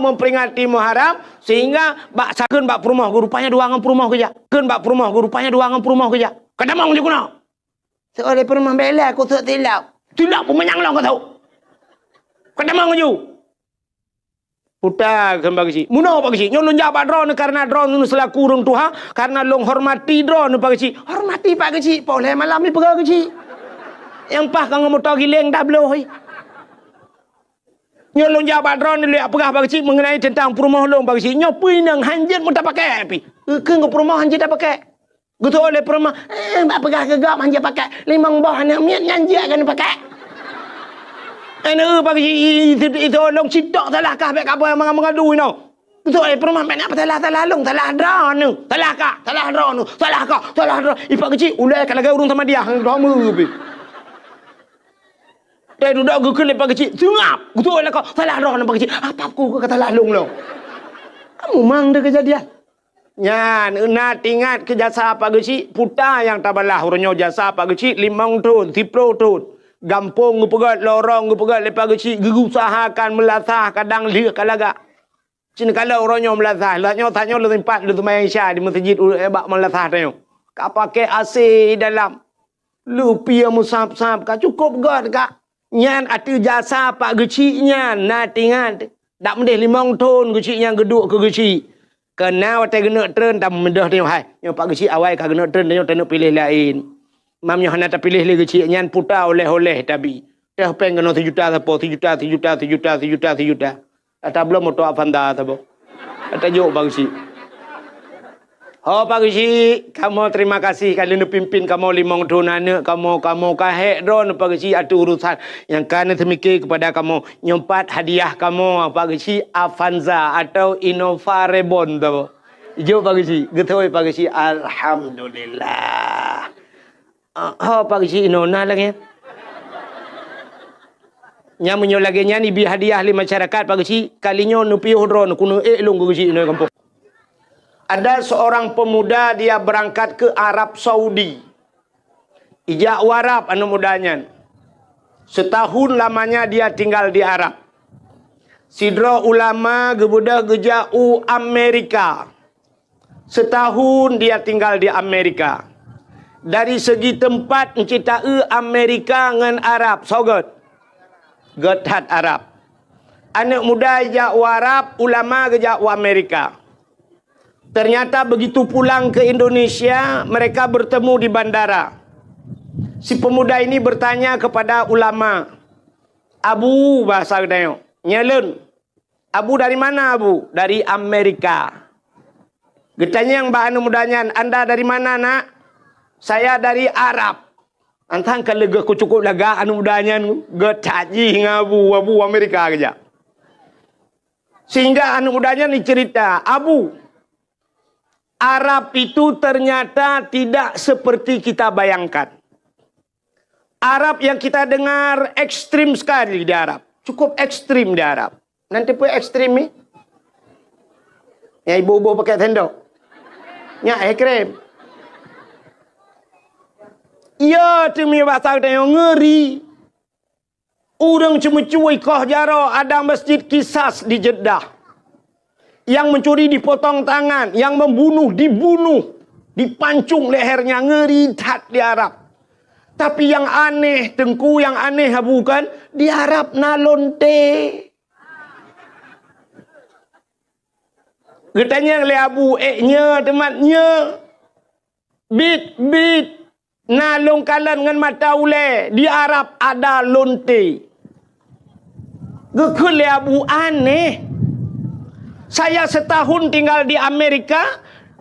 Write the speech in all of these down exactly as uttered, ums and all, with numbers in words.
memperingati Muharram, sehingga bak sakeuen bak peurumoh geuh, rupanya dua ngon peurumoh geujak. Keun bak peurumoh geuh, rupanya dua ngon peurumoh geujak. Ka tamong jih keunoe. Seuleh peurumoh bela kusok tilap. Tilap peumanyang lom ka tau. Ka tamong ju. Puta kheun Pak Geuchik. Meunoe Pak Geuchik. Nyoe lôn jak bak droeneuh karena droeneuh selaku ureueng tuha, karena lôn hormati droeneuh Pak Geuchik. Hormati Pak Geuchik. Poh lhèe malam ni peugah Geuchik. Nyang paih ka ngon moto giléng dah bloh. Nyoe lôn jak bak droeneuh lôn jak peugah Pak Geuchik mengenai tentang peurumoh lôn Pak Geuchik. Nyoe peue inong hanjeuet meutapakèk pih. Keu peurumoh hanjeuet tapakèk. Geutu'oh lé peurumoh, eh, bak peugah keu gob hanjeuet pakèk. Limong boh aneuk miet nyan jeuet keuneuk pakèk. Aneuk Pak Geuchik, i, i, i, i, tolong sitok salah kah bèk kaboh mangat-mangat dui noh. Geutu'oh lé peurumoh bèk na peusalah-salah lôn, salah droeneuh. Salah kah, salah droeneuh, salah kah, salah droe. I Pak Geuchik, ulèe ka lagèe ureueng Samadiyah, droeneuh pih. Teududoe geukheun lé Pak Geuchik, seungab. Geutu'oh lé kah, salah droeneuh Pak Geuchik. Apa ku ka salah lôn lom? Kamu mang deh kejadian. Nyan, na teuingat keu jasa Pak Geuchik, puta nyang tabalah uroe nyoe jasa Pak Geuchik limong thon, siplôh thon. Gampông geupeugöt, lorong geupeugöt lé Pak Geuchik, geuusahakan meulasah kadang lheueh ka lagak. Cit neukalon uroe nyoe meulasah, lheueh nyoe, tanyoe lôn sempat lôn seumayang Isya di meuseujid u-, eh, bak meulasah tanyoe. Ka pakai A C dalam. Leupie meusab-sab ka cukôp göt ka. Nyan ateueh jasa Pak Geuchik nyan, na teuingat. Dak meudeh limong thon Geuchik nyan geuduek keu Geuchik. Keu na watèe geuneuk treun, tameudeh tanyoe hai. Nyoe Pak Geuchik awai ka geuneuk treun, tanyoe taneuk piléh laén. Mam nyoe hana tapiléh lé Geuchik nyan puta oleh-oleh tabi. Teuh péng keunoe sijuta sapo, sijuta, sijuta, sijuta, sijuta, sijuta. Ata bloe moto Avanza saboh. Ata jok Pak Geuchik. Ho Pak Geuchik, kamoe terima kasih ka lheueh neupimpin kamoe limong thon aneuk kamoe, kamoe ka hék droeneuh Pak Geuchik ateueh urusan nyang ka neuseumiké keupada kamoe. Nyoe pat hadiah kamoe Pak Geuchik Avanza atau Innova Reborn saboh. Jok Pak Geuchik, geuthôi Pak Geuchik. Alhamdulillah. Ah, ho Pak Geuchik inoe na lagèe. Nyan meunyoe lagèe nyan ibi hadiah lé masyarakat Pak Geuchik, kali nyoe neupiôh droeneuh keuneuk ék lôn keu Geuchik inoe gampông. Ada seorang pemuda dia berangkat ke Arab Saudi. Ijak u Arab aneuk muda nyan. Setahun lamanya dia tinggal di Arab. Sidroe ulama geubeudôh geujak u Amerika. Setahun dia tinggal di Amerika. Dari segi teumpat, euncit taeu Amerika ngon Arab, soe göt? Göt that Arab. Aneuk muda ijak u Arab, ulama geujak u Amerika. Ternyata begitu pulang ke Indonesia, mereka bertemu di bandara. Si pemuda ini bertanya kepada ulama, "Abu," bahasa geutanyoe, "Nyan lôn." "Abu dari mana, Abu?" "Dari Amerika." Geutanyong bak aneuk muda nyan, "Anda dari mana, Nak?" "Saya dari Arab." Antang ka leugoh ku cukôp lagak aneuk muda nyan, geutat jih ngon Abu, Abu Amerika geujak. Sehingga aneuk muda nyan jiceurita, "Abu, Arab itu ternyata tidak seperti kita bayangkan. Arab yang kita dengar ekstrim sekali di Arab. Cukup ekstrim di Arab." Nanti pun ekstrim ni. Yang ibu-ibu pakai sendok. Nyak ekstrim. Ya, teumi bahasa kita yang ngeri. Ureueng ceumeucue ikoh jaroe ada Masjid Kisas di Jeddah. Yang mencuri dipotong tangan, yang membunuh dibunuh, dipancung lehernya, ngeri that di Arab. Tapi yang aneh, Teungku, yang aneh Abu kan, di Arab na lonte. Geutanyong lé Abu, "Ék nyoe teumat nyoe?" "Bit, bit, na lôn kalon ngon mata ulée, di Arab ada lonte." Geukheun lé Abu, "Aneh. Saya setahun tinggal di Amerika,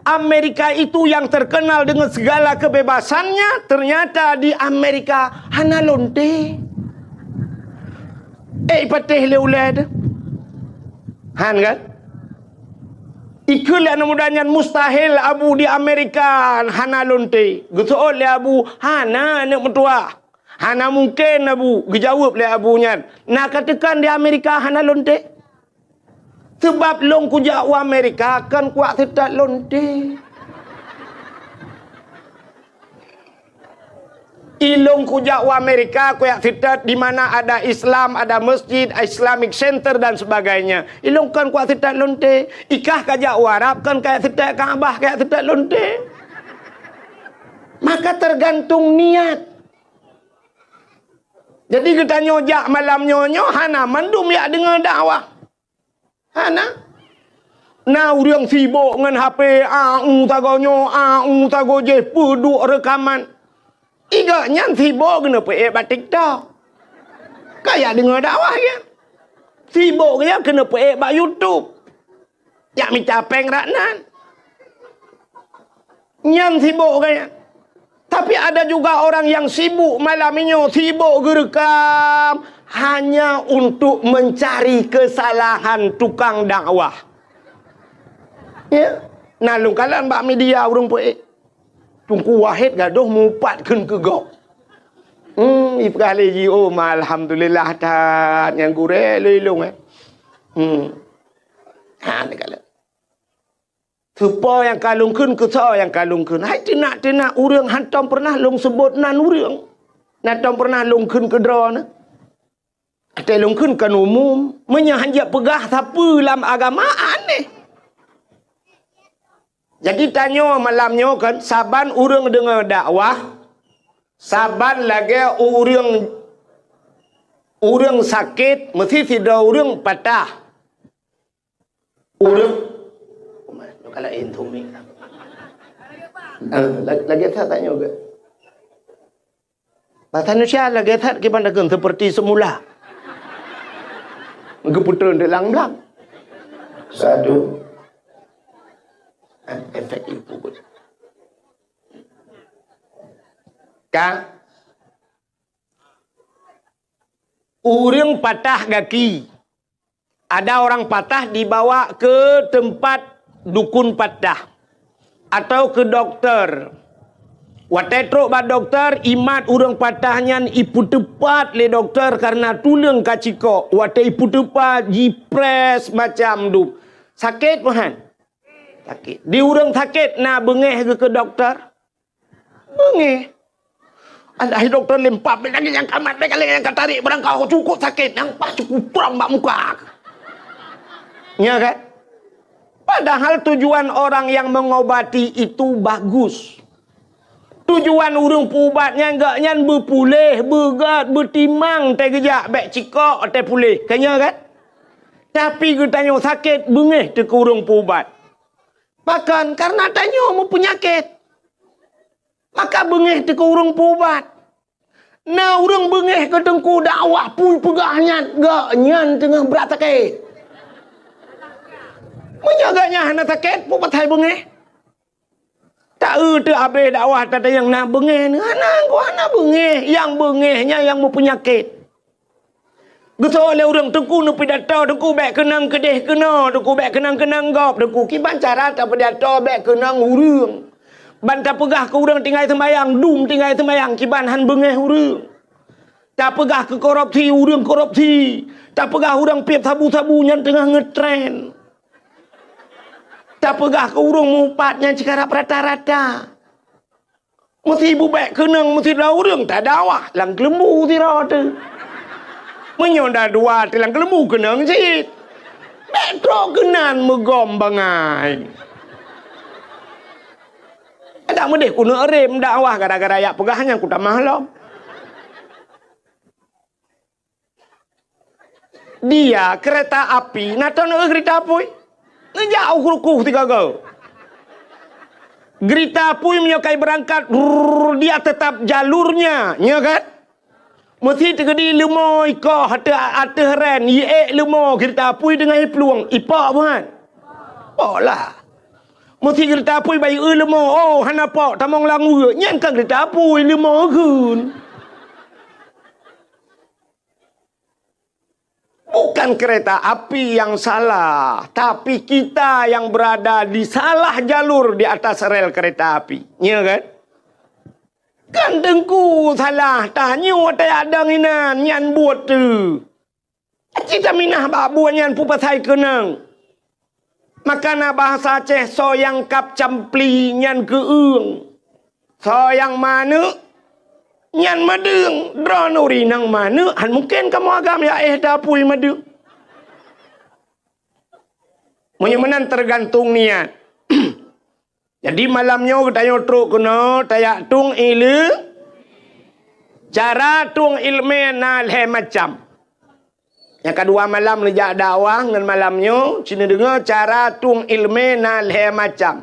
Amerika itu yang terkenal dengan segala kebebasannya, ternyata di Amerika hana lonte." Eh, ipatéh lé ulée teuh. Han kan? Ikheun lé aneuk muda nyan, "Mustahil, Abu, di Amerika hana lonte." Geuseuôt lé Abu, "Hana, aneuk meutuwah. Hana mungken, Abu," geujaweueb lé Abu nyan. "Na ka teukan di Amerika hana lonte? Seubab lôn kujak u Amerika kon kuwak seutôt lonte." Ilong kujak u Amerika, kujak seutôt di mana ada Islam, ada masjid, Islamic Center dan sebagainya. Ilong kon kujak seutôt lonte. Ikah kajak u Arab kon kajak seutôt Ka'bah, kajak seutôt lonte. Maka tergantung niat. Jadi geutanyoe jak malam nyoe, nyoe hana mandum jak deungoe dakwah. Hana. Na ureuëng sibok ngon H P, a u sagoe nyoe, a u sagoe jih, peuduek reukaman. Igoe nyan sibok keuneuk peuék bak TikTok. Kajak deungoe dakwah nyan. Sibok nyan keuneuk peuék bak YouTube. Jak mita péng rak nan. Nyan sibok gaya. Tapi ada juga orang yang sibuk malam nyoe, sibok geureukam hanya untuk mencari kesalahan tukang dakwah. Ya, na lôn kalon bak media ureuëng peuék. Teungku Wahid gadoh mupat kheun keu gob. Hmm, ipeugah lé jih, "Oh, ma alhamdulillah that nyang gurée lé lôn, eh." Hmm. Ha, neukalon. Soe po nyang ka lôn kheun, keu soe nyang ka lôn kheun. Hai teunak-teunak ureuëng hántom peureunah lôn seubot nan ureuëng. Hántom peureunah lôn kheun keu droeneuh. Até lôn kheun kon umum. Meunyoe hán jak peugah sapeue lam agama, aneh. Jadi tanyoe malam nyoe kan, saban ureuëng deungoe dakwah, saban lagée ureuëng, ureuëng sakét, meusi sidroe ureuëng patah. Ureuëng, kalau intu mi. Ah, la-, lagée that tanyoe geuh. Bahasa Indonesia lagée that kiban dakeun seperti semula. Geupeutrön di lam-lam. Satu. Ah, efek ibu. Ka? Ureuëng patah gaki. Ada orang patah dibawa ke tempat dukun patah atau ke doktor. Watée trok bak doktor, imat ureuëng patah nyan ipeuteupat lé doktor karena tuleueng ka cikok. Watée ipeuteupat, jiprés macam dup. Sakét meuhan? Sakét. Di ureuëng sakét na beungéh geuh keu doktor? Beungéh. Alah, doktor lempap, bèk lagèe nyang ka mat, bèk lagèe nyang ka tarék, barangkaho cukôp sakét, nyang paih cukôp trang bak muka. Nya kan? Padahal tujuan orang yang mengobati itu bagus. Tujuan ureuëng peuubat nyan, gobnyan beupuléh, beugét, beutimang, teugeujak bèk cikok, teupuléh. Ka nya kan? Tapi geutanyoe sakét, beungéh teuh keu ureuëng peuubat. Pakon? Karena tanyoe meupeunyakét. Maka beungéh teuh keu ureuëng peuubat. Na ureuëng beungéh keu teungku dakwah, peue peugah nyan, gobnyan teungoh brat sakét. Meunyoe gobnyan hana sakét, peue pasai beungéh? Ta-eu teuh abéh dakwah, tatanyong na beungéh, hana, hana beungéh. Nyang beungéh nyan nyang meupeunyakét. Geusok lé ureuëng, "Teungku, neupidato, Teungku, bèk keunong keudeh keunoe, Teungku, bèk keunong keunong gob, Teungku. Kiban cara tapidato bèk keunong ureuëng? Ban tapeugah keu ureuëng tinggai seumayang, dum tinggai seumayang, kiban hán beungéh ureuëng. Tapeugah keu korupsi, ureuëng korupsi. Tapeugah ureuëng piep sabu-sabu, nyan teungoh ngeutren. Tapeugah keu ureuëng meuupat, nyan cit karab rata-rata." Meusi beubèk keunong meusidroe ureuëng tadakwah lam keuleumbu sidroe teuh. Meunyoe na dua teuh lam keuleumbu keunong cit. Bèk trok keunan meugom bangai. Adak meudeh keuneuk rem dakwah gara-gara jak peugah nyan kutamah lom. Dia kereta api, na teuh neueu geurita apui. Neujak u rukoh sigoe-goe. Geurita apui meunyoe ka ibeurangkat, rrrr, dia tetap jalurnya, nya kan? Meusi teukeudi leumo ikoh ateueh, ateueh ren, iék leumo geurita apui teungoh iplueng, ipok buhan? Pok lah. Meusi geurita apui bayeue leumo, oh, hana pok, tamong lam weue, nyan kan geurita apui, leumo geun. Bukan kereta api yang salah, tapi kita yang berada di salah jalur di atas rel kereta api. Ya kan? Kan teungku salah, tanyoe watèe adong inan, nyan buet teuh. Aci taminah bak buet nyan peue pasai keunong. Maka na bahasa Aceh, soe nyang kab campli nyan keueung. Soe nyang manök, Nyan meudeueng, droeneuh ureueng inong manök, han mungken kamoe agam ya éh tapui meudeueng. Meunyoe meunan teugantung niat. Jadi malam nyoe geutanyoe trok keunoe tajak tueng ileumèe. Cara tueng ileumèe na lhèe macam. Nyang ka dua malam neujak dakwah ngon malam nyoe, ci neudeungoe cara tueng ileumèe na lhèe macam.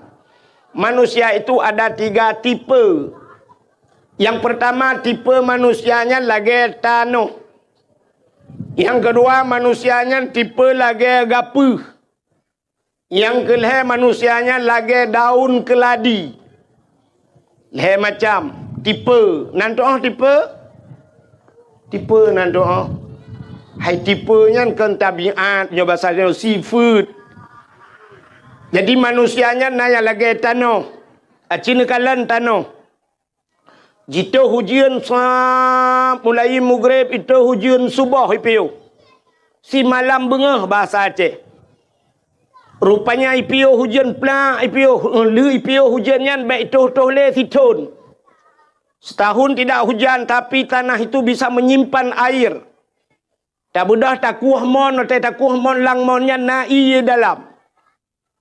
Manusia itu ada tiga tipe. Nyang peurtama tipe manusia nyan lagèe tanoh. Nyang keudua manusia nyan tipe lagèe gapeuh. Nyang keulhèe manusia nyan lagèe daun keuladi. Lhèe macam tipe. Nan tu'oh tipe? Tipe nan tu'oh. Hai tipe nyan kon tabiat, nyoe basa nyoe sifeuet. Jadi manusia nyan na nyang lagèe tanoh. Aci neukalon tanoh. Jitoh ujeuen sa mulai mugreb, itoh ujeuen suboh ipiôh. Simalam beungoh basa Aceh. Rupanya ipiôh ujeuen plak, ipiôh, lheueh ipiôh ujeuen nyan bèk itoh-toh lé sithon. Setahun tidak hujan, tapi tanah itu bisa menyimpan air. Tabeudôh takueh mon, watèe takueh mon lam mon nyan na ié dalam.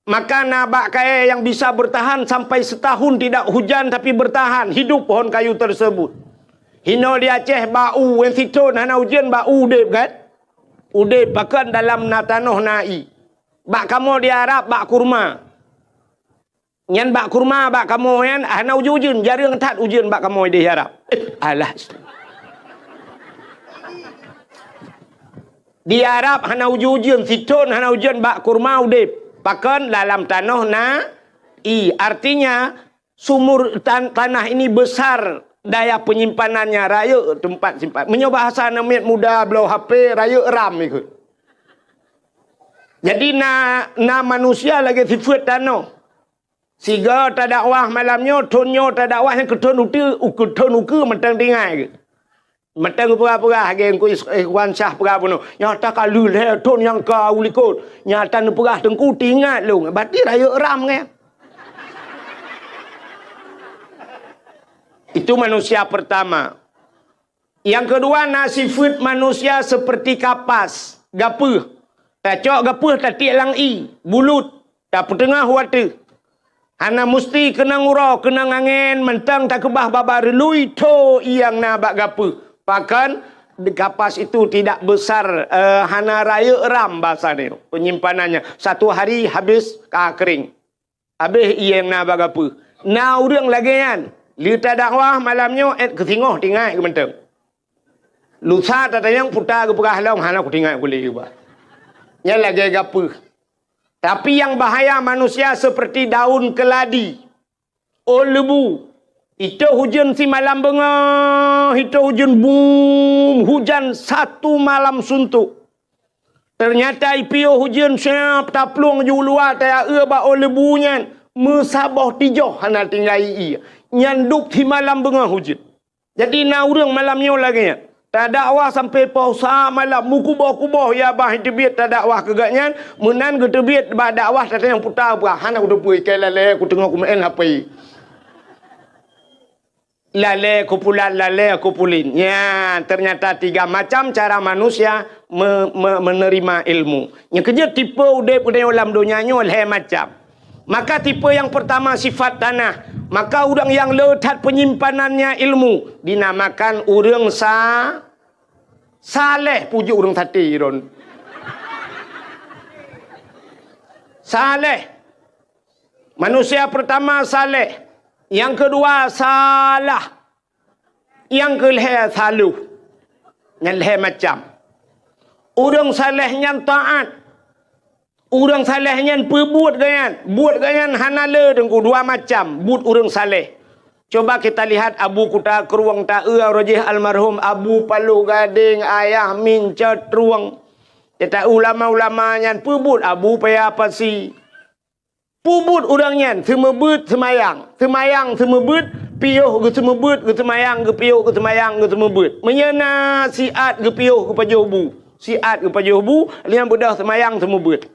Maka na bak kayèe nyang bisa bertahan sampai setahun tidak hujan tapi bertahan hidup pohon kayu tersebut. Hinoe di Aceh bak u, nyang sithon hana ujeuen bak u udeb kan? Udeb pakon dalam na tanoh na ié. Bak kamoe di Arab bak kurma. Nyan bak kurma bak kamoe nyan hana ujeuen-ujeuen, jareueng that ujeuen bak kamoe di Arab. Eh, alah. Di Arab hana ujeuen-ujeuen, sithon hana ujeuen bak kurma udeb. Pakon dalam tanoh na ié. Artinya sumur tan-, tanah ini besar daya penyimpanannya, rayeuk tempat simpan. Meunyoe bahasa aneuk miet muda bloe H P, rayeuk RAM ikôt. Jadi na, na manusia lagèe sifeuet tanoh. Sigoe tadakwah malam nyoe, thon nyoe tadakwah nyang keu thon uteue, keu thon ukeue mantong tinggai. Mantong peugah-peugah lagèe Teungku Is-, Ikhwan Syah peugah bunoe. Nyata ka lheueh lhèe thon nyang ka u likôt. Nyata neupeugah Teungku teuingat lôn. Berarti rayeuk RAM nyan. Itu manusia pertama. Nyang keudua na sifeuet manusia seperti kapas, gapeuh. Tacok gapeuh tatiek lam ié, bulut, tapeuteungoh u ateueh. Hana musti keunong uroe, keunong angèn, mantong takeubah babah reului tho nyang na bak gapeuh. Pakon, kapas itu tidak besar, eh, hana rayeuk RAM basa nyoe, penyimpanannya. Satu hari habis ka kering. Habéh ié nyang na bak gapeuh. Na ureueng lagèe nyan. Lheueh tadakwah malam nyoe, èt keu singoh tinggai keu mantong. Lusa tatanyong puta geupeugah lom, hana kuteuingat kulét ubak. Nyan lagèe gapeuh. Tapi nyang bahaya manusia seperti daun keladi. Ôn leubu. Itoh ujeuen simalam beungoh, itoh ujeuen bum, hujan satu malam suntuk. Teunyata ipiôh ujeuen siab taplueng ju luwa tayaue bak ôn leubu nyan, meusaboh tijoh hana tinggai ié. Nyan dub simalam beungoh ujeuen. Jadi na ureueng malam nyoe lagèe nyan. Tadakwah sampoe poh sa malam, meukuboh-kuboh ya bah teubiet tadakwah keu gobnyan, meunan geuteubiet bak dakwah tatanyong puta bah, hana kuteupeue ikai lalè kuteungoh kumeu'en H P. Lalè kupulan, lalè kupulin. Nyan, ternyata tiga macam cara manusia me-, me-, menerima ilmu. Nyang keujeuet tipe udeb geutanyoe lam donya nyoe lhèe macam. Maka tipe nyang peurtama sifat tanah. Maka ureueng nyang le that penyimpanannya ilmu dinamakan ureueng sa-, saleh, puji ureueng saté ron. Saleh. Manusia peurtama saleh, nyang keudua salah, nyang keulhèe saloh. Nyan lhèe macam. Ureueng saleh nyan taát. Ureueng saleh nyan peubuet gobnyan. Buet gobnyan hana le teungku dua macam buet ureueng saleh. Coba kita lihat Abu Kuta Krueng taeu roh jih almarhum Abu Paloh Gadeng, Ayah Min Cot Trueng. Kita ulama-ulama nyan peubuet Abu Paya Pasi. Peubuet ureueng nyan seumeubeuet seumayang, seumayang seumeubeuet, piôh geuseumeubeuet, geuseumayang geupiôh, geuseumayang geuseumeubeuet. Meunyoe na siat geupiôh geupajoh bu, siat geupajoh bu, lheueh nyan beudôh seumayang seumeubeuet.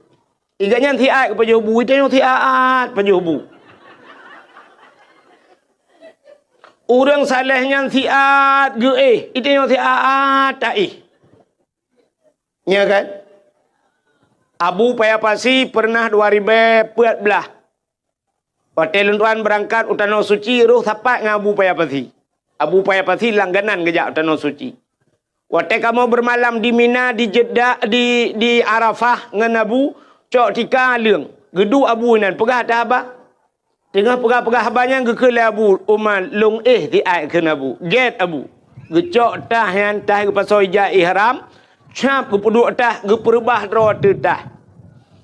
Iga nyan siat geupajoh bu, itanyoe siat pajoh bu. Ureuëng saleh nyan siat geuéh, itanyoe siat taéh. Nya kan? Abu Paya Pasi pernah dua ribée peuet blah. Watée lôn tuan beurangkat u Tanoh Suci, roh sapat ngon Abu Paya Pasi. Abu Paya Pasi langganan geujak u Tanoh Suci. Watée kamoe beureumalam di Mina, di Jeddah, di, di Arafah ngon Abu, cok tika leueng. Geuduek Abu inan, peugah that haba. Teungoh peugah-peugah haba nyan geukheun lé Abu Umar, "Lôn éh siat," kheun Abu. Gét Abu. Geucok tah nyan, tah geupasoe ija ihram, cap geupeuduek tah, geupeureubah droe ateueh tah.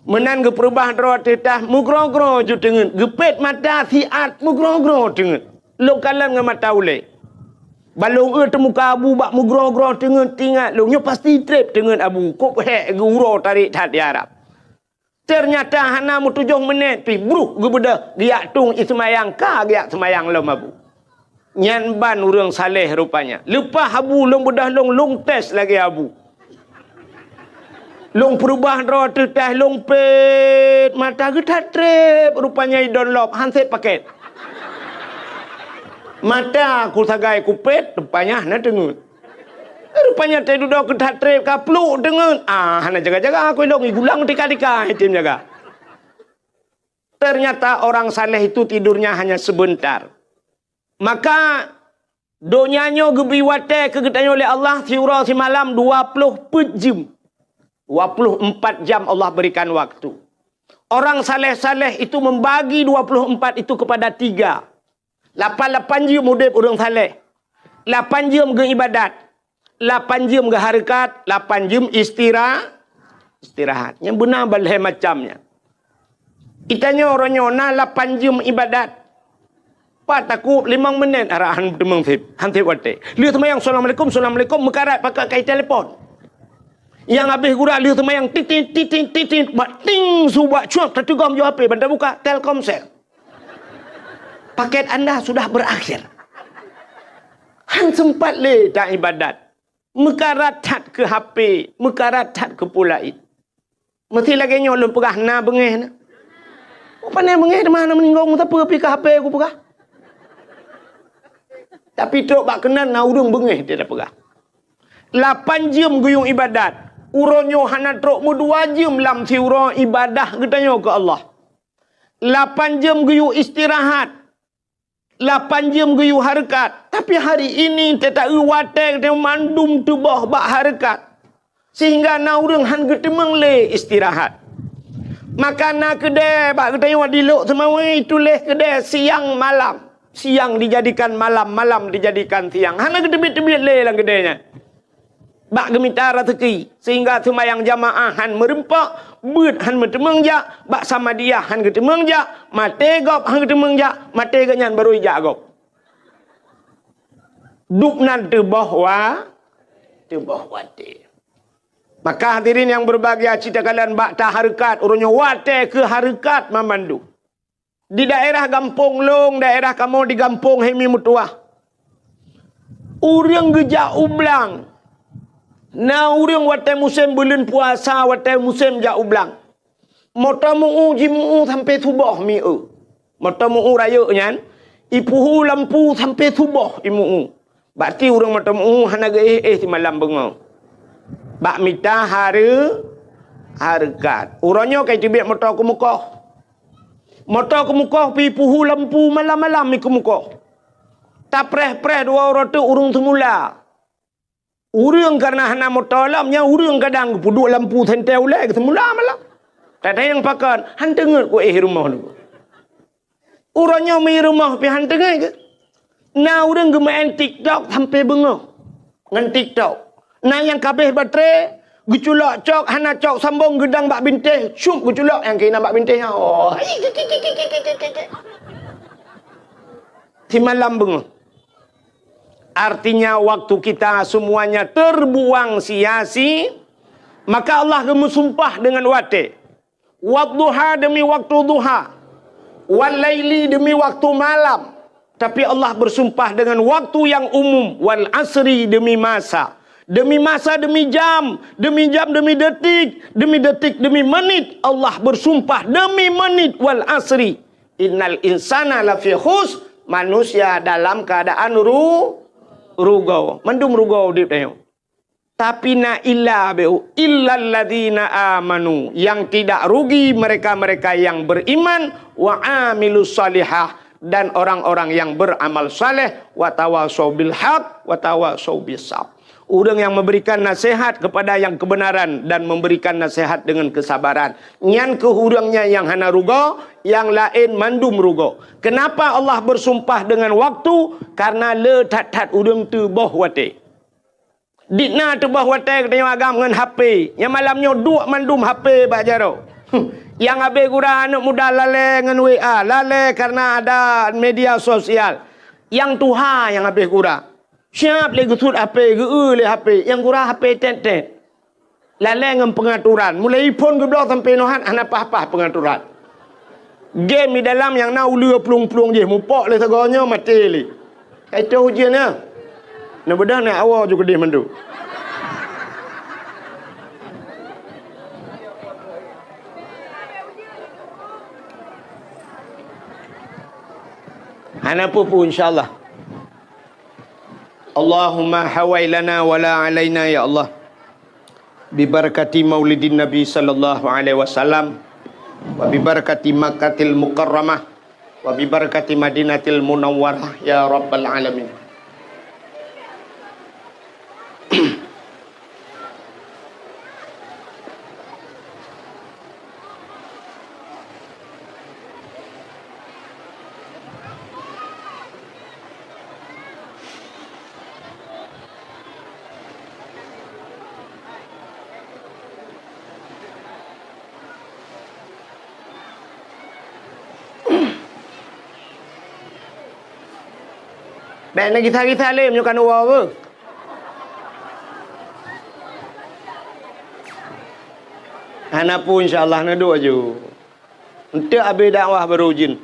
Meunan geupeureubah droe ateueh tah, meugroe-groe ju teungeut. Geupét mata siat meugroe-groe teungeut. Lôn kalon ngon mata ulée. Ban lôn eu teumuka Abu bak meugroe-groe teungeut, teuingat lôn nyoe pasti treb teungeut Abu. Kok hék geuuroe tarék that di Arab. Teunyata hana meutujoh meunet pih bruh geubeudôh geujak tueng ié seumayang, ka geujak seumayang lom Abu. Nyan ban ureuëng saleh rupanya. Leupah Abu lôn beudôh lôn, lôn tes lagée Abu. Lôn peureubah droe ateueh tah, lôn pét mata geuthat treb rupanya idon lop han sép pakét. Mata ku sagai kupét rupanya hana teungeut. Rupanya teududoe geuthat treb ka pluek teungeut. Ah, hana jaga-jaga aku ilong igulang tika-tika item jaga. Ternyata orang saleh itu tidurnya hanya sebentar. Maka donya nyoe geubri watée keu geutanyoe lé Allah siuroe simalam dua ploh peuet jeuem. Dua ploh empat jam Allah berikan waktu. Orang saleh-saleh itu membagi dua ploh empat itu kepada tiga. Lapan-lapan jeuem udeb ureuëng saleh. Lapan jeuem geuibadat. Lapan jeuem geuhareukat, lapan jeuem istira-, istirahat. Nyang beuna balhée macam nyan. Itanyoe uroe nyoe na lapan jeuem ibadat. Pat takub limong menit arahan teumeung seb, han seb watée. Lheueh seumayang, "Assalamualaikum, assalamualaikum," meukarat pakai kai telepon. Nyang habéh gura lheueh seumayang, titit, titit, titit, bak ting su bak cuak, tateugom ju H P, ban tabuka, Telkomsel. Paket anda sudah berakhir. Han sempat lé ta ibadat. Meukarat that keu H P, meukarat that keu peue laén. Meusti lagée nyoe lôn peugah na beungéh na. Pane beungéh teuma na meuninggoe sapeue pih keu H P kupeugah. Tapi trok bak keunan na ureuëng beungéh dia peugah. Lapan jeuem geuyue ibadat. Uroe nyoe hana trok meudua jeuem lam siuroe ibadah geutanyoe keu Allah. Lapan jeuem geuyue istirahat. Lapan jeuem geuyue hareukat. Tapi hari ini teuta-eu watée geutanyoe mandum teuboh bak hareukat. Sehingga na ureuëng han geuteumeung lé istirahat. Maka na keudée bak geutanyoe di Lhokseumawe tuléh keudée siang malam. Siang dijadikan malam, malam dijadikan siang. Hana geuteubiet-teubiet lé lam keudée nyan. Bak geumita raseuki, sehingga seumayang jamaah han meureumpok, beuet han meuteumeung jak, bak samadiyah han geuteumeung jak, maté gob han geuteumeung jak, maté geuh nyan barô ijak gob. Dub nan teuboh wa-, teuboh watée. Maka hadirin nyang berbahagia, cit takalon bak tahareukat, uroe nyoe watée keu hareukat mamandum. Di daerah gampông lôn, daerah kamoe di gampông Hemi Meutuwah. Ureuëng geujak u blang. Na ureuëng watée musém buleuen puasa, watée musém jak u blang. Moto meu-u jimeu-u sampoe suboh mi-eu. Moto meu-u rayeuk nyan, ipeuhu lampu sampoe suboh imeu-u. Bak ti ureuëng moto meu-u hana geuéh-éh simalam beungoh. Bak mita hareu-, hareukat. Uroe nyoe ka iteubiet moto keumeukoh. Moto keumeukoh pih ipeuhu lampu malam-malam ikeumeukoh. Tapreh-preh dua uroe teuk ureuëng seumula. Ureuëng kareuna hana moto lom, nyan ureuëng kadang geupeuduek lampu sentée ulée geuseumula malam. Tatanyong pakon, han teungeut ku éh rumoh nyoe. Uroe nyoe mi rumoh pih han teungeut keu. Na ureuëng geumeu'en TikTok sampoe beungoh ngon TikTok. Na nyang ka abéh baterai, geuculok cok, hana cok sambong, geudang bak bintéh, cup geuculok nyang keunan bak bintéh nyan. Oh. Simalam beungoh. Artinya waktu kita semuanya terbuang sia-si-, maka Allah geumeusumpah dengan watée. Wadduha demi waktu duha. Wal laili demi waktu malam. Tapi Allah bersumpah dengan waktu yang umum. Wal asri demi masa. Demi masa, demi jam. Demi jam, demi detik. Demi detik, demi menit. Allah bersumpah demi menit. Wal asri. Innal insana lafi khus-, Manusia dalam keuadaan ru-, rugoe. Mandum rugoe udeb tanyoe. Tapi na illa beu, illalladzina amanu, yang tidak rugi mereka-mereka yang beriman, wa amilus salihah, dan orang-orang yang beramal saleh, wa tawasau bil haq, wa tawasau bis sabr. Ureuëng yang memberikan nasihat kepada yang kebenaran dan memberikan nasihat dengan kesabaran. Nyan keuh ureuëng nyan nyang hana rugoe, nyang laén mandum rugoe. Kenapa Allah bersumpah dengan waktu? Karena le that-that ureuëng teuboh watée. Di na teuboh watée geutanyoe agam ngon H P. Nyang malam nyoe duek mandum H P bak jaroe. Nyang habéh gura aneuëk muda lalée ngon W A, lalée karena ada media sosial. Nyang tuha nyang habéh gura. Siab lé geusuet H P, geu-eu lé H P, nyang gura H P tét-tét. Lalée ngon peungaturan. Mulai iphon geubloe sampoe noe han hana paih-paih peungaturan. Game di dalam nyang na uleue plueng-plueng jih, mupok lé sagoe nyoe maté lé. Ka itoh ujeuen nyan. Neubeudôh nyan awoe ju keudeh mandum. Hana peue-peue, insya Allah. Allahumma hawai lana wa la alaina, ya Allah. Bi barakati maulidin Nabi sallallahu alaihi wasallam, wa bi barakati Makkatil Mukarramah, wa bi barakati Madinatil Munawwarah, ya rabbal alamin. Bèk neugisa-gisa lé meunyoe ka neuwoe beuh. Hana peue, insya Allah, neuduek aju. Eunteuk abéh dakwah barô ujeuen.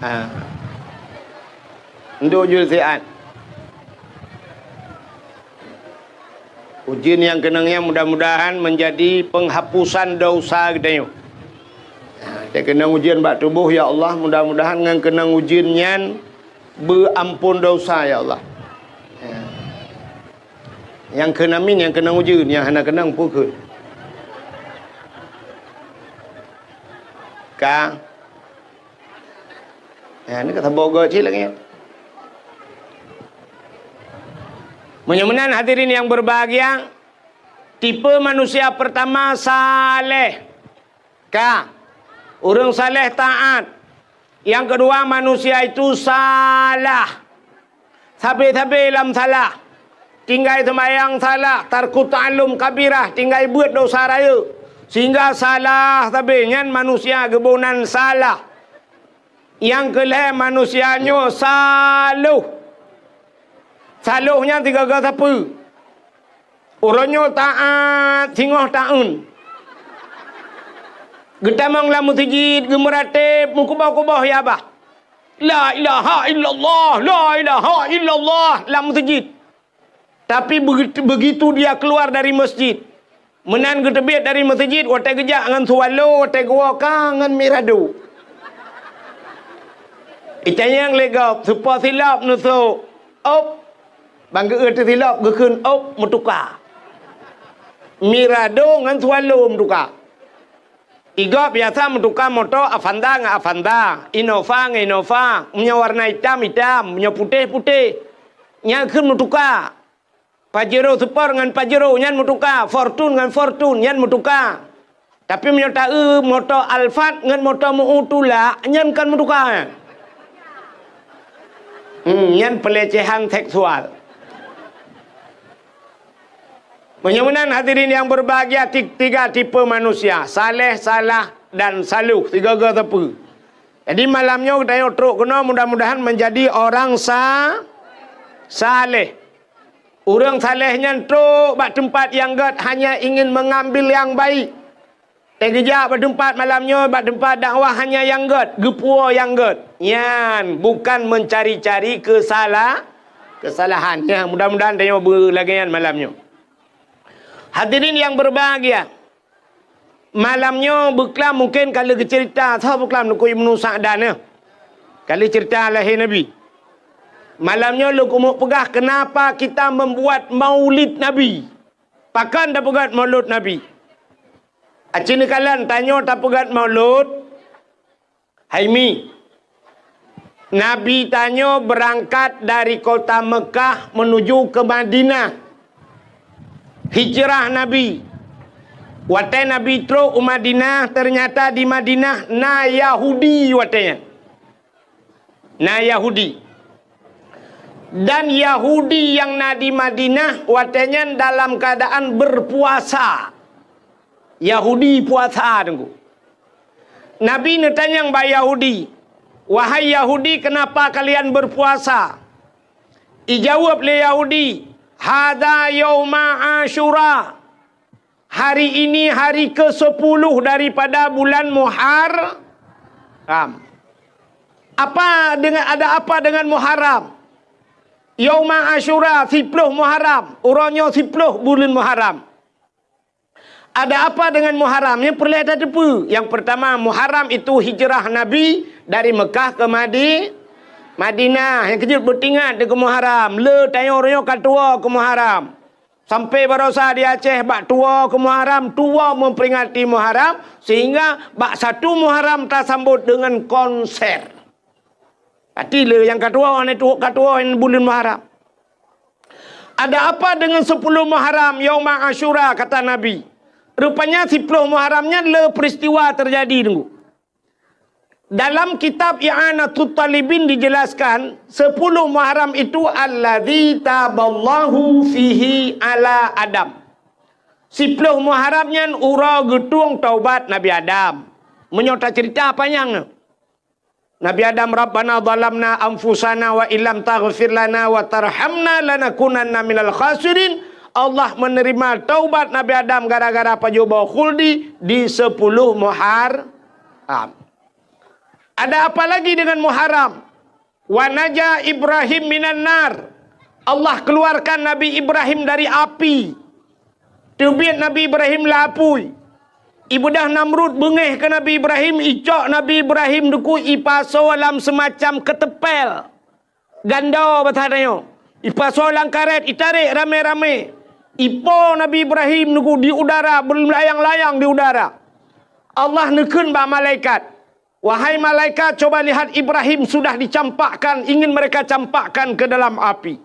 Ha. Eunteuk ujeuen siat. Ujeuen nyang keunong nyan mudah-mudahan meunjadi peunghapusan desya geutanyoe. Ha, teukeunong ujeuen bak tuboh, ya Allah, mudah-mudahan ngon keunong ujeuen nyan beuampôn desya, ya Allah. Ha. Nyang kheun amin, nyang keunong ujeuen, nyang hana keunong peue kheun. Ka. Ya, ni ka saboh goe cit lagèe nyan. Meunyoe meunan hadirin yang berbahagia, tipe manusia pertama saleh. Ka. Ureueng saleh taat. Yang kedua, manusia itu salah. Sabe-sabe lam salah. Tinggai seumayang salah, tarku ta'allum kabirah, tinggai beuet desya rayeuk. Sehingga salah sabe nyan manusia geuboh nan salah. Nyang keu lhèe manusia nyoe saloh. Saloh nyan sigaga sapeue? Uroe nyoe taat singoh taeun. Geutamong lam meuseujid, geumeuratéb, meukuboh-kuboh ya bah. La ilaha illallah, la ilaha illallah lam meuseujid. Tapi begitu, begitu dia keluar dari masjid, meunan geuteubiet dari meuseujid, watèe geujak ngon swallow, watèe geuwoe ka ngon mirado. Itanyong lé gob, soe po silop neusok, op. Ban geu-eu teusilop geukheun, op, meutuka. Mirado ngon swallow meutuka. Igob biasa meutuka moto Avanza ngon Avanza, Innova ngon Innova, meunyoe warna itam, itam, meunyoe putéh, putéh. Nyan kheun meutuka. Pajero Sport ngon Pajero nyan meutuka, Fortuner ngon Fortuner nyan meutuka. Tapi meunyoe ta-eu moto Alphard ngon moto meu tulak, nyan kon meutuka. Hmm, nyan pelecehan seksual. Meunyoe meunan hadirin yang berbahagia, ti-, tiga tipe manusia, saleh, salah, dan saloh, sigaga sapeue. Jadi malam nyoe geutanyoe trok keunoe mudah-mudahan menjadi orang sa-, saleh. Ureueng saleh nyan trok bak teumpat nyang gèt hanya ingin mengambil yang baik. Teugeujak bak teumpat malam nyoe, bak teumpat dakwah hanya nyang gèt, geupuwoe nyang gèt. Nyan bukan mencari-cari kesala-, kesalahan. Nyan mudah-mudahan tanyoe beulagèe nyan malam nyoe. Hadirin yang berbahagia, malam nyoe beuklam mungken ka lheueh geuceurita, soe beuklam Teungku Ibnu Sa'dan nyoe. Kali cerita lahé Nabi. Malam nyoe lôn keumeung peugah kenapa kita membuat maulid Nabi. Pakon tapeugét maulud Nabi? Aci neukalon tanyoe tapeugét maulud, hai mi. Nabi tanyoe beurangkat dari kota Meukah menuju ke Madinah. Hijrah Nabi. Watée Nabi trok u Madinah, ternyata di Madinah na Yahudi watée nyan. Na Yahudi. Dan Yahudi nyang na di Madinah watée nyan dalam keuadaan beupuasa. Yahudi puasa, Teungku. Nabi neutanyong bak Yahudi, "Wahai Yahudi, kenapa kalian berpuasa?" Ijaweueb lé Yahudi, "Hadza yauma Asyura." Hari ini hari kesepuluh daripada bulan Muharram. Apa dengan, ada apa dengan Muharram? Yauma Asyura, siploh Muharram. Uroe nyoe siploh buleuen Muharram. Ada apa dengan Muharram? Nyang peureulée tateupeue. Yang pertama, Muharram itu hijrah Nabi dari Mekah ke Madi-, Madinah. Nyang keujeuet beutingat di keu Muharram. Le tanyoe uroe nyoe ka tuwoe keu Muharram. Sampai barosa di Aceh bak tuwoe keu Muharram, tuwoe memperingati Muharram, sehingga bak satu Muharram tasambot dengan konser. Pati le nyang ka tuwoe, hana tuwoe, ka tuwoe buleuen Muharram. Ada apa dengan sepuluh Muharram, Yauma Asyura, kata Nabi. Rupanya siploh Muharram nyan le peristiwa terjadi, Teungku. Dalam kitab I'anatut Talibin dijelaskan, sepuluh Muharram itu alladzi taballahu fihi ala Adam. Siploh Muharram nyan uroe geutueng taubat Nabi Adam. Meunyoe tacerita panyang. Nabi Adam, "Rabbana zalamna anfusana wa illam taghfir lana wa tarhamna lanakunanna minal khasirin." Allah menerima taubat Nabi Adam gara-gara pajoh boh khuldi di sepuluh Muharram. Ada apa lagi dengan Muharram? "Wa naja Ibrahim minan nar." Allah keluarkan Nabi Ibrahim dari api. Teubiet Nabi Ibrahim lam apui. Ibeudôh Namrud beungéh keu Nabi Ibrahim, icok Nabi Ibrahim dikeue ipasoe lam seumacam keuteumpél. Gando basa tanyoe. Ipasoe lam karét, itarek ramé-ramé. Ipo Nabi Ibrahim dikeue di udara, beulayang-layang di udara. Allah neukheun bak malaikat, "Wahai malaikat, coba lihat Ibrahim sudah dicampakkan, ingin mereka campakkan ke dalam api."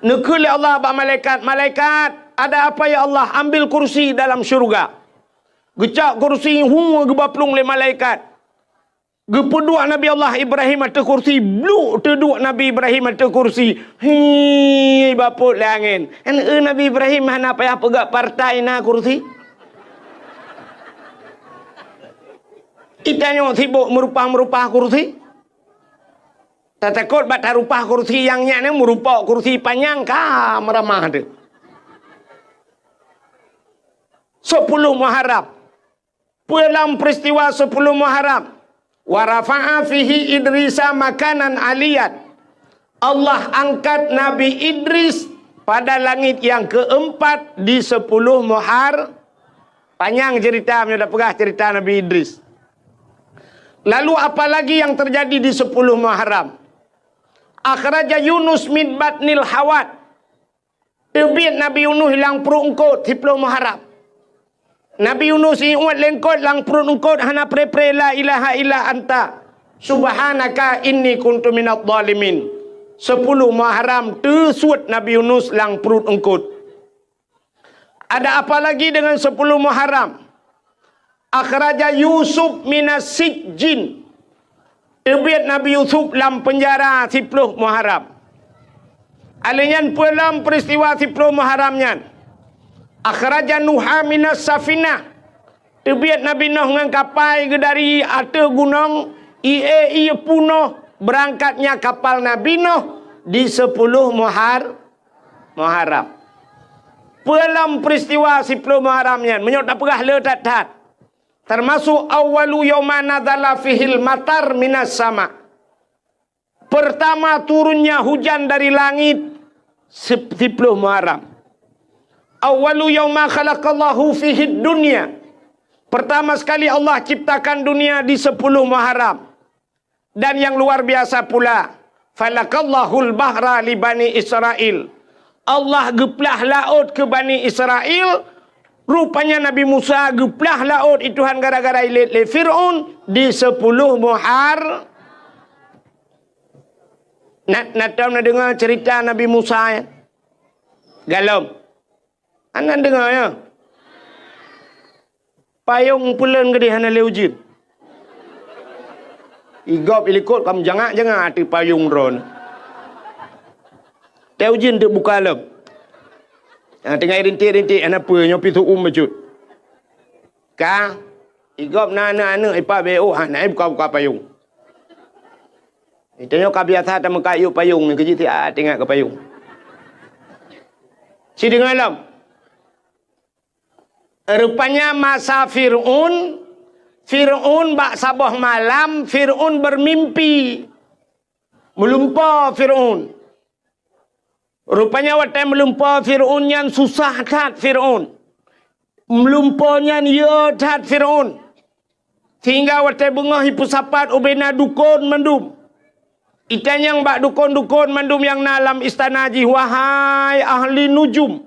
Neukheun lé Allah bak malaikat, "Malaikat, ada apa ya Allah? Ambil kursi dalam syurga." Geucok kursi, hu, geuba plueng lé malaikat. Geupeuduek Nabi Allah Ibrahim ateueh kursi, bluk teuduek Nabi Ibrahim ateueh kursi. Hi, bapot lé angén. Kan, eh, Nabi Ibrahim hana payah peugah partai na kursi. Itanyoe sibok meurupah-meurupah kursi. Tatakot bak tarupah kursi nyang nyan, meurupok kursi panyang ka meuramah teuh. Sepuluh Muharram. Peue lam peristiwa sepuluh Muharram? "Wa rafa'a fihi Idrisa makanan aliyan." Allah angkat Nabi Idris pada langit yang keempat di sepuluh Muhar-, panyang cerita, meunyoe tapeugah cerita Nabi Idris. Lalu apa lagi yang terjadi di sepuluh Muharram? "Akhraja Yunus min batnil hawat." Teubiet Nabi Yunus lam pruet eungkot siploh Muharram. Nabi Yunus iuet lé eungkot lam pruet eungkot hana pre-pre la ilaha illa anta subhanaka inni kuntu minadh dhalimin. Sepuluh Muharram teusuet Nabi Yunus lam pruet eungkot. Ada apa lagi dengan sepuluh Muharram? Akhraja Yusuf minas sijjin. Teubiet Nabi Yusuf lam peunjara siploh Muharram. Alèh nyan peue lom peuristiwa siploh Muharram nyan? Akhraja Nuha minas safinah. Teubiet Nabi Nuh ngon kapai geuh dari ateueh gunong, ie ie punoh beurangkatnya kapal Nabi Nuh di siploh Muhar-, Muharram. Peue lom peuristiwa siploh Muharram nyan, meunyoe tapeugah le that-that. Teumasok awwalu yauma nazala fihil matar minas sama. Pertama turunnya hujan dari langit sip-, siploh Muharram. Awwalu yauma khalaqallahu fihid dunya. Pertama sekali Allah ciptakan dunia di siploh Muharram. Dan yang luar biasa pula, falakallahul bahra li Bani Israil. Allah geuplah laôt keu Bani Israil. Rupanya Nabi Musa geuplah laôt i Tuhan gara-gara ilét lé Fir'aun di sepuluh Muhar-, na, na tom na deungoe cerita Nabi Musa, ya? Galom. Hana deungoe, ya? Payong peulon geudeh hana lé ujeuen. Igop ilikot kam jangak-jangak ateueh payong droeneuh. Teu ujeuen teubuka lom. Ha, tinggai rintik-rintik, hana peue, nyoe pih seu-uem bacut. Ka, igop na aneuk-aneuk ipa B O, ha, na buka-buka payong. Tanyoe ka biasa tameukat yub payong nyoe, keujeuet siat ingat keu payong. Sideungoe lom. Rupanya masa Fir'aun, Fir'aun bak saboh malam, Fir'aun bermimpi. Meulumpoe Fir'aun. Rupanya watée meulumpoe Fir'aun nyan susah that Fir'aun. Meulumpoe nyan yö that Fir'aun. Sehingga watée beungoh ipeusapat ubena dukon mandum. Itanyong bak dukon-dukon mandum nyang na lam istana jih, "Wahai ahli nujum,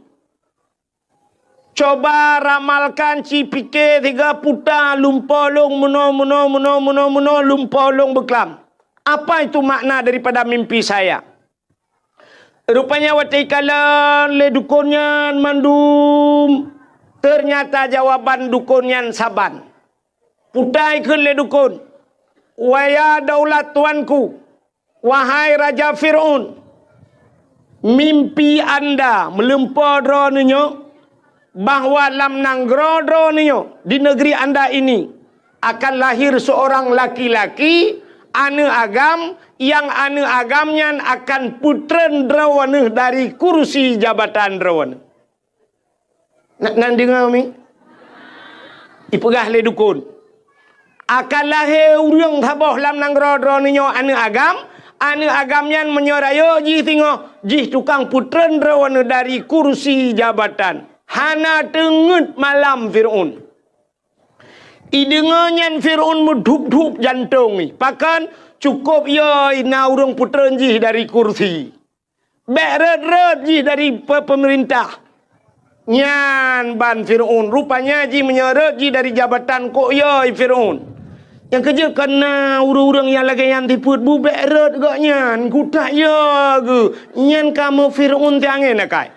coba ramalkan, ci pike siga puta lumpoe lôn meunoe, meunoe, meunoe, meunoe, meunoe, lumpoe lôn beuklam. Apa itu makna daripada mimpi saya?" Rupanya watée ikalon lé dukon nyan mandum, ternyata jawaban dukon nyan saban. Puta ikheun lé dukon, "Waya daulat tuanku, wahai Raja Fir'aun, mimpi anda meulumpoe droeneuh nyoe, bahwa lam nanggroe droeneuh nyoe, di negeri anda ini, akan lahir seorang laki-laki, aneuk agam, nyang aneuk agam nyan akan peutreun droeneuh dari kursi jabatan droeneuh." Na, na deungoe mi? Ipeugah lé dukon, "Akan lahé ureuëng saboh lam nanggroe droeneuh nyoe aneuk agam, aneuk agam nyan meunyoe rayeuk jih singoh, jih tukang peutreun droeneuh dari kursi jabatan." Hana teungeut malam Fir'aun. Ideungoe nyan Fir'aun meudhup-dhup jantong jih. Pakon? Cukôp yö na ureuëng peutreun jih dari kursi. Bék rhot-rhot jih dari pe-, peumeurintah. Nyan ban Fir'aun. Rupanya jih meunyoe rhot jih dari jabatan kok yö i Fir'aun. Nyang keujeuet ka na ureuëng-ureuëng nyang lagée nyan sifeuet bu bék rhot gobnyan. Kutak yö geuh. Nyan kamoe Fir'aun siangén akai.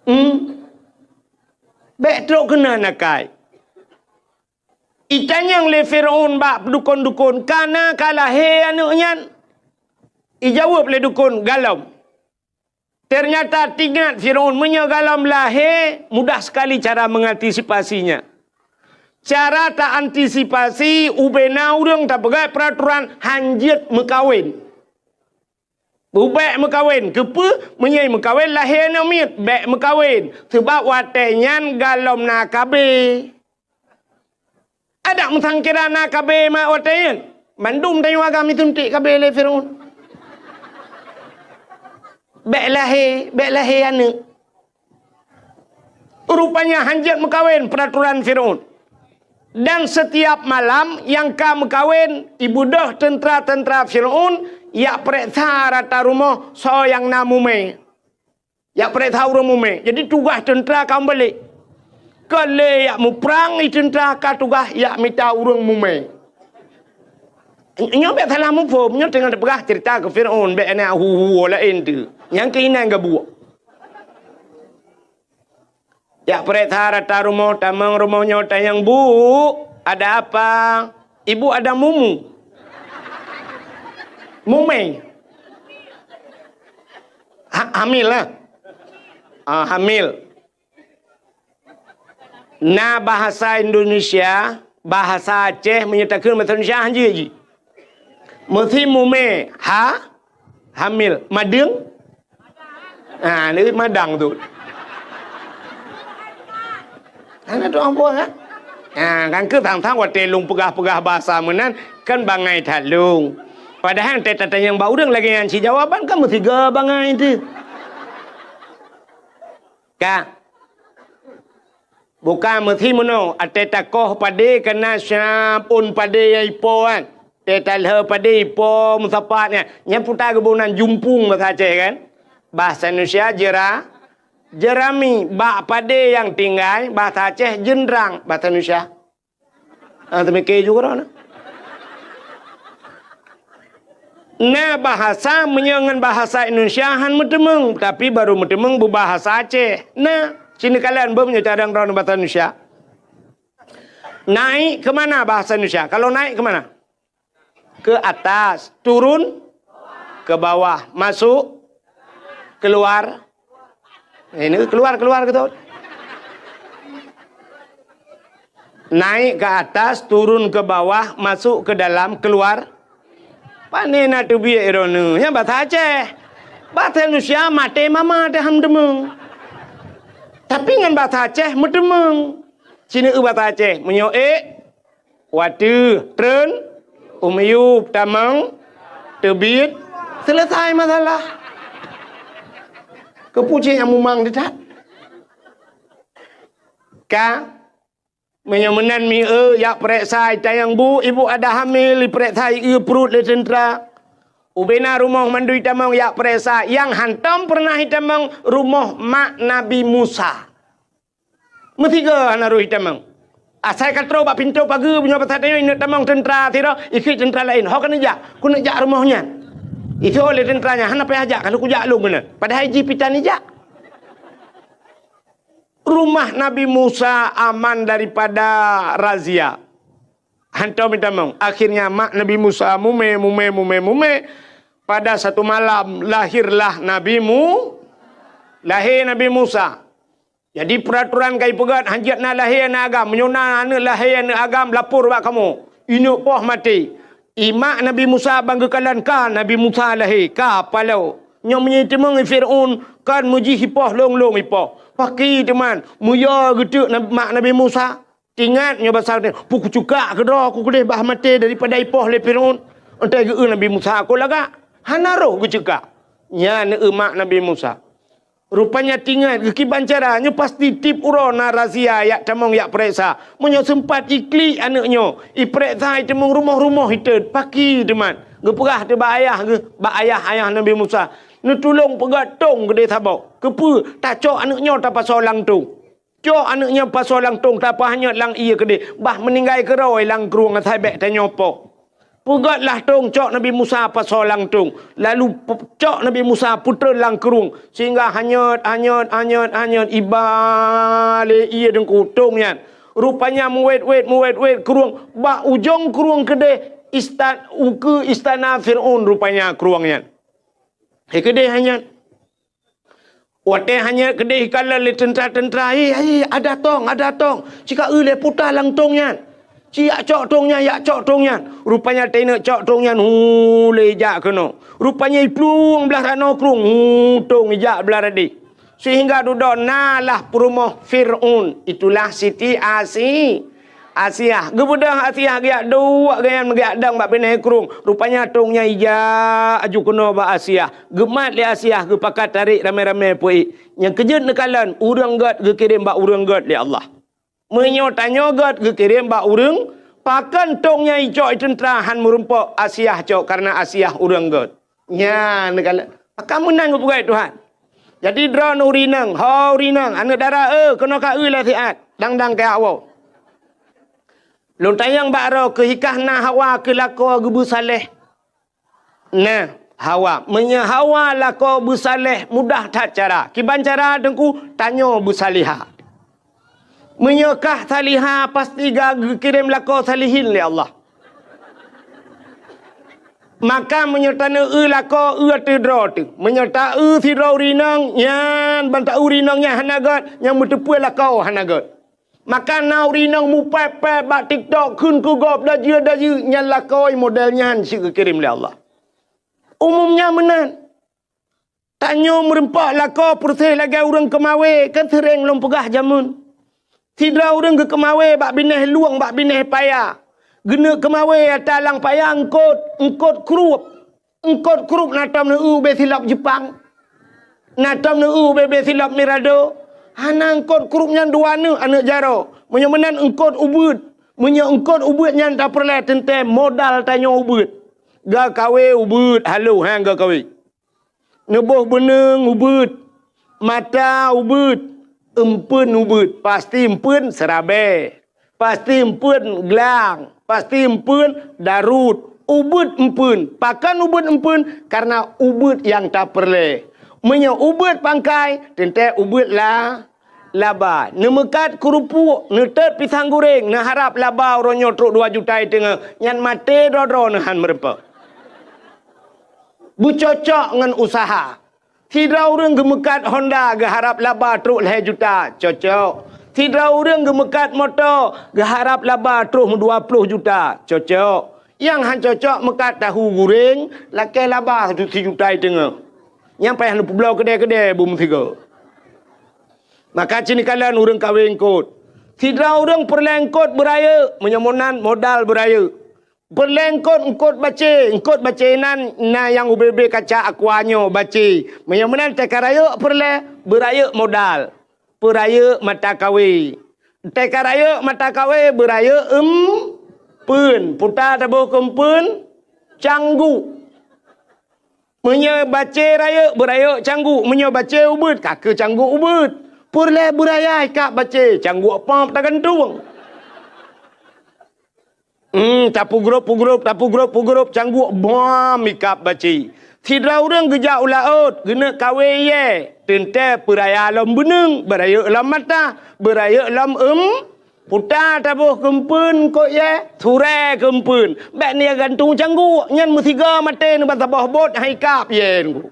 Hmm? Bék trok keunan akai. Itanyong lé Fir'aun bak dukon-dukon, "Ka na ka lahé aneuëk nyan?" Ijaweueb lé dukon, "Galom." Ternyata teuingat Fir'aun, meunyoe galom lahé, mudah sekali cara mengantisipasinya. Cara ta antisipasi, ubena ureuëng tapeugah peraturan hanjeuet meukawen. Bék meukawen. Keupeue? Meunyoe meukawen lahé aneuëk miet, bék meukawen. Sabab watée nyan galom na K B. Adak meusangkira na K B mak watée nyan. Mandum tanyoe agam ituntik K B lé Fir'aun. Bék lahé, bék lahé aneuëk. Rupanya hanjeuet meukawen peraturan Fir'aun. Dan setiap malam nyang ka meukawen, ibeudôh teuntra-teuntra Fir'aun yak peuriksa rata rumoh soe nyang na mumé. Yak peuriksa ureuëng mumé. Jadi tugaih teuntra ka meubalek. Ka lé yak muprang i teuntra ka tugaih yak mita ureuëng mumé. Nyoe bék salah muphom, nyoe teungoh teupeugah cerita keu Fir'aun, bék na hu-hu laén tu. Nyang keuinan gabuek. Jak peuriksa rata rumoh, tamong rumoh nyoe tanyong, "Bu, ada apa?" "Ibu ada mumu." Mumé. Ha, hamil lah. Ah, hamil. Na bahasa Indonesia, bahasa Aceh meunyoe takheun bahasa Indonesia hanjeuet jih. Meusi mumé, ha? Hamil. Madeueng? Ha, ni madang tu. Hana tu ambo, ha? Ha, kan keu sang-sang watée lôn peugah-peugah bahasa meunan, kan bangai that lôn. Padahai teuh tatanyong bak ureuëng lagée nyan cit jawaban kan meusiga bangai teuh. Ka. Bukan meusi meunoe, até takoh padé kana syabun padé nyang ipo kan. Até talheu padé ipo meusapat nyan. Nyan puta geuboh nan jumpung basa Aceh kan. Basa Indonesia jera, jerami. Bak padé nyang tinggai, basa Aceh jeundrang, basa Indonesia. Ah, teumike juga dah. Na bahasa meunyoe ngon bahasa Indonesia han meuteumeung, tapi baru meuteumeung beubahasa Aceh. Na, sini kalian beu meunyoe cadang droe bahasa Indonesia. Naik ke mana bahasa Indonesia? Kalau naik ke mana? Ke atas, turun ke bawah, masuk keluar. Ini keluar, keluar gitu. Naik ke atas, turun ke bawah, masuk ke dalam, keluar. Pane na teubiet droeneuh? Nyan bahasa Aceh. Bahasa Indonesia maté mama teuh han meuteumeng. Tapi ngon bahasa Aceh meuteumeng. Sini eu bahasa Aceh, meunyoe ék, wateuh, treun, u miyueb, tamong, teubiet, selesai masalah. Keupeue cit nyang mumang teutab? Ka, meunyoe meunan mi eu, jak peuriksa, itanyong bu, ibu ada hamil, ipeuriksa ié pruet lé teuntra. Ubena rumoh mandum itamong jak peuriksa, nyang hantom peureunah itamong rumoh mak Nabi Musa. Meusigoe hana roh itamong. Asai ka troh bak pintoe pageue, meunyoe basa tanyoe ineuk tamong teuntra sidroe, ikheun teuntra laén, "Ho keuneuk jak, keuneuk jak rumoh nyan." Iteu'oh lé teuntra nyan, "Hana payah jak, ka lheueh kujak lôn keunan." Padahai jih pih tan ijak. Rumah Nabi Musa aman daripada razia. Hantom itamong. Akhirnya mak Nabi Musa mumé, mumé, mumé, mumé. Pada satu malam lahirlah Nabi Mu-, lahé Nabi Musa. Jadi, peuratoran ka ipeugét, hanjeuet na lahé aneuëk agam. Meunyoe na aneuëk lahé aneuëk agam, lapor bak kamoe. Ineuk poh maté. I mak Nabi Musa ban geukalon ka Nabi Musa lahé, ka paloe. Nyoe meunyoe iteumeung i Fir'aun, kon meujih ipoh lôn-lôn ipoh. Paki teuma, meuyue geuteuk na-, mak Nabi Musa. Ingat nyoe basa, "Peue kucukak keudroe ku keudeh bah maté daripada ipoh lé Fir'aun." Enteuk geu-eu Nabi Musa, "Kon lagak." Hana roh geucukak. Nyan eu mak Nabi Musa. Rupanya tingat geukiban cara, nyoe pasti tiep uroe na razia jak tamong jak peuriksa. Meunyoe seumpat iklik aneuëk nyoe, ipeuriksa iteumeung rumoh-rumoh itot, paki teuma. Geupeugah teuh bak ayah geuh, bak ayah, ayah Nabi Musa, "Neutulông peugét tông keudeh saboh. Keupeue? Tacok aneuëk nyoe tapasoe lam tông." Cok aneuëk nyan pasoe lam tông, tapeuhanyot lam ié keudeh, bah meuninggai keudroe lam krueng asai bék tanyoe poh. Peugét lah tông, cok Nabi Musa pasoe lam tông. Lalu pe-, cok Nabi Musa peutreun lam krueng, sehingga hanyot, hanyot, hanyot, hanyot, iba lé ié teungku tông nyan. Rupanya meuwét-wét, meuwét-wét krueng, bak ujong krueng keudeh istan-, ukeue istana Fir'aun rupanya krueng nyan. Hai keudeh hanyot. Watée hanyot keudeh ikalon lé teuntra-teuntra, "Hei, hei, ada tông, ada tông! Ci ka eu lé puta lam tông nyan! Ci jak cok tông nyan, jak cok tông nyan!" Rupanya teuinok cok tông nyan, hu, lé ijak keunoe. Rupanya iplueng blaih ranoe krueng, hu, tông ijak blaih radeh. Sehingga dudoe na lah peurumoh Fir'aun, itulah Siti Asi-, Asiah. Geubeudôh Asiah geujak duek gobnyan meujak dong bak binéh krueng. Rupanya tông nyan ijak aju keunoe bak Asiah. Geumat lé Asiah, geupakat tarék ramé-ramé peuék. Nyang keujeuet neukalon, ureuëng gét geukirém bak ureuëng gét lé Allah. Meunyoe tanyoe gét geukirém bak ureuëng, pakon tông nyan icok i teuntra han meurumpok Asiah cok, kareuna Asiah ureuëng gét. Nyan neukalon. Pakon meunan geupeugah Tuhan. Jadi droeneuh ureuëng inong, ho ureuëng inong, aneuëk dara, eh, keunoe ka eu lé siat, dang-dang keu awak. Lôn tanyong bak droe keuh, hikah na Hawa keuh lakoe geubeusaléh. Nah, Hawa. Meunyoe Hawa lakoe beusaléh, mudah that cara. Kiban cara teungku, tanyoe beusaléha. Meunyoe kah saléha, pasti ka geukirém lakoe salihin lé Allah. Maka meunyoe taneu eu lakoe, eu ateueh droe teuh. Meunyoe ta eu sidroe ureuëng inong, nyan ban ta eu ureuëng inong nyan hana gét, nyang meuteupeue lakoe hana gét. Maka na ureuëng inong mupéb-péb bak TikTok kheun keu gob dajeu-dajeu, nyan lakoe model nyan cit geukirém lé Allah. Umum nyan meunan. Tanyoe meurumpok lakoe peureuseh lagée ureuëng keumawé, kan seuréng lôn peugah jameun. Sidroe ureuëng geukeumawé bak binéh lueng, bak binéh paya. Geuneuk keumawé ata lam paya eungkot, eungkot krueb. Eungkot krueb na tom neu eu ubé silop Jeupang. Na tom neu eu ubé-bé silop Mirado. Hana eungkot krup nyan dua aneuk, aneuk jaroe. Meunyoe meunan eungkot ubeuet. Meunyoe eungkot ubeuet nyan tapeureulèe teuntèe modal tanyoe ubeuet. Geukawe ubeuet, halo han geukawe. Neuboh beuneung ubeuet, mata ubeuet, eumpeuen ubeuet, pasti eumpeuen seurabèe, pasti eumpeuen glang, pasti eumpeuen daruet, ubeuet eumpeuen. Pakon ubeuet eumpeuen? Kareuna ubeuet nyang tapeureulèe. Meunyoe ubeuet pangkai, teuntèe ubeuet la, laba. Neumeukat keurupuek, neutot pisang guréng, neuharap laba uroe nyoe trok dua juta i teungoh, nyan maté droe-droe neuhan meurumpok. Beucocok ngon useuha. Sidroe ureueng geumeukat Honda geuharap laba trok lhèe juta, cocok. Sidroe ureueng geumeukat moto geuharap laba trok dua ploh juta, cocok. Nyang han cocok meukat tahu guréng, lakèe laba sijuta i teungoh. Nyang payah neupeubloe keudè-keudè beumeusigoe. Maka ci neukalon ureueng kawe eungkot. Sidroe ureueng peureulèe eungkot beurayeuk, meunyoe meunan modal beurayeuk. Peureulèe eungkot, eungkot bacé, eungkot bacé nan na nyang ubé-bé kaca aqua nyoe bacé. Meunyoe meunan teuka rayeuk peureulèe, beurayeuk modal. Peurayeuk mata kawe. Teuka rayeuk mata kawe, beurayeuk eumpeuen. Puta taboh keu eumpeuen, cangguk. Meunyoe bacé rayeuk, beurayeuk cangguk. Meunyoe bacé ubeuet, ka keu cangguk ubeuet. Peureulèe beuraya ikab bacé, cangguk pop tagantung. Hmm, tapeugrôp-peugrôp, tapeugrôp-peugrôp, cangguk bom ikab bacé. Sidroe ureueng geujak u laôt, geuneuk kawe yèe, teuntèe peuraya lom beuneung, beurayeuk lom mata, beurayeuk lom eum, puta taboh keu eumpeuen eungkot yèe, surèe keu eumpeuen. Bèk neugantung cangguk, nyan meusigoe maté neuba saboh bot han ikab yèe nyan.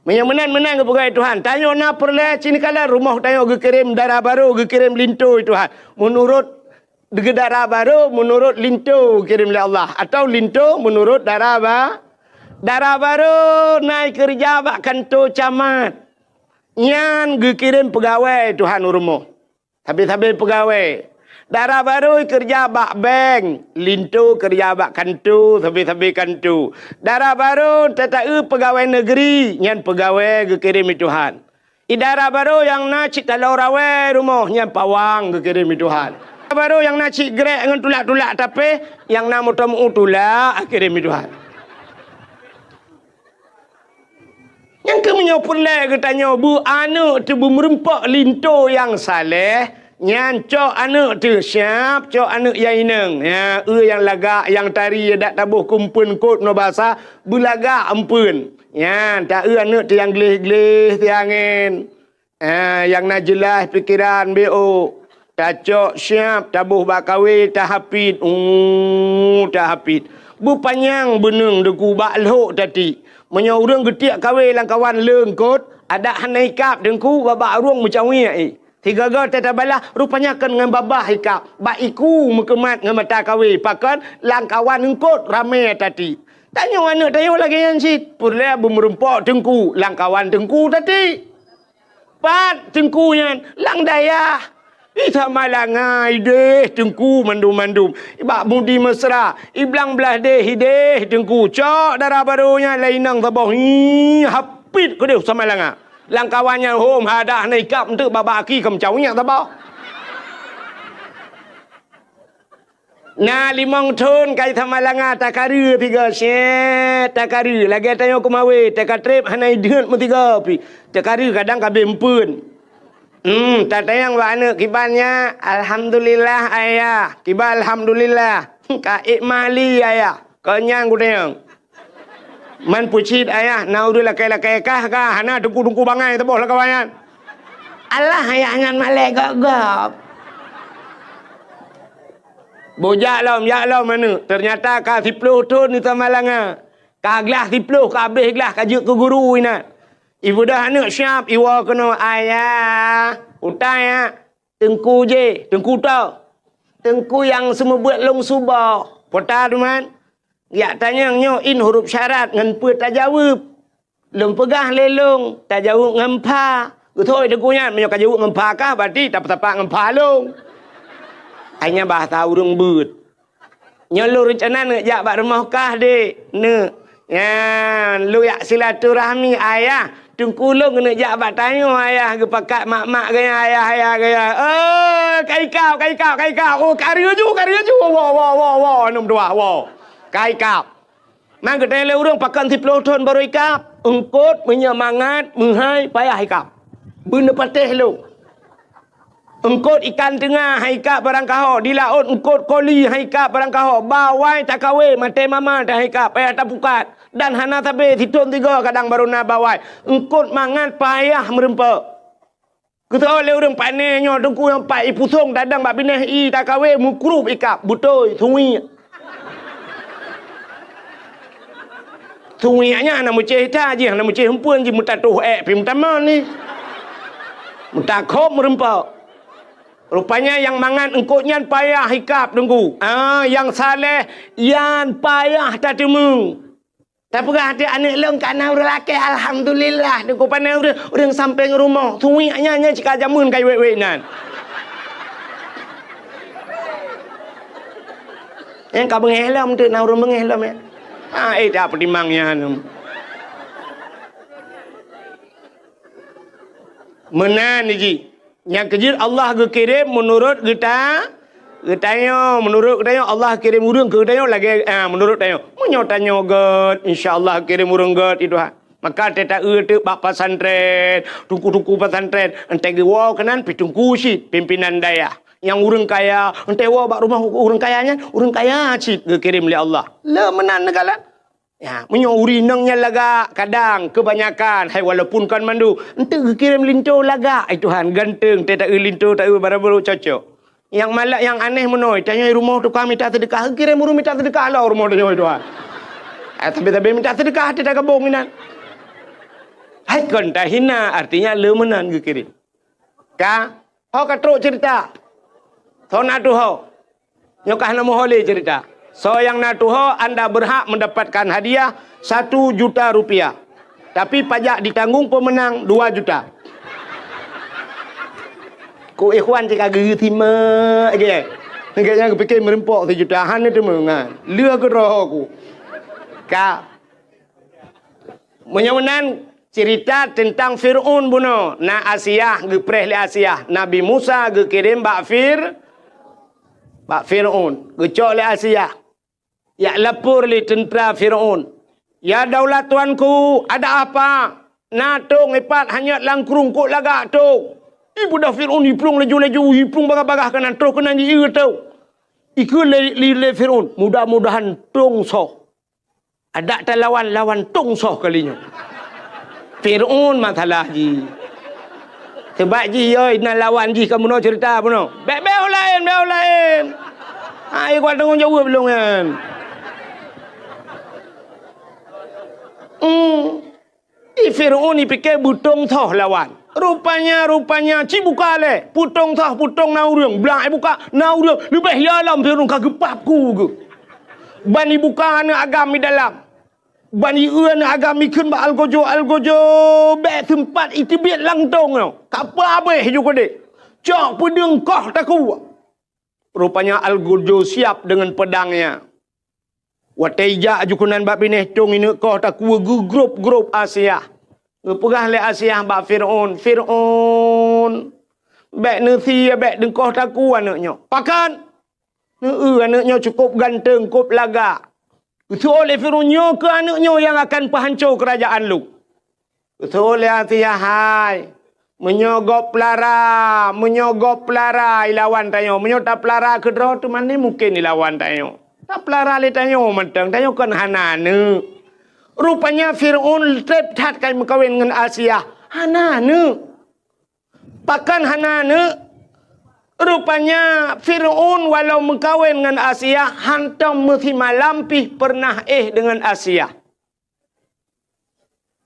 Meunyoe meunan, meunan geupeugah Tuhan, tanyoe na peureulèe ci neukalon rumoh tanyoe geukirém dara barô, geukirém linto Tuhan. Meunurot Dara barô meunurot linto kirém lé Allah, atawa linto meunurot dara ba-, dara barô na ikeureuja bak kanto camat. Nyan geukirém peugawée Tuhan u rumoh. Sabe-sabe peugawée. Dara barô ikeureuja bak bank, linto keureuja bak kanto, sabe-sabe kanto. Dara barô tata-eu peugawée negeri, nyan peugawée geukirém lé Tuhan. Idara barô nyang na cit taloe rawée rumoh, nyan pawang geukirém lé Tuhan. Barô nyang na cit grek ngon tulak-tulak tapéh, nyang na moto meu-ueh tulak geukirém lé Tuhan. Nyang keuh meunyoe peureulée geutanyoe beu aneuëk teuh beumeurumpok linto nyang saleh, nyan cok aneuëk teuh siab, cok aneuëk nyang inong. Ya, eu nyang lagak, nyang tari, dak taboh keu eumpeuen kot ngon basa, beulagak eumpeuen. Nyan, ta-eu aneuëk teuh nyang gleh-gleh siangén. Ah, nyang na jeulaih pikeran B O. Tacok siab, taboh bak kawé, tahapit. Uh, tahapit. Beupanyang beuneung deungon bak lhok tati. Meunyoe ureuëng geutiek kawé lam kawan leungkot, adak hana ikab teungku, babah ureuëng meucawiek, eh. Sigoe-goe teutabala, rupanya kon ngon babah ikab, bak iku meukeumat ngon mata kawé, pakon lam kawan eungkot ramé tati. Tanyoe aneuëk tanyoe lagée nyan cit, peureulée beumeurumpok teungku, lam kawan teungku tati. Pat teungku nyan, lam dayah. Di Samalanga ideh teungku mandum-mandum. Bak Mudi Mesra, i Blang Blahdeh ideh teungku. Cok dara barô nyan lé inong saboh. Hi, hapit keudeh Samalanga. Lam kawan nyan hom hadah na ikab eunteuk babah aki keu meucawiek saboh. Na limong thon ka i Samalanga takareue tiga, syet takareue. Lagée tanyoe keumawé, teuka treb hana ideuet meusigoe pih. Takareue kadang ka abéh eumpeuen. Hmm, tatanyong bak aneuëk kiban nyan, "Alhamdulillah, Ayah." Kiban alhamdulillah. "Ka ék mali, Ayah." Kon nyan kutanyong. Man peucit ayah, na ureuëng lakée-lakée kah ka, hana teungku-teungku bangai saboh lam kawan nyan. Alah ayah nyan malée gob-gob. Boh jak lom, jak lom aneuëk. Teunyata ka siploh thon di Samalanga. Ka glah siploh, ka abéh glah, ka jeuet keu guru inan. Ibeudôh aneuëk siab, iwoe keunoe, "Ayah, utai, ya." "Teungku jih, teungku toh?" "Teungku nyang seumeubeuet lôn suboh." "Peue ta, Duman?" "Jak tanyong nyoe in huruf syarat ngon peue tajaweueb." "Lôn peugah lé lôn, tajaweueb ngon pha." "Geuthôi teungku nyan, meunyoe ka jaweueb ngon pha kah, berarti tapeutapak ngon pha lôn." Hai nyan bahasa ureuëng beuet. "Nyoe lôn reuncana neuk jak bak rumoh kah, Dek, neuk. Nyan, lôn jak silaturahmi, Ayah. Teungku lôn keuneuk jak bak tanyoe ayah geupakat mak-mak gaya, ayah-ayah gaya. "Eh, ka ikab, ka ikab, ka ikab. Oh, ka reuju, ka reuju. Wo, wo, wo, wo, aneuk meutuah, wo. Ka ikab." Man geutanyong lé ureuëng pakon siplôh thon barô ikab. Eungkôt meunyoe mangat, meuhai, payah ikab. Beuneupatéh lôn. Eungkôt ikan teunga han ikab barangkaho, di laôt eungkôt koli han ikab barangkaho, bawai takawe maté mama han ikab, payah tapukat. Dan hana sabe sithon sigoe kadang barô na bawai. Eungkôt mangat payah meurumpok. Geuteuôt lé ureuëng pane nyoe teungku nyang pat ipusong tadong bak binéh i takawe meukrub ikab, beutôi, suwiek. Suwiek nyan hana meucéh that jih, hana meucéh eumpeuen jih, meutatoh ék pih meutamong ni. Meutakhob meurumpok. Rupanya nyang mangat eungkôt nyan payah ikab teungku. Ah, nyang saleh nyan payah tateumé. Tapeugah até aneuk lôn ka na ureuëng lakée, alhamdulillah, teungku pane ureuëng, ureuëng sampéng rumoh. Suwiek nyan, nyan cit ka jameun ka wék-wék nyan. Nyang ka beungéh lom teuk na ureuëng beungéh lom ya. Ah, eh, dak peutimang nyan. Meunan jih. Nyang keujeuet Allah geukirém meunurot geuta-, geutanyoe. Meunurot geutanyoe Allah kirém ureuëng keu geutanyoe lagée, ah, meunurot tanyoe. Meunyoe tanyoe gét, insya Allah kirém ureuëng gét, ya Tuhan. Maka teuta-eu teuk bak pesantren, teungku-teungku pesantren, entée geuwoe keunan pih teungku cit, pimpinan dayah. Nyang ureuëng kaya, entée woe bak rumoh ureuëng kaya nyan, ureuëng kaya cit geukirém lé Allah. Le meunan neugalan. Ya, meunyoe ureuëng inong nyan lagak, kadang keubanyakan, hai walaupun kon mandum, enteuk geukirém linto lagak, ai Tuhan, ganteng, teuta-eu linto, ta-eu barabaro cocok. Nyang malak, nyang aneh meunoe, tanyoe rumoh tukang mita seudeukah, geukirém ureuëng mita seudeukah lom rumoh tanyoe, ai Tuhan. Eh, tapi-tapi mita seudeukah, teuta gabong inan. Hai kon tahina, artinya le meunan geukirém. Ka, ho ka trok cerita. Soe na tuho. Nyoe ka hana meuho lé cerita. Soe nyang na tuho, anda berhak mendapatkan hadiah satu juta rupiah. Tapi pajak ditanggung pemenang dua juta. Kok ikhwan cit ka geusimak lagée nyan. Lagée nyan geupike meureumpok sijuta, hana teuma nyan. Lheueh keudroe ku. Ka. Meunyoe meunan, cerita teuntang Fir'aun bunoe. Na Asiah, geupreh lé Asiah. Nabi Musa geukirém bak Fir-, bak Fir'aun. Geucok lé Asiah. Jak lapor lé teuntra Fir'aun. "Ya daulat tuanku, ada apa? Na tong ipat hanyot lam krueng, kok lagak tong." Ipeugah Fir'aun, iplueng laju-laju, iplueng bagah-bagah keunan, troh keunan jieu tong. Ikheun lé, lé, lé Fir'aun, "Mudah-mudahan tong soh." Adak talawan, lawan tong soh kali nyoe. Fir'aun masalah jih. Sebab jih yo na lawan jih ka bunoe cerita bunoe. Bék, bék ho laén, bék ho laén. Ha, ikut tanggong jaweueb lôn nyan. Hmm. I Fir'aun ipike beutong soh lawan. Rupanya, rupanya, ci buka lé. Peue tong soh, peue tong na ureuëng. Blang ibuka, na ureuëng. Leubeh ya lom Fir'aun ka geupap ku geuh. Ban ibuka aneuk agam i dalam. Ban ieu aneuk agam ikheun bak algojo, algojo, bék seumpat iteubiet lam tong nyoe. Ka peuhabéh ju keudeh. Cok peudeueng koh takue. Rupanya algojo siap deungon peudangnya. Watée ijak ju keunan bak binéh tong ineuk koh takue geugrôp-grôp Asiah. Geupeugah lé Asiah bak Fir'aun, "Fir'aun, bék neusie, bék neukoh takue aneuk nyoe." Pakon? Neu-eu aneuk nyoe cukôp ganteng, kôp lagak. Geuseuôt lé Fir'aun, "Nyoe keuh aneuk nyoe nyang akan peuhanco keurajeuen lôn." Geuseuôt lé Asiah, "Hai, meunyoe gob peulara, meunyoe gob peulara ilawan tanyoe, meunyoe tapeulara keudroe teuma ni mungken ilawan tanyoe. Tapeulara lé tanyoe mantong, tanyoe kon hana aneuk." Rupanya Fir'aun treb that ka meukawen ngon Asiah, hana aneuk. Pakon hana aneuk? Rupanya Fir'aun walau meukawen ngon Asiah, hantom meusimalam pih peureunah éh deungon Asiah.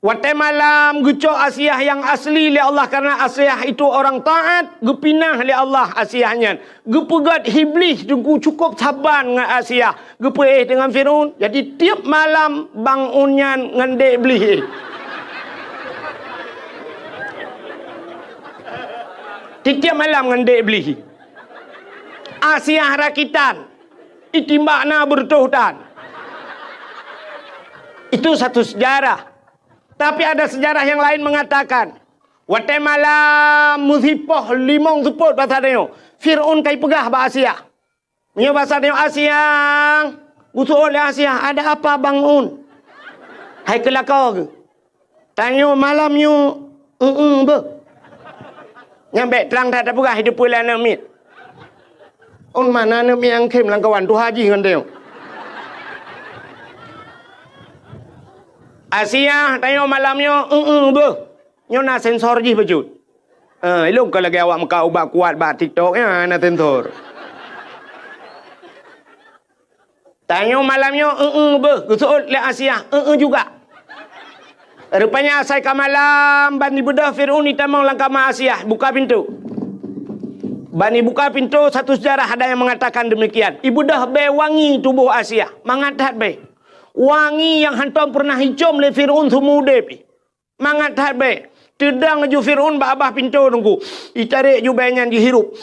Watée malam geucok Asiah nyang asli lé Allah, karena Asiah itu orang taat, geupinah lé Allah Asiah nyan. Geupeugét Iblih teungku cukôp saban ngon Asiah. Geupeuéh deungon Fir'aun. Jadi, tiep malam bangun nyan ngon dék Iblih. Tiep-tiep malam ngon dék Iblih. Asiah rakitan. Itimbak na beureutoh tan. Itu satu sejarah. Tapi ada sejarah yang lain mengatakan, watée malam meusipoh limong seupôt basa tanyoe, Fir'aun ka ipeugah bak Asiah. Nyoe basa tanyoe, "Asiah." Geuseuôt lé Asiah, "Ada apa, Bang Un?" Hai keu lakoe geuh. Tanyoe malam nyoe, eu-eu beuh. Nyan bék trang that tapeugah di depan aneuk miet. Un mana aneuk miet nyang khém lam kawan tuha jih ngon tanyoe. Asiah, tanyoe malam nyoe, eu-eu beuh. Nyoe na sensor jih bacut. Eh, ilôn ka lagée awak meukat ubat kuat bak TikTok, nyan na sensor. Tanyoe malam nyoe, eu-eu beuh, geuseuôt lé Asiah, eu-eu juga. Rupanya asai ka malam, ban ibeudôh Fir'aun itamong lam kama Asiah, buka pintoe. Ban ibuka pintoe, satu sejarah ada yang mengatakan demikian. Ibeudôh bée wangi tuboh Asiah, mangat that bée. Wangi nyang hántom peureunah icôm lé Fir'aun seumeu udeb. Mangat that bée. Teudong ju Fir'aun bak babah pintoe teungku. Itarek ju bée nyan jihirup.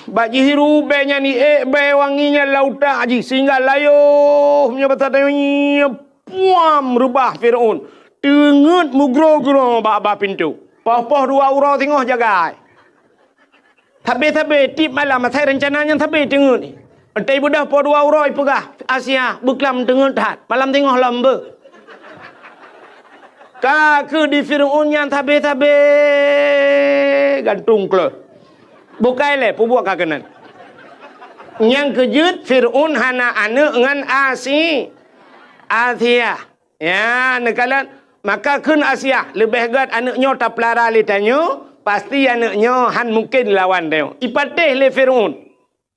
Bak jihirup bée nyan iék bée wangi nyan lam utak jih sehingga layoh meunyoe basa tanyoe nyan puam reubah Fir'aun. Teungeut meugroe-groe bak babah pintoe. Poh-poh dua uroe singoh jagai. Sabe-sabe tiep malam asai reuncana nyan sabe teungeut. Entah ibeudôh poh dua uroe ipeugah, "Asiah, beuklam teungeut that, malam singoh lom beuh." Ka keuh di Fir'aun nyan sabe-sabe gantung kleuh. Bukai lé peubuet ka keunan. Nyang keujeuet Fir'aun hana aneuk ngon Asi-, Asiah. Ya, neukalon. Maka kheun Asiah, leubeh gét aneuk nyoe tapeulara lé tanyoe, pasti aneuk nyoe han mungken lawan tanyoe. Ipatéh lé Fir'aun.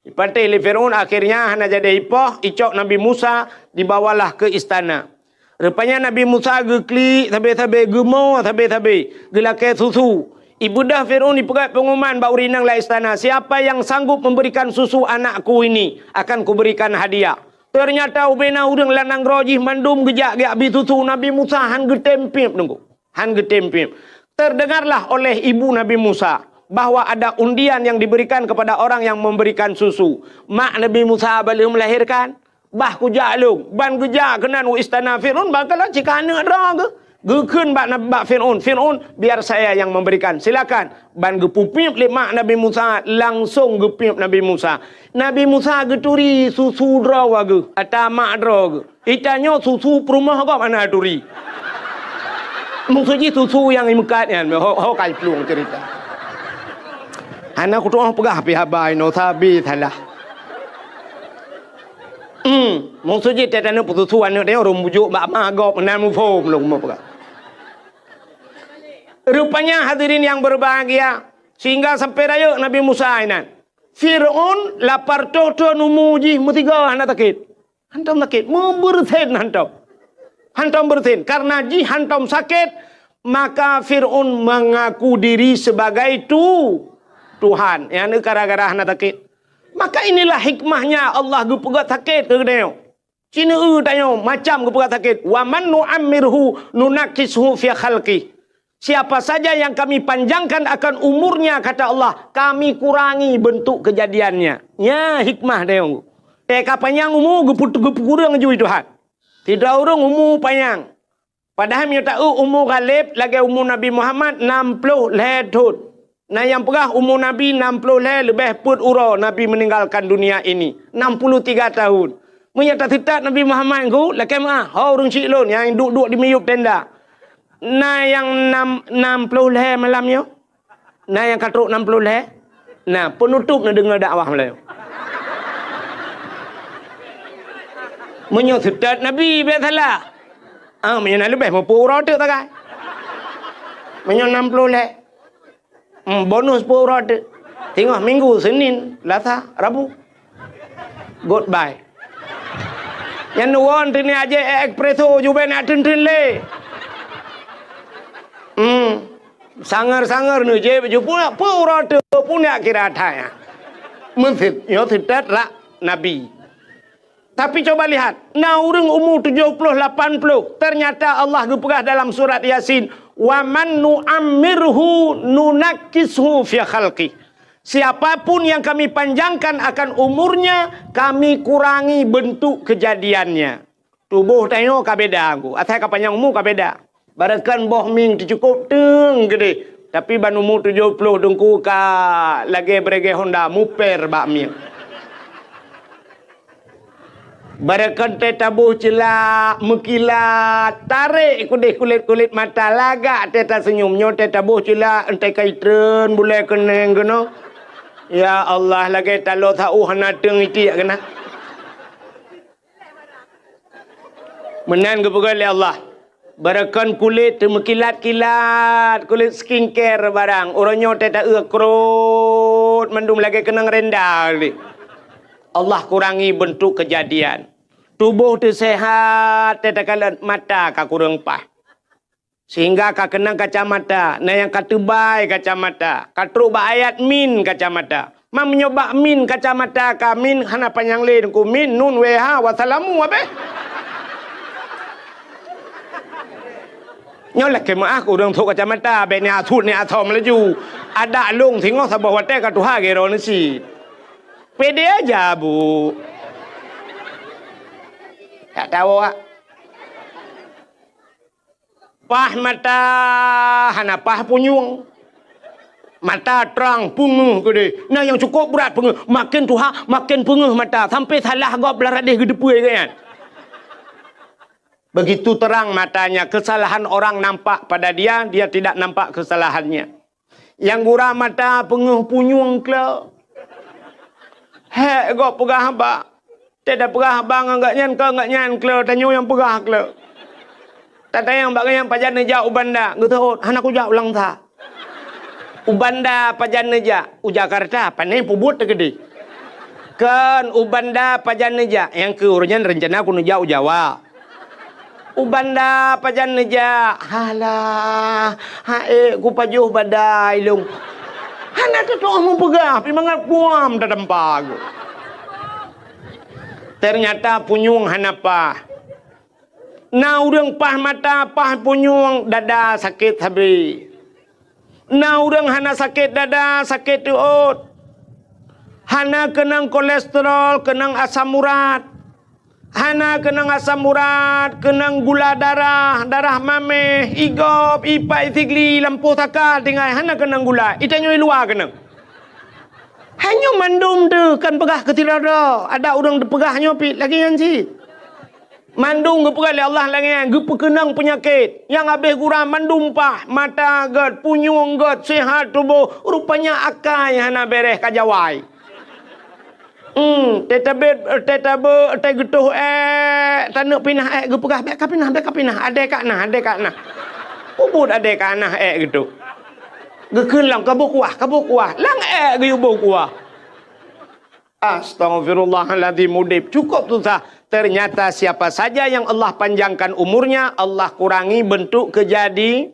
Ipatéh lé Fir'aun, akhirnya hana jadi ipoh, icok Nabi Musa, dibawalah ke istana. Rupanya Nabi Musa geuklik sabe-sabe, geumoe sabe-sabe, geulakée susu. Ibeudôh Fir'aun ipeugét pengumuman bak ureuëng inong lam istana, "Siapa yang sanggup memberikan susu anakku ini, akan kuberikan hadiah." Teunyata ubena ureuëng lam nanggroe jih mandum geujak geubri susu, Nabi Musa han geutem piep teungku. Han geutem piep. Terdengarlah oleh ibu Nabi Musa bahwa ada undian yang diberikan kepada orang yang memberikan susu. Mak Nabi Musa ban lheueh melahirkan, bah kujak lôn, ban geujak keunan u istana Fir'aun, bah kalon cit ka aneuk droe geuh. Geukheun bak, bak Fir'aun, "Fir'aun, biar saya yang memberikan. Silakan." Ban geupeupiep lé mak Nabi Musa, langsong geupiep Nabi Musa. Nabi Musa geuturi susu droe geuh, ata mak droe geuh. Itanyoe susu peurumoh gob hana turi. Maksud jih susu nyang imeukat nyan, ho, ho kai plueng cerita. Hana kutu'oh peugah pih haba inoe sabe salah. Hmm, maksud jih teutanyoe peususu aneuk tanyoe ureuëng bujok bak ma gob, meunan muphom lôn peugah. Rupanya hadirin yang berbahagia, sehingga sampai rayeuk Nabi Musa inan. Fir'aun lapar toh thon umu jih meusigoe hana sakét. Hantom sakét, meubeureusen hantom. Hantom beureusen, karena jih hantom sakét, maka Fir'aun mengaku diri sebagai tu-, Tuhan. Nyang gara-gara hana sakét. Maka inilah hikmahnya Allah geupeugah sakét keu geutanyoe. Cina tanyoe macam geupeugah sakét, "Wa man nu'ammirhu nunakkishu fi khalqih." Siapa saja yang Kami panjangkan akan umurnya, kata Allah, Kami kurangi bentuk kejadiannya. Nya hikmah tanyoe. Teuka panyang umu geupeu-, geupeukureueng ju Tuhan. Sidroe ureuëng umu panyang. Padahai meunyoe ta-eu umu ghaleb lagée umu Nabi Muhammad nam ploh lhée thon. Na nyang peugah umu Nabi nam ploh lhée leubeh peuet uroe Nabi meninggalkan dunia ini, enam puluh tiga tahun. Meunyoe taseutat Nabi Muhammad ngon lakée meuah, ho ureuëng syiek lôn nyang duek-duek di miyueb tenda. Na nyang nam, nam ploh lhée malam nyoe? Na nyang ka trok nam ploh lhée? Na, peunutôb neudeungoe dakwah malam nyoe. Meunyoe seutat Nabi, bék salah. Ah, meunyoe na leubeh meupeu uroe teuk tagai. Meunyoe nam ploh lhée. Hmm, bonus peuet uroe teuk. Singoh Minggu, Senin, Selasa, Rabu. Goodbye. Nyan neuwon teunie aje espresso jubé na teun-teun lé. Hmm. Sanger-sanger neujép ju peuet uroe teuk pun yak kira that nyan. Meuseuet, nyoe seutet rak Nabi. Tapi coba lihat, na ureuëng umu tujoh ploh lapan ploh, ternyata Allah geupeugah dalam surat Yasin, "Wa man nu'ammirhu nunakkishu fi khalqih." Siapapun yang Kami panjangkan akan umurnya, Kami kurangi bentuk kejadiannya. Tuboh tanyoe ka beda, asai ka panyang umu ka beda. Barokon boh mieng teucukôp teung keudeh, tapi ban umu tujoh ploh teungku ka lagèe beuregèe honda muper bak mieng. Barokon teuh taboh ceulak meukilat, tarek keudeh kulét-kulét mata, lagak teuh taseunyum. Nyoe teuh taboh ceulak, entah ka itreun bulèe keuneng keunoe. Ya Allah, lagèe taloe sa-ueh hana teung itiek keunan. Meunan geupeugah lé Allah, barokon kulét teumeukilat-kilat, kulét skincare barang. Uroe nyoe teuh ta-eu krot mandum lagèe keunong renda lé. Allah kurangi beuntuk keujadian. Tuboh teuh seuhat, teuh takalon mata ka kureueng paih. Sehingga ka keunong kacamata, na nyang ka teubai kacamata, ka trok bak ayat min kacamata. Ma meunyoe bak min kacamata ka min hana panyang lé teungku, min, nun, wee, ha, wassalamu, abéh. Nyoe lakèe meu'ah keu ureueng trok kacamata, bèk ni asut ni asom laju. Adak lôn singoh saboh watèe ka tuha geuroe neusi. Pede aja, Bu. Tak tahu, ah. Paih mata hana paih punyueng. Mata trang, peungeuh keudeh. Na nyang cukôp brat peungeuh. Maken tuha, maken peungeuh mata. Sampai salah gob lam radeh geuteupeue geuh nyan. Begitu terang matanya, kesalahan orang nampak pada dia, dia tidak nampak kesalahannya. Nyang gura mata peungeuh punyueng kle. Hék gob peugah haba. Teuh tapeugah haba ngon gobnyan, keu gobnyan kle, tanyoe nyang peugah kle. Tatanyong bak gobnyan, "Pajan neujak u Banda?" Geuteuôt, "Hana kujak u Langsa." "U Banda pajan neujak?" "U Jakarta." "Pane peubuet teukeudeh?" "Kon, u Banda pajan neujak?" "Nyang keu uroe nyan reuncana kuneuk jak u Jawa." "U Banda pajan neujak?" "Halah, han ék kupajoh badai lôn." Hana teutoh meupeugah, pih mangat puam tatampa geuh. Ternyata punyueng hana paih. Na ureueng paih mata, paih punyueng, dada sakét sabe. Na ureueng hana sakét dada, sakét teuôt. Hana keunong kolesterol, keunong asam urat. Hana keunong asam urat, keunong gula darah, darah maméh, igob, ipat, isigli, lampôh saka tinggai, hana keunong gula. Itanyoe i luwa keunong. Hanyoe mandum teuh kan peugah keu sidroe-droe. Ada ureueng teupeugah nyoe pih lagèe nyan cit. Mandum geupeugah lé Allah lagèe nyan, geupeukeunong peunyakét. Nyang habéh gura mandum paih, mata gèt, punyueng gèt, seuhat tuboh, rupanya akai hana bèrèh ka jawai. Hmm, teutabét, teutabeuet, teugeutôh ék, taneuk pinah ék, geupeugah, "Bèk kapinah, bèk kapinah, adèe ka na, adèe ka na." Ubit adèe ka na ék geutoh. Geukheun lom, "Kaboh kuah, kaboh kuah." Lam ék geuyue boh kuah. Astaghfirullahaladzim, udép cukup susah. Ternyata siapa saja yang Allah panjangkan umurnya, Allah kurangi bentuk kejadi-,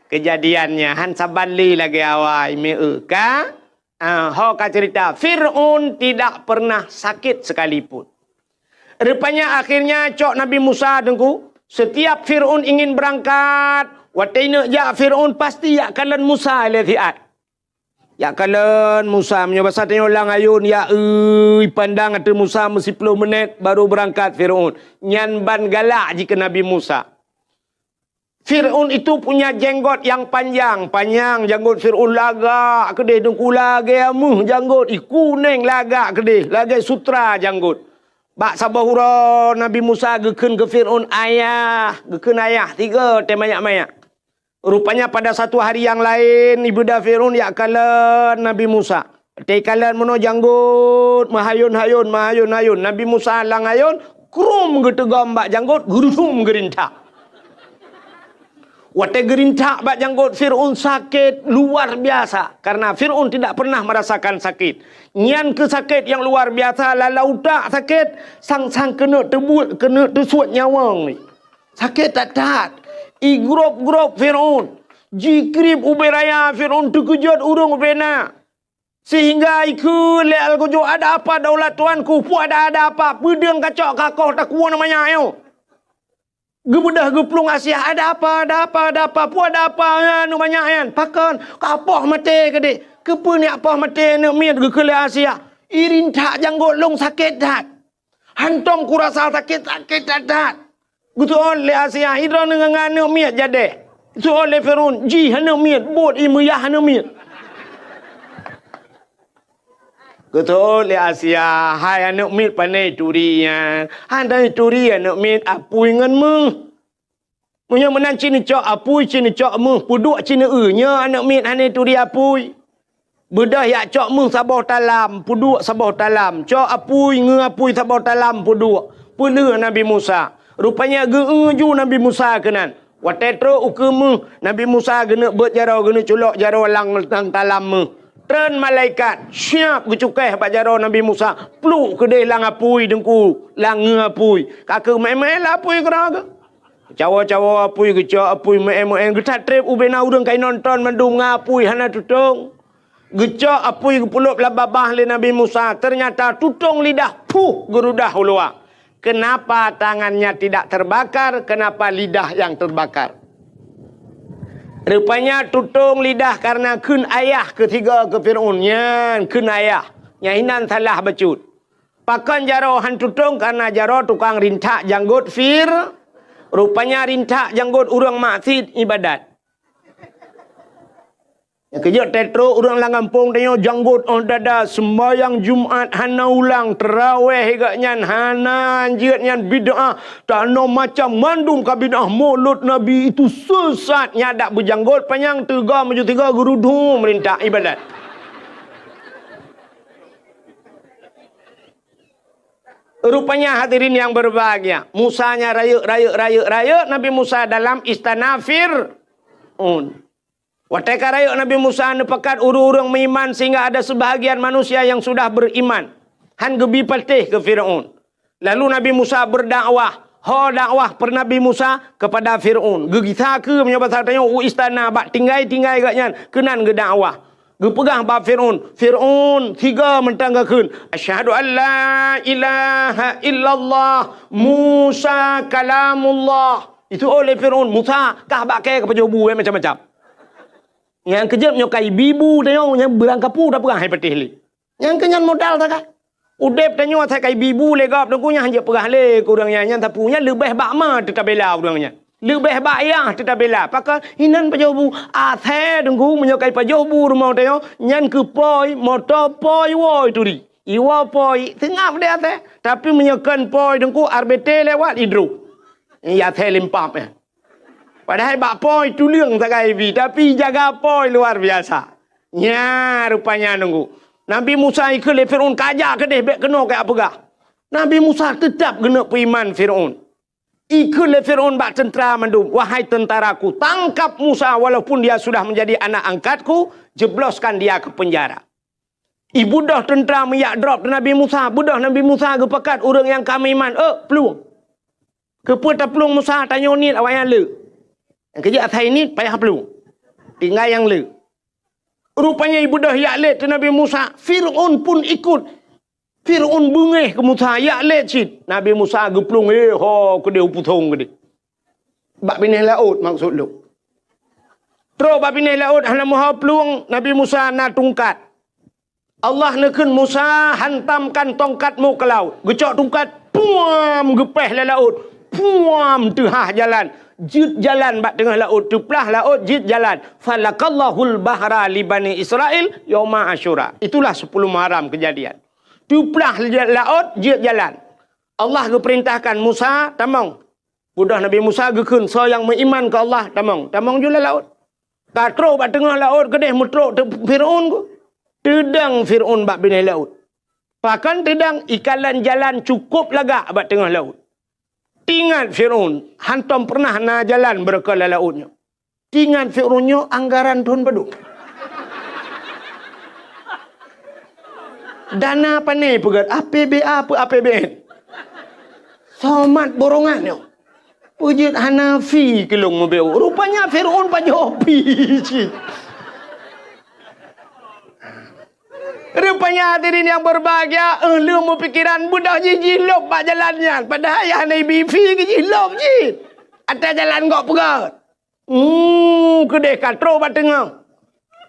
kejadiannya. Han saban lé lagèe awai, meu ka? Ah, ho ka cerita, Fir'aun tidak pernah sakit sekalipun. Rupanya akhirnya cok Nabi Musa teungku, setiap Fir'aun ingin berangkat, watèe neuk jak Fir'aun pasti jak kalon Musa lé siat. Jak kalon Musa, meunyoe basa tanyoe lam ayôn, jak eu, ipandang ateueh Musa meusiploh meunét baru beurangkat Fir'aun. Nyan ban galak jih keu Nabi Musa. Fir'aun itu punya jenggot yang panjang, panyang janggot Fir'aun lagak keudeh teungku lagèe ameuh janggot, i kuneng lagak keudeh, lagèe sutra janggot. Bak saboh uroe Nabi Musa geukheun keu Fir'aun, "Ayah," geukheun ayah, tiga teumanyak-manyak. Rupanya pada satu hari yang laén, ibunda Fir'aun jak kalon Nabi Musa. Watèe kalon meunoe janggot, meuhayôn-hayôn, meuhayôn-hayôn. Nabi Musa lam ayôn, krum geuteugom bak janggot, geurusum geurintak. Watèe geurintak bak janggot Fir'aun sakét luar biasa, karena Fir'aun tidak pernah merasakan sakit. Nyan keuh sakét nyang luar biasa, lam utak sakét, sang-sang keuneuk teubuet, keuneuk teusuet nyawöng. Sakét that-that. Igrôp-grôp Fir'aun. Jikrieb ubé raya, Fir'aun teukeujot ureueng ubé na. Sehingga ikheun lé algojo, "Ada apa daulat tuanku? Peue ada, ada apa? Peudeueng kacok kakoh takue na manyak nyoe." Geubeudôh geuplueng Asia, "Ada apa, ada apa, ada apa? Peue ada apa, ya, nu manyak nyan? Pakon? Ka poh maté keudeh." "Keupeue neujak poh maté aneuk miet?" geukheun lé Asia. "Irintak janggot lôn sakét that. Hantom kurasa sakét, sakét that-that." Geuseuôt lé Asia, "Droeneuh ngon aneuk miet jadeh?" Geuseuôt lé Firaun, "Jih aneuk miet, buet ie meuyah aneuk miet." Geuseuôt lé Asia, "Hai aneuk miet, pane turi nyan?" "Hana turi aneuk miet, apui ngon méuh." "Meunyoe meunan, ci neucok apui, ci neucok méuh, peuduek ci neueu, nyoe aneuk miet hana turi apui." Beudôh jak cok méuh saboh talam, peuduek saboh talam. Cok apui, ngeu apui saboh talam, peuduek. Peuleueh Nabi Musa. Rupanya geu-eu ju Nabi Musa keunan. Watée trok ukeue méuh, Nabi Musa geuneuk beuet jaroe, geuneuk culok jaroe lam, lam talam méuh. Treun malaikat, siab geucukéh bak jaroe Nabi Musa. Pluek keudeh lam apui Teungku, lam ngeu apui. Ka keuh meu'én-meu'én lam apui keudroe geuh. Cawoe-cawoe apui, geucok apui, meu'én-meu'én, geuthat treb ubena ureuëng ka inonton mandum ngon apui hana tutong. Geucok apui geupeulop lam babah lé Nabi Musa, ternyata tutong lidah, puh, geurudah u luwa. Kenapa tangannya tidak terbakar? Kenapa lidah yang terbakar? Rupanya tutong lidah karena kheun ayah keu tiga keu Firaun. Nyan kheun ayah. Nyan inan salah bacut. Pakon jaroe han tutong? Karena jaroe tukang rintak janggot Fir. Rupanya rintak janggot ureuëng maksiet ibadat. Nyang keujeuet teutro ureuëng lam gampông tanyoe janggot óh dada, seumbahyang Jumat hana ulang, teurawéh gak nyan hana, jeuet nyan bid'ah, tanoh macam mandum ka bid'ah, Maulud Nabi itu sesat, nyan dak beujanggot panyang teuga meujeuet tiga geurudu meurintak ibadat. Rupanya hadirin yang berbahagia, Musa nya rayeuk, rayeuk, rayeuk, rayeuk Nabi Musa dalam istana Fir'aun. Watée ka rayeuk Nabi Musa neupakat ureuëng-ureuëng meuiman sehingga ada sebahagian manusia yang sudah beriman. Han geubi patéh keu Fir'aun. Lalu Nabi Musa berdakwah. Ho dakwah per Nabi Musa kepada Fir'aun. Geugisa keu meunyoe basa tanyoe u istana bak tinggai-tinggai gak nyan keunan geudakwah. Geupeugah bak Fir'aun, "Fir'aun, tiga mantong geukheun, 'Asyhadu an la ilaha illallah, Musa kalamullah.'" Itu oleh Fir'aun, "Musa, kah bak kée ka pajoh bu, eh, macam-macam." Nyang keujeuet nyoe kai bibu tanyoe nyang beurangkapu tapeugah hai patéh lé. Nyang keu nyan modal that ka. Udeb tanyoe asai kai bibu lé gob Teungku nyan hanjeuet peugah lé keu ureuëng nyan, nyan sapeue nyan leubeh bak ma teutabela ureuëng nyan. Leubeh bak yah teutabela. Pakon inan pajoh bu asai Teungku meunyoe kai pajoh bu rumoh tanyoe nyan keu poi, moto poi woe turi. Iwoe poi seungab deh asai. Tapi meunyoe kon poi Teungku R B T lewat idroh. Ya asai limpap ya. Padahai bak poi tuleueng sagai bi, tapi jaga poi luar biasa. Nya rupanya Teungku. Nabi Musa ikheun lé Fir'aun, "Kajak keudeh bék keunoe kajak peugah." Nabi Musa teutab geuneuk peuiman Fir'aun. Ikheun lé Fir'aun bak teuntara mandum, "Wahai tentaraku, tangkap Musa walaupun dia sudah menjadi anak angkatku, jebloskan dia ke penjara." Ibeudôh teuntara meujak drob teuh Nabi Musa, beudôh Nabi Musa geupakat ureuëng nyang ka meuiman, "Ôk, plueng." Keupeue taplueng Musa? Tanyoe niet awaknyan le. Nyang keujeuet asai niet payah plueng. Tinggai nyang le. Rupanya ibeudôh jak lét teuh Nabi Musa, Fir'aun pun ikut. Fir'aun beungéh keu Musa, jak lét cit. Nabi Musa geuplueng, eh, ho keudeh u pusong keudeh. Bak binéh laôt maksud lôn. Trok bak binéh laôt hana meuho plueng, Nabi Musa na tungkat. Allah neukheun Musa, "Hantamkan tongkatmu ke laut." Geucok tungkat, puam, geupéh lé laôt. Puam, teuhah jalan. Jeuet jalan bak teungoh laôt, teuplah laôt, jeuet jalan. "Falakallahul bahra li Bani Israil yauma Asyura." Itulah sepuluh Muharram kejadian. Teuplah laôt, jeuet jalan. Allah geupeurintahkan Musa, "Tamong." Beudôh Nabi Musa geukheun, "Soe nyang meuiman keu Allah, tamong." Tamong ju lam laôt. Ka trok bak teungoh laôt keudeh meutrok teu Fir'aun ku. Teudong Fir'aun bak binéh laôt. Pakon teudong, ikalon jalan cukôp lagak bak teungoh laôt. Teuingat Fir'aun, hantom peureunah na jalan beureukat lam laôt nyoe. Teuingat Fir'aun nyoe anggaran thon padum. Dana pane peugét, A P B A peu A P B N. Somat borongan nyoe. Peujeuet hana fi keu lôn meubeuet. Rupanya Fir'aun pajoh fi cit. Rupanya hadirin yang berbahagia, eh, lheueh meupikiran beudôh jih jilop bak jalan nyan. Padahai hana ibi fi keu jilop cit. Até jalan gok peugét. Hmm, keudeh ka trok bak teungoh.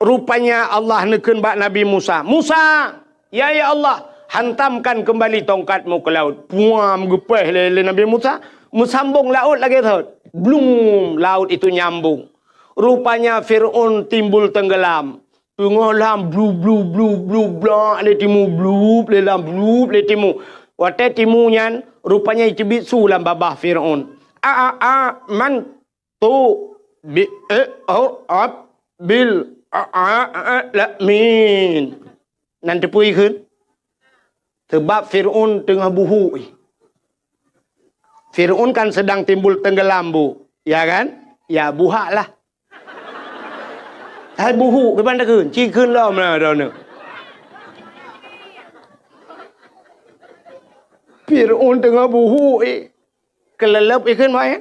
Rupanya Allah neukheun bak Nabi Musa, "Musa, ya, ya Allah, "Hantamkan kembali tongkatmu ke laut." Puam, geupéh lé, lé Nabi Musa. Meusambong laôt lagée thot. Blum, laut itu nyambung. Rupanya Fir'aun timbul tenggelam. Teungoh lam, blub, blub, blub, blub, blak lé timu, blub lé lam, blub lé timu. Watée timu nyan, rupanya iteubiet su lam babah Fir'aun. "A, a, a, man tu bi, e, o, ab, bil, a, a, a, la, min." Nan teupeue kheun? Sebab Fir'aun teungoh buhuk. Fir'aun kan sedang timbul tenggelam, Bu. Ya kan? Ya, buhak lah. Hai buhuk, kiban takheun? Ci kheun lom lah, droeneuh. Fir'aun teungoh buhuk, eh. Keuleuleub ikheun, Mak, eh?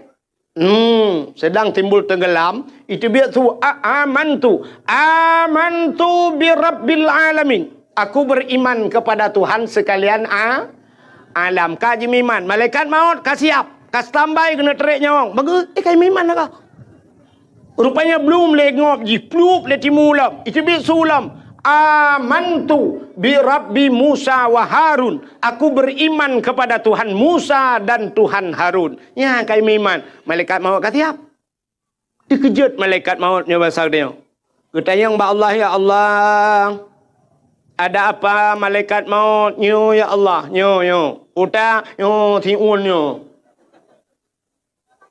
Hmm, sedang timbul tenggelam, iteubiet su, "A-, amantu, amantu bi rabbil alamin." "Aku beriman kepada Tuhan sekalian a-, alam." Ka jimeuiman, malaikat maut ka siap, ka standby keuneuk trek nyawöng. Bagus, eh, ka jimeuiman lah ka. Rupanya blum lé ngop jih, plup lé timu lom, iteubiet su lom. "Amantu bi Rabbi Musa wa Harun." "Aku beriman kepada Tuhan Musa dan Tuhan Harun." Nyan ka jimeuiman, malaikat maut ka siap. Teukeujot malaikat maut nyoe basa geutanyoe. Geutanyong bak Allah, "Ya Allah, ada apa malaikat maut nyoe, ya Allah?" "Nyoe, nyoe. Utak nyoe, siun nyoe.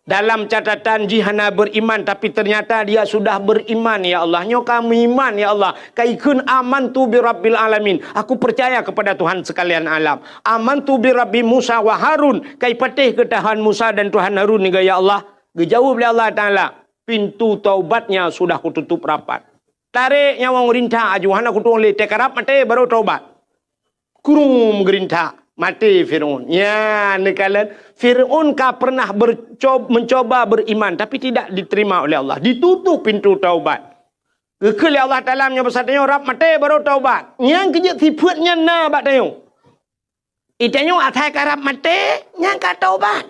Dalam catatan jih hana beriman, tapi ternyata dia sudah beriman, ya Allah. Nyoe ka meuiman, ya Allah. Ka ikheun, 'Amantu bi Rabbil Alamin.' Aku percaya kepada Tuhan sekalian alam. 'Amantu bi Rabbi Musa wa Harun.' Ka ipatéh keu Tuhan Musa dan Tuhan Harun nyoe, ya Allah." Geujaweueb lé Allah Taala, "Pintu taubatnya sudah kututup rapat." Tarek nyawöng rintak aju, hana kutueng lé, teukarab maté baru taubat. Krum geurintak, maté Fir'aun. Nyan neukalon, Fir'aun ka pernah berco-, mencoba beriman, tapi tidak diterima oleh Allah. Ditutup pintu taubat. Geukheun lé Allah Taala, "Meunyoe basa tanyoe rab maté baru taubat." Nyan keujeuet sifeuet nyan na bak tanyoe. Itanyoe asai karab maté, nyan ka taubat.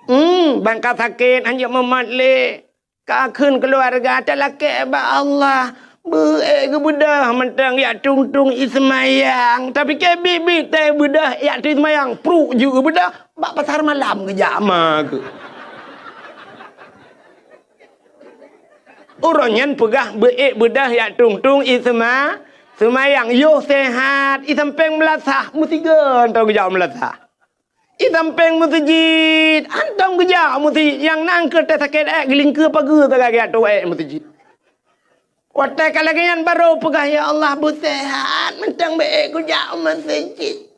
Hmm, ban ka sakét, hanjeuet mumat lé. Ka kheun keuluwarga talakée bak Allah. Beu-ék geubeudôh mantong jak tueng-tueng i seumayang. Tapi keu biet-biet teubeudôh jak tueng seumayang, pruek jeuet geubeudôh, bak pasar malam geujak ma keuh. Uroe nyan peugah beu-ék beudôh jak tueng-tueng i seuma-, seumayang. Yoh seuhat, i sampéng meulasah, meusigoe tau geujak meulasah. I sampéng meuseujid, hantom geujak meuseujid. Nyang na keu teuh sakét ék, geulingkeue pageue sagai geujak tueng ék meuseujid. Watée ka lagée nyan barô peugah, "Ya Allah, beuseuhat, mantong beu-ék kujak meuseujid."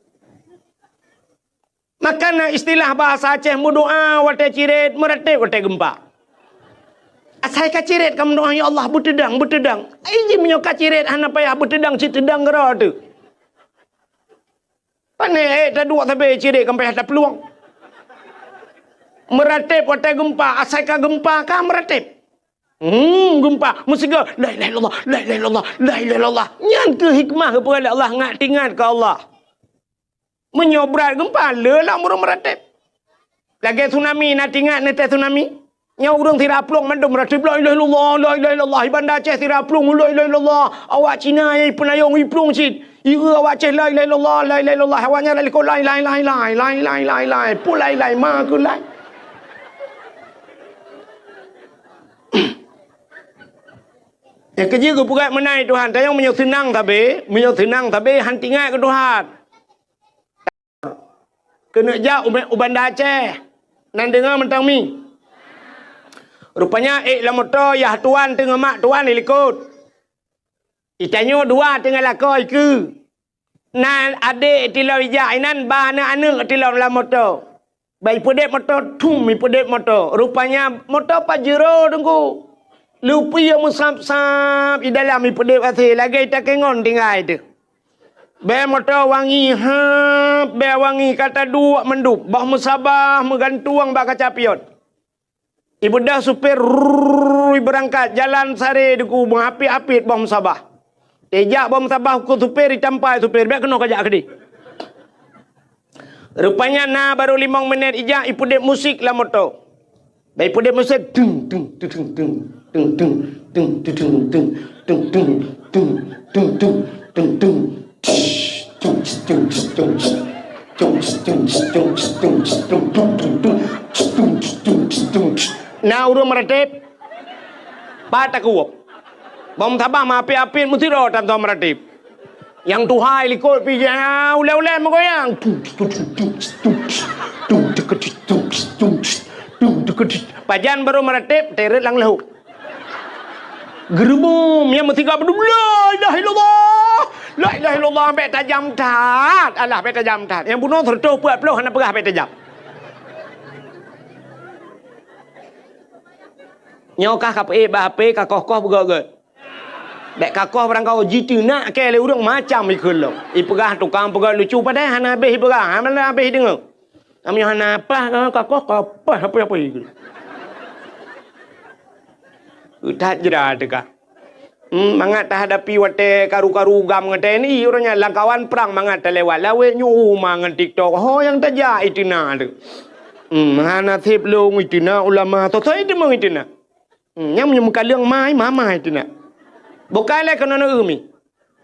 Maka na istilah bahasa Aceh meudoá watée cirét, meuratéb watée geumpa. Asai ka cirét ka meudoá, "Ya Allah, beuteudang, beuteudang." Ai jih meunyoe ka cirét hana payah beuteudang, cit teudang keudroe teuh. Pané ék taduek sabe cirét ka payah taplueng. Meuratéb watée geumpa, asai ka geumpa ka meuratéb. Hmm, geumpa, meusigoe, "La ilaha illallah, la ilaha illallah, la ilaha illallah." Nyan keuh hikmah geupeugah lé Allah, ngat teuingat keu Allah. Meunyoe brat geumpa, le lam ureuëng meuratéb. Lagée tsunami, na teuingat neutée tsunami? Nyoe ureuëng sira plueng mandum meuratéb, "La ilaha illallah, la ilaha illallah." I Banda Aceh sira plueng, "La ilaha illallah." Awak Cina nyang ipeunayong, iplueng cit. Ieu awak Aceh, "La ilaha illallah, la ilaha illallah." Awak nyan lalikot, "Lai, lai, lai, lai, lai, lai, lai, lai, lai." Pulai, lai, ma keu lai. Nyang keujeuet geupeugah meunan Tuhan, tanyong meunyoe seunang sabe, meunyoe seunang sabe, han teuingat keu Tuhan. Keuneuk jak u, u Banda Aceh, nan deungoe mantong mi. Rupanya ék lam moto, yah tuan teungoh mat, tuan ilikot. Itanyoe dua teungoh lakoe ikeue. Na adék tilom ijak inan, ba aneuëk-aneuëk tilom lam moto. Ba ipeudeb moto, thum ipeudeb moto. Rupanya moto Pajero teungku. Lupi meusab-sab i dalam ipeudeb até lagée takengon tinggai teuh. Bée moto wangi, hab, bée wangi ka taduek mandum, boh meusabah meugantueng bak kaca pion. Ibeudôh supir, rrrr, ibeurangkat, jalan sare deukeu meuapit-apit boh meusabah. Ijak boh meusabah keu supir, itampa supir, bék keunoe kajak keudeh. Rupanya na barô limong minét ijak ipeudeb musik lam moto. Bah ipeudeb musik, teng, teng, teng, teng. Na ureuëng meuratéb, pat takeuwöb. Bak meusaboh meuapit-apit meusidroe tan soe meuratéb. Nyang tuha likot pih ulée-ulée meugoyang. Pajan barô meuratéb, teuret lam leuhok. Geureubum, nyang meusigoe beudôh, "La ilaha illallah! La ilaha illallah!" Bék tajam that! Alah, bék tajam that! Nyang bunoe sireutôh peuet ploh hana peugah bék tajam. Nyoe kah ka peuék bak H P, ka koh-koh beugöt-göt. Bék ka koh barangkaho jiteunak kée lé ureuëng macam ikheun lom. Ipeugah tukang peugöt lucu padahai hana habéh ipeugah, hana habéh ideungoe. Kamoe hana paih, ka koh ka paih apa-apa. That jra teuka. Hmm, mangat tahadapi watée karu-karu ugam ngon T N I, uroe nyan lam kawan prang mangat talewat lawét nyoe uma ngon TikTok. Ho nyang tajak iteunak tu. Hmm, hana sép lôn iteunak ulama, soe-soe teuma iteunak. Hmm, nyang meunyoe meukaleueng mai, mamai teunak. Bukai lé keunoe umi.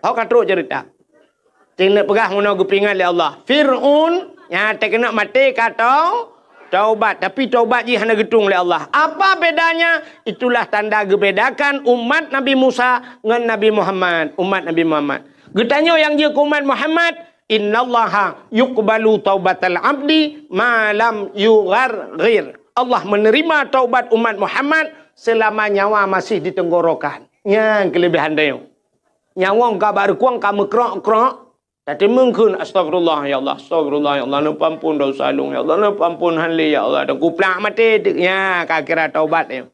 Hok ka trok ceurita. Teuneuk peugah meunoe geupeuingat lé Allah. Fir'aun nyang teukeunok maté ka tau, taubat, tapi taubat jih hana geutueng lé Allah. Apa bedanya? Itulah tanda geubedakan umat Nabi Musa ngon Nabi Muhammad, umat Nabi Muhammad. Geutanyoe nyang jeuet keu umat Muhammad, "Innallaha yuqbalu taubatal abdi ma lam yugharghir." Allah menerima taubat umat Muhammad selama nyawa masih di tenggorokan. Nyan keulebihan tanyoe. Nyawöng ka bak reukueng ka meukrok-krok, tateumeung kheun, "Astagfirullah, ya Allah, astagfirullah, ya Allah, neupeuampon desya lôn, ya Allah, neupeuampon han lé, ya Allah." Dan kuplak maté teuk, nya ka kira taubat nyoe.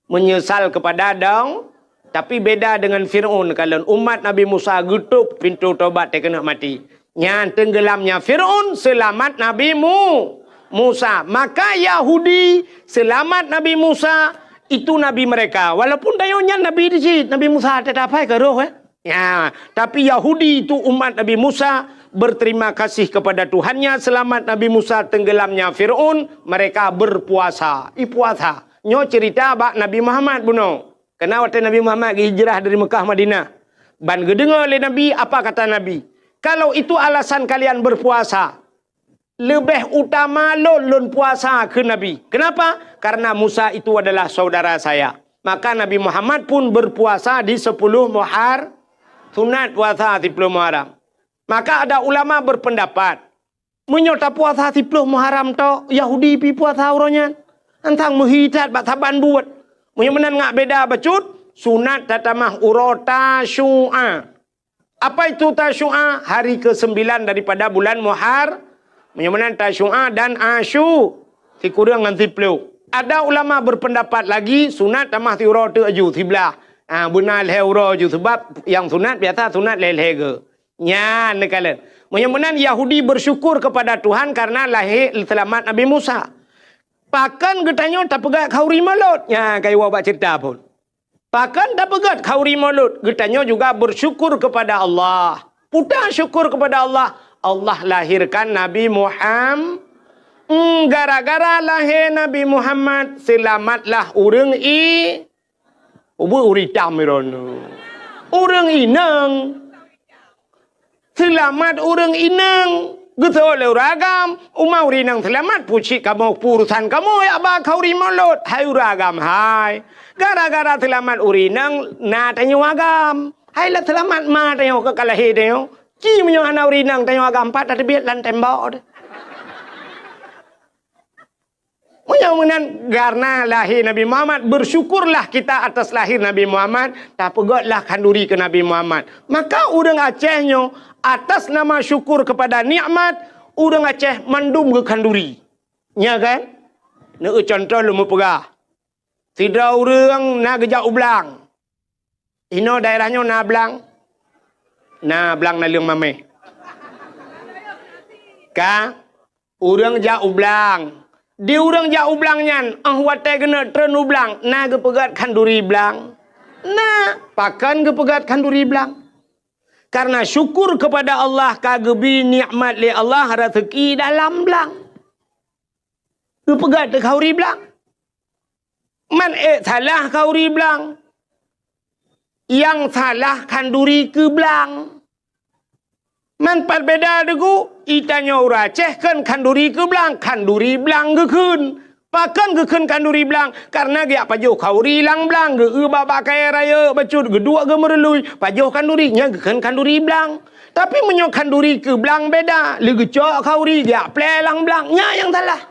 Menyesal kepada dong, tapi beda dengan Fir'aun. Kalon umat Nabi Musa geutôp pintoe taubat teukeunok maté. Nyan teunggeulamnya Fir'aun, seulamat Nabi Mu-, Musa. Maka Yahudi seulamat Nabi Musa, itu nabi mereka. Walaupun tanyoe nyan nabi di cit, Nabi Musa teutab hai ka roh, eh. Ya, tapi Yahudi itu umat Nabi Musa berterima kasih kepada Tuhannya, selamat Nabi Musa, tenggelamnya Fir'aun, mereka berpuasa. I puasa. Nyoe cerita bak Nabi Muhammad bunoe. Karena watée Nabi Muhammad geuhijrah dari Mekah Madinah. Ban geudeungoe lé Nabi, apa kata Nabi? "Kalau itu alasan kalian berpuasa, leubeh utama lôn, lôn puasa," kheun Nabi. Kenapa? Karena Musa itu adalah saudara saya. Maka Nabi Muhammad pun berpuasa di sepuluh Muhar-, sunat puasa siploh Muharram. Maka ada ulama berpendapat, meunyoe tapuasa siploh Muharram tok, Yahudi pi puasa uroe nyan. Antang meuhi that bak saban buet. Meunyoe meunan ngat beda bacut, sunat tatamah uroe Tasyu'a. Apa itu Tasyu'a? Hari kesembilan daripada bulan Muhar-, meunyoe meunan Tasyu'a dan Asyu, sikureueng ngon siploh. Ada ulama berpendapat lagi, sunat tamah siuroe teuk aju, siblah. Ha, beuna lhée uroe aju, sebab nyang sunat biasa sunat lhée-lhée geu. Nyan neukalon. Meunyoe meunan Yahudi bersyukur kepada Tuhan karena lahé seulamat Nabi Musa. Pakon geutanyoe tapeugét khauri Maulud? Nyan ka iwoe bak ceurita phon. Pakon tapeugét khauri Maulud? Geutanyoe juga bersyukur kepada Allah. Peue syukur kepada Allah? Allah lahirkan Nabi Muham-, Hmm, gara-gara lahé Nabi Muhammad, seulamatlah ureuëng i-, ubeuet ureuëng itam droeneuh. Ureuëng inong. Seulamat ureuëng inong. Geusoe lé ureuëng agam, uma ureuëng inong seulamat, peue cit kamoe, peue urusan kamoe jak ba khauri Maulud, hai ureuëng agam hai. Gara-gara seulamat ureuëng inong na tanyoe agam. Hai lah seulamat ma tanyoe ka lahé tanyoe. Ci meunyoe hana ureuëng inong tanyoe agam, pat tateubiet lam tembok deh. Meunyoe meunan, karena lahé Nabi Muhammad, bersyukurlah kita atas lahir Nabi Muhammad, tapeugötlah khanduri keu Nabi Muhammad. Maka ureuëng Aceh nyoe, atas nama syukur kepada nikmat, ureuëng Aceh mandum geukhanduri. Nya kan? Neueu contoh lôn meupeugah. Sidroe ureuëng na geujak u blang. Inoe daerah nyoe na blang? Na blang naleueng mamèh. Ka? Ureuëng jak u blang. Di ureuëng jak u blang nyan, óh watée geuneuk treun u blang, na geupeugöt khanduri blang? Na, pakon geupeugöt khanduri blang? Karena syukur kepada Allah ka geubri nikmat lé Allah raseuki dalam blang. Geupeugöt khanduri blang. Man ék salah khanduri blang. Nyang salah khanduri keu blang. Man pat beda deungon, itanyoe ureuëng Aceh kheun khanduri keu blang, khanduri blang geukheun. Pakon geukheun khanduri blang? Kareuna geujak pajoh khauri lam blang, geu-eu bak-bak kayée rayeuk bacut, geuduek geumeurului, pajoh khanduri, nyan geukheun khanduri blang. Tapi meunyoe khanduri keu blang beda, lé geucok khauri geujak plée lam blang, nyan nyang salah.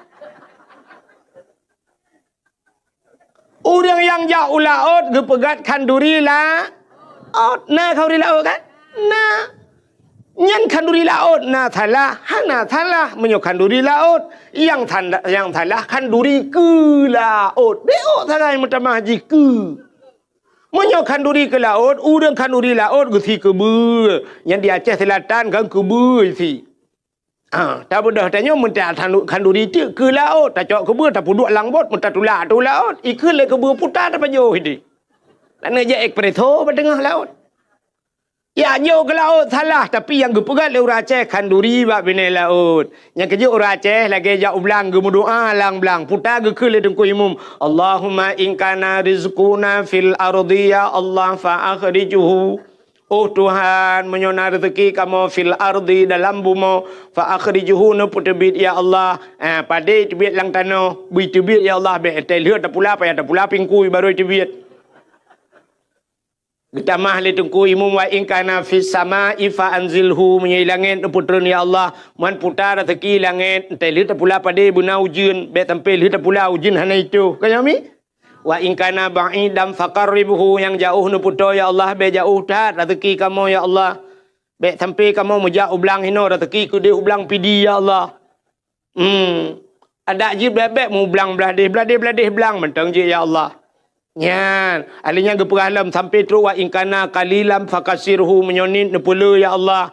Ureuëng nyang jak u laôt geupeugét khanduri laôt. Na khanduri laôt kan? Na. Nyan khanduri laôt na salah, hana salah meunyoe khanduri laôt. Nyang sanda-, nyang salah khanduri keu laôt. Bék sagai meutamah jih keu. Meunyoe khanduri keu laôt, ureuëng khanduri laôt geusi keubeue. Nyan di Aceh Selatan kan keubeue isi. Ah, tabeudôh tanyoe meunta khanduri teuk keu laôt, tacok keubeue tapeuduek lam bot, meutatulak ateueh laôt, ikheun lé keubeue puta tapajoh ideh. Laneuk jak espresso bak teungoh laôt. Ya, jok keu laôt salah, tapi nyang geupeugét lé ureuëng Aceh khanduri bak binéh laôt. Nyang keujeuet ureuëng Aceh lagée jak u blang geumeudoá lam blang, puta geukheun lé Teungku Imum, "Allahumma in kana rizquna fil ardi ya Allah fa akhrijhu." Oh Tuhan, meunyoe na reuzeuki kamoe fil ardi dalam bumoe, fa akhrijhu neupeuteubiet ya Allah. Ah, padé teubiet lam tanoh, bui teubiet ya Allah, bék teuh lheueh tapula, payah tapula pingkui barô teubiet. Geutamah lé Teungku Imum, "Wa in kana fis sama'i fa anzilhu," meunyoe i langét neupeutreun ya Allah, man puta reuzeuki langét, teuh lheueh tapula padé beuna ujeuen, bék sampai lheueh tapula ujeuen hana itoh. Ka nyoe mi? "Wa in kana ba'idan faqarribhu," nyang jaoh neupeutoe ya Allah, bék jaoh that reuzeuki kamoe ya Allah. Bék sampai kamoe meujak u blang hinoe, reuzeuki keudeh u blang Pidie ya Allah. Hmm. Adak jih bék-bék mu blang blah deh, blah deh, blah deh blang mantong jih ya Allah. Nyan, ahli nyan geupeugah lom sampai trok, "Wa in kana qalilan fakatsirhu," meunyoe niet neupeule ya Allah.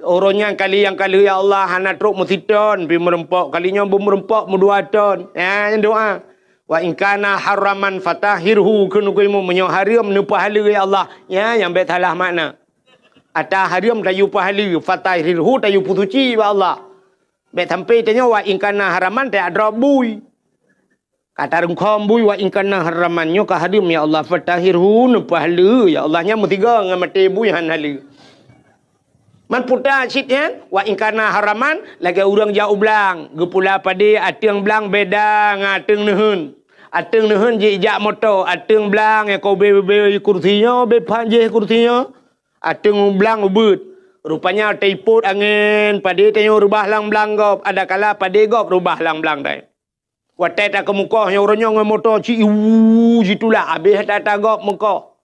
Uroe nyan kali nyang ka lheueh ya Allah hana trok meusiton pih meurumpok, kali nyoe beumeureumpok meudua ton. Ya, nyan doa. "Wa in kana haraman fatahhirhu," kheun Teungku Imum, meunyoe hareuem neupeuhaleue ya Allah. Ya, nyang bék salah makna. Ata hareuem tayue peuhaleue, fatahhirhu tayue peusuci bak Allah. Bék sampai tanyoe wa in kana haraman tajak drob bui. Ka tarungkhom bui, wa in kana haraman, nyoe ka hareuem ya Allah, fatahhirhu, neupeuhaleue ya Allah, nyan meusigoe ngon maté bui han haleue. Man puta cit nyan, wa in kana haraman, lagée ureuëng jak u blang, geupula padé ateueng blang beda ngon ateueng neuheun. Ateueng neuheun jijak moto, ateueng blang nyang ka ubé-ubé kursi nyoe, bé phan jih kursi nyoe. Ateueng blang ubeuet. Rupanya teupot angén, padé tanyoe reubah lam blang gob, adakala padé gob reubah lam blang dai. Watée takeumukoh nyoe uroe nyoe ngon moto ci iwu jitulak, abéh that tagob mukoh.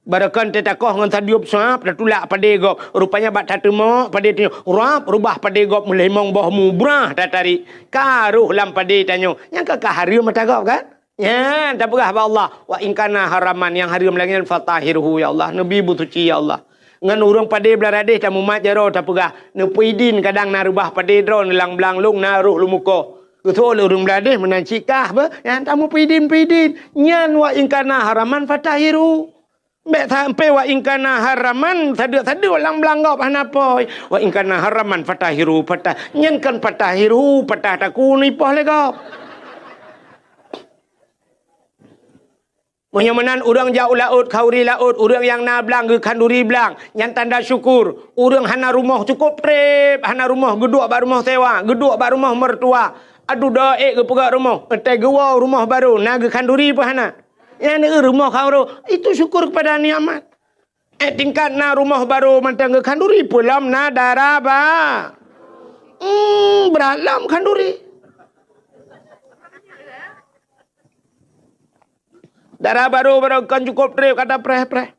Barokon teuh takoh ngon sadeueb sab tatulak padé gob. Rupanya bak tateumok padé tanyoe, rab reubah padé gob meulimong boh mubrah tatarék. Ka roh lam padé tanyoe. Nyang ka, ka hareuem mata gob kan? Nyan tapeugah bak Allah, "Wa in kana haraman," nyang hareuem lagée nyan, "fatahhirhu ya Allah," neubi beusuci ya Allah. Ngon ureuëng padé blah radeh tamumat jaroe tapeugah, neupeuidin kadang na reubah padé droe neulang blang lông na roh lumukoh. Geutho lé ureuëng blah radeh meunan cit kah beuh, nyan tamu peuidin-peuidin. Nyan wa in kana haraman fatahhirhu. Bék sampai wa in kana haraman sadeuek-sadeuek lam blang gob hana poi. Wa in kana haraman fatahhirhu patah. Nyan kan fatahhirhu patah takue neuipoh lé gob. Meunyoe meunan ureuëng jak u laôt, khanduri laôt, ureuëng nyang na blang geukhanduri blang, nyan tanda syukur. Ureuëng hana rumoh cukôp treb, hana rumoh geuduek bak rumoh sewa, geuduek bak rumoh meureutua. Aduh doa ék geupeugah rumoh, eutai geuwoe rumoh barô, na geukhanduri peue hana? Nyan rumoh khanduri, itu syukur kepada nikmat. Eh, tingkat na rumoh barô mantong geukhanduri, peue lom na dara ba-, hmm, brat lom khanduri. Dara barô, barô kon cukôp treb ka tapreh-preh.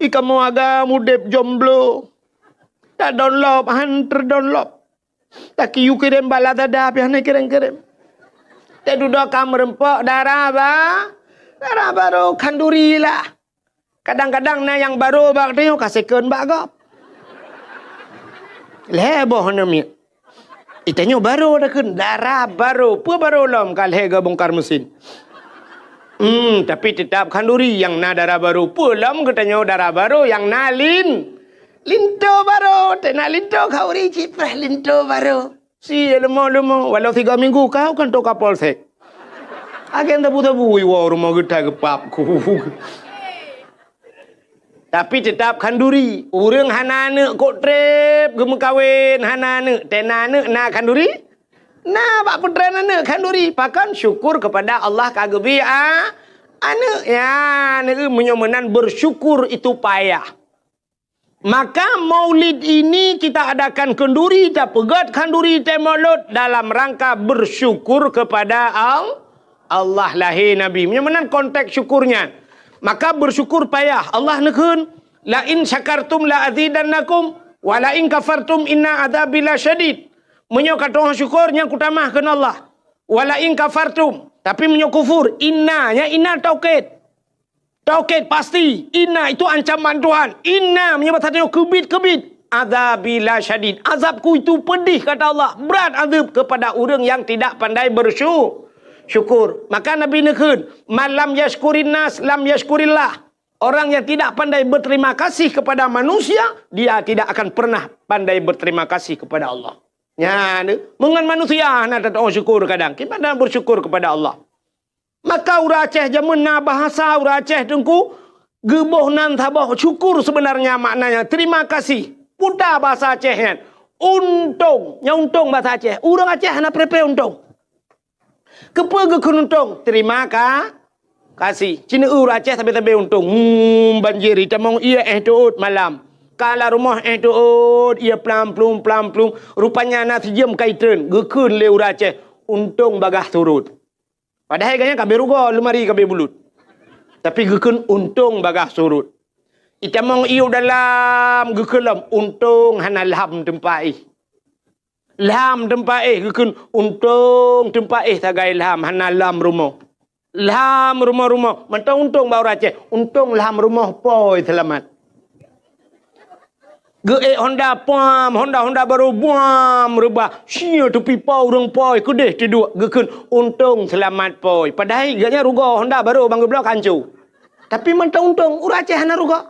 Ih kamoe agam udeb jomblo. Tadonlop, han teudonlop. Takiyue kirém bak Lazada, pih hana kirém-kirém. Teududoe ka meureumpok dara ba-, dara barô khanduri lah. Kadang-kadang na nyang barô bak tanyoe ka second bak gob. Lhée boh hana miet. Itanyoe barô takheun, dara barô. Peue barô lom ka lhée geubongkar mesin. Hmm, tapi teutap khanduri nyang na dara barô. Peue lom geutanyoe dara barô nyang na lin-, linto barô. Teunak linto khanduri cit preh linto barô. Si leumo-leumo, walau tiga minggu kau kan toka polsek. Agen tabu-tabu iwoe rumoh geutai geupap ku. Tapi teutap khanduri. Ureuëng hana aneuëk kok treb geumeukawen, hana aneuëk, tena aneuëk na khanduri? Na bak peutren aneuëk khanduri. Pakon? Syukur kepada Allah ka geubri a-, aneuëk. Ya, aneuëk meunyoe meunan bersyukur itu payah. Maka maulid ini kita adakan kenduri, tapeugét khanduri teumaulud dalam rangka bersyukur kepada Al-, Allah lahé Nabi. Meunyoe meunan konteks syukurnya. Maka bersyukur payah. Allah neukheun, "La in syakartum la azidannakum, wa la in kafartum inna adzabi lasyadid." Meunyoe ka tu'oh syukur, nyan kutamah kheun Allah. "Wa la in kafartum." Tapi meunyoe kufur, inna, nyan inna taukid. Taukid pasti. Inna itu ancaman Tuhan. Inna meunyoe bahasa tanyoe keubit-keubit. Adzabi lasyadid. Azabku itu pedih, kata Allah. Berat azab kepada ureuëng yang tidak pandai bersyu-, syukur. Maka Nabi neukheun, "Man lam yashkurin nas, lam yashkurillah." Orang yang tidak pandai berterima kasih kepada manusia, dia tidak akan pernah pandai berterima kasih kepada Allah. Nyan, meungon manusia hana tatu'oh syukur kadang. Kiban bersyukur kepada Allah. Maka ureuëng Aceh jameun na bahasa ureuëng Aceh teungku, geuboh nan saboh syukur sebenarnya maknanya terima kasih. Puta bahasa Aceh nyan. Untông, nyan untông bahasa Aceh. Ureuëng Aceh hana preh-preh untông. Keupeue geukheun untông? Terima ka-, kasih. Ci neu ureuëng Aceh sabe-sabe untông. Hmm, banjir itamong ié éh teuôt malam. Ka lam rumoh éh teuôt ié plam-plum, plam-plum. Rupanya na sijeuem ka itreun. Geukheun lé ureuëng Aceh, untông bagaih surut. Padahai gobnyan ka abéh rugoe, leumari ka abéh bulut. Tapi geukheun untông bagaih surut. Itamong ié u dalam geukheun lom, untông hana lham teumpat éh. Lham teumpat éh geukheun, untông teumpat éh sagai lham, hana lham rumoh. Lham rumoh-rumoh, mantong untông bak ureuëng Aceh, untông lham rumoh poi seulamat. Geuék honda puam, honda-honda barô buam reubah. Sia tupi po ureuëng poi keudeh teuduek geukheun, untông seulamat poi. Padahai gobnyan rugoe honda barô ban geubloe ka hanco. Tapi mantong untông, ureuëng Aceh hana rugoe.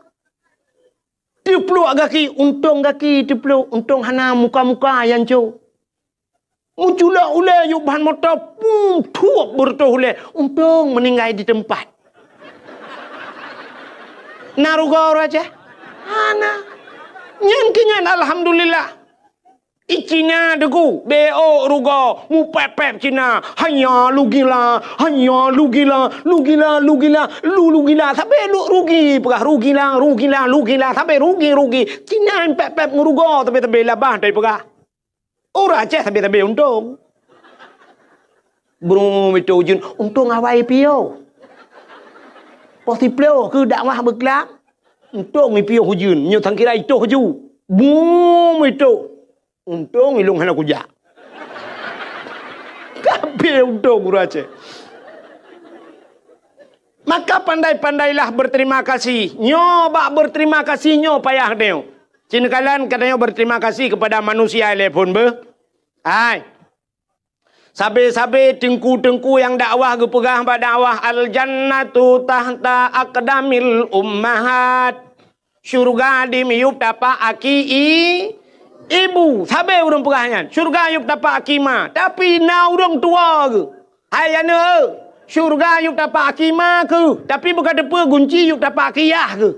Teupluek gaki, untông gaki teupluek, untông hana muka-muka nyang hanco. Meuculok ulée yub ban moto, pum, thuep beureutoh ulée, untông meuninggai di teumpat. Na rugoe ureuëng Aceh? Hana. Nyan keu nyan alhamdulillah. I Cina deungoe, beu rugoe, mupép-pép Cina, hanya lugila, hanya lugila, lugila, lugila, lu lugila, sabe lu rugi, peugah rugila, rugila, lugila, sabe rugi, rugi. Cina pép-pép ngon rugoe, sabe-sabe labah tai peugah. Ureuëng Aceh sabe-sabe untông. Brum itu ujeuen, untông awai piôh. Poh siplôh keu dakwah beuklam, untông ipiôh ujeuen, nyoe sangkira itoh ju. Brum itu. Untông ilông hana kujak. Ka abéh untông ureuëng Aceh. Maka pandai-pandailah berterima kasih. Nyoe bak berterima kasih nyoe payah tanyoe. Ci neukalon geutanyoe berterima kasih kepada manusia lé phon beuh. Hai. Sabe-sabe teungku-teungku nyang dakwah geupeugah bak dakwah, "Al-jannatu tahta aqdamil ummahat." Syurga dimiyueb tapak aki i-, ibu. Sabe ureuëng peugah nyan, syurga yueb tapak aki ma. Tapi na ureuëng tuwoe geuh. Hai aneuëk, syurga yueb tapak aki ma keuh. Tapi beuka teupeu gunci yueb tapak aki yah keuh.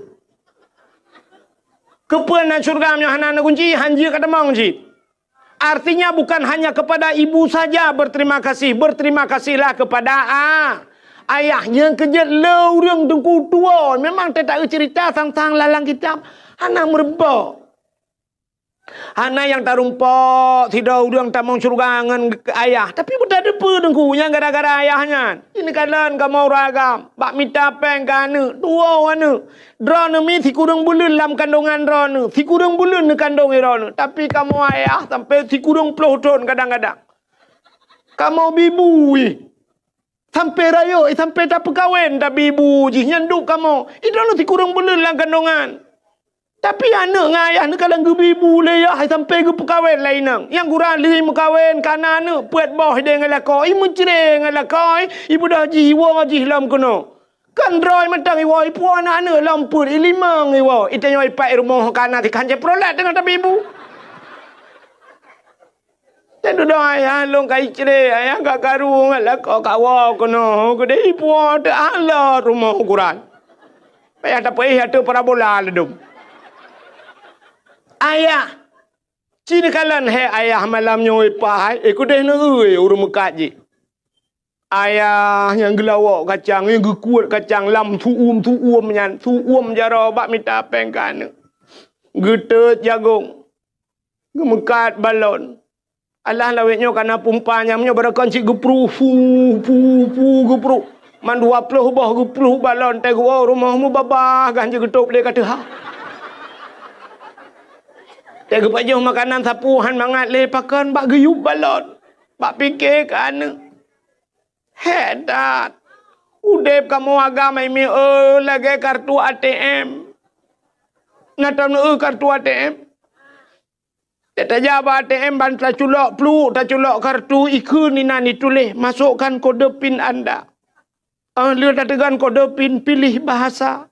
Keupeue na syurga meunyoe hana na gunci, hanjeuet ka tamong cit. Artinya bukan hanya kepada ibu saja berterima kasih, berterima kasihlah kepada a-, ayah. Nyang keujeuet le ureuëng teungku tuwoe, memang teuta cerita sang-sang lalang kitab hana meurumpok. Hana nyang tarumpok sidroe ureuëng tamong syeuruga ngon ayah, tapi beutateupeue teungku nyang gara-gara ayah nyan. Ini kalon kamoe ureuëng agam bak mita péng keu aneuëk, tuwoe aneuëk. Droeneuh mi sikureueng buleuen lam kandongan droeneuh, sikureueng buleuen neukandong droeneuh, tapi kamoe ayah sampai sikureueng ploh thon kadang-kadang. Kamoe bibu ih. Sampai rayeuk, ih, sampai tapeukawen tabibu jih nyan duek kamoe. Ih, droeneuh sikureueng buleuen lam kandongan. Tapi aneuëk ngon ayah neukalon geubibu lé yah sampai geupeukawen lé inong. Nyang gura lheueh meukawen ka na aneuëk peuet boh idéh ngon lakoe, ih, meucre ngon lakoe, ih, beudôh jih iwoe jih lom keunoe. Kan droe mantong iwoe, ipuwoe aneuëk-aneuëk lom peuet, ilimong iwoe, itanyoe ipat i rumoh ka na sikhan Chevrolet teungoh tabibu. Teududoe ayah lôn ka icre, ayah ka karu ngon lakoe ka woe keunoe, keudeh ipuwoe teuala rumoh ukuran. Payah tapeuéh ateueh parabola ladom. Ayah, ci neukalon hai ayah malam nyoe pahai, eh, keudeh neueu ureuëng meukat jih. Ayah nyang geulawok kacang, nyang geukuet kacang lam su'um-su'um nyan, su'um jaroe bak mita péng keu aneuëk. Geuteut jagong, geumeukat balon. Alah lawét nyoe kana pumpa nyang nyoe barokon cit geupruh, fu, fu, fu, geupruh. Man dua ploh boh geupruh balon, teuh geuwoe rumoh mubabah gan jeuet geutôb lé ka teuha. Teuh geupajoh makanan sapeue han mangat lé pakon bak geuyueb balon. Bak pike keu aneuëk. Hék that! Udeb kamoe agam hai mié lagée kartu A T M. Na tom neueu kartu A T M? Tajak bak A T M ban taculok pluek, taculok kartu, ikheun inan ituléh, "Masukkan kode pin Anda." Ah, lheueh tateugan kode pin, piléh bahasa.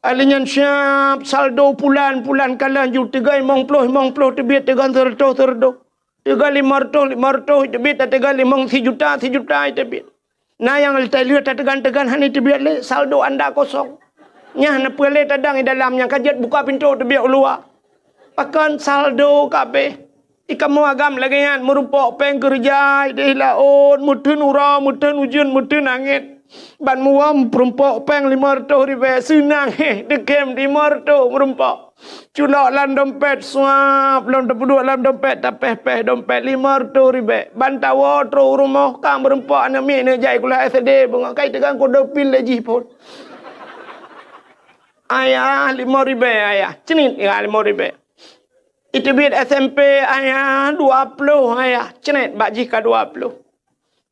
Alheuh nyan siab saldo pulan, pulan kalon ju teuga limong ploh, limong ploh teubiet, teuga seureutôh, seureutôh. Teuga limong reutôh, limong reutôh teubiet, teuga limong sijuta, sijuta teubiet. Na nyang lheueh tateugan-teugan hana teubiet lé, saldo anda kosong. Nyan na peue lé tadang di dalam nyang ka jeuet buka pintoe teubiet u luwa. Pakon saldo ka abéh. Di kamoe agam lagée nyan, meurumpok péng keureuja ideh laôt, meuteun uroe, meuteun ujeuen, meuteun angén. Ban muwöm peurumpok péng limong reutôh ribée, seunang héh, teukém limong reutôh meurumpok. Culok lam dompet, suap, lom tapeuduek lam dompet, tapéh-péh dompet limong reutôh ribée. Ban tawoe trok u rumoh, ka meurumpok aneuëk miet neujak sikula S D, beungoh kai teugang kode pin lé jih phon. Ayah, limong ribée, ayah. Cnit, ya, limong ribée. Iteubiet S M P, ayah, dua ploh, ayah. Cnit, bak jih ka dua ploh.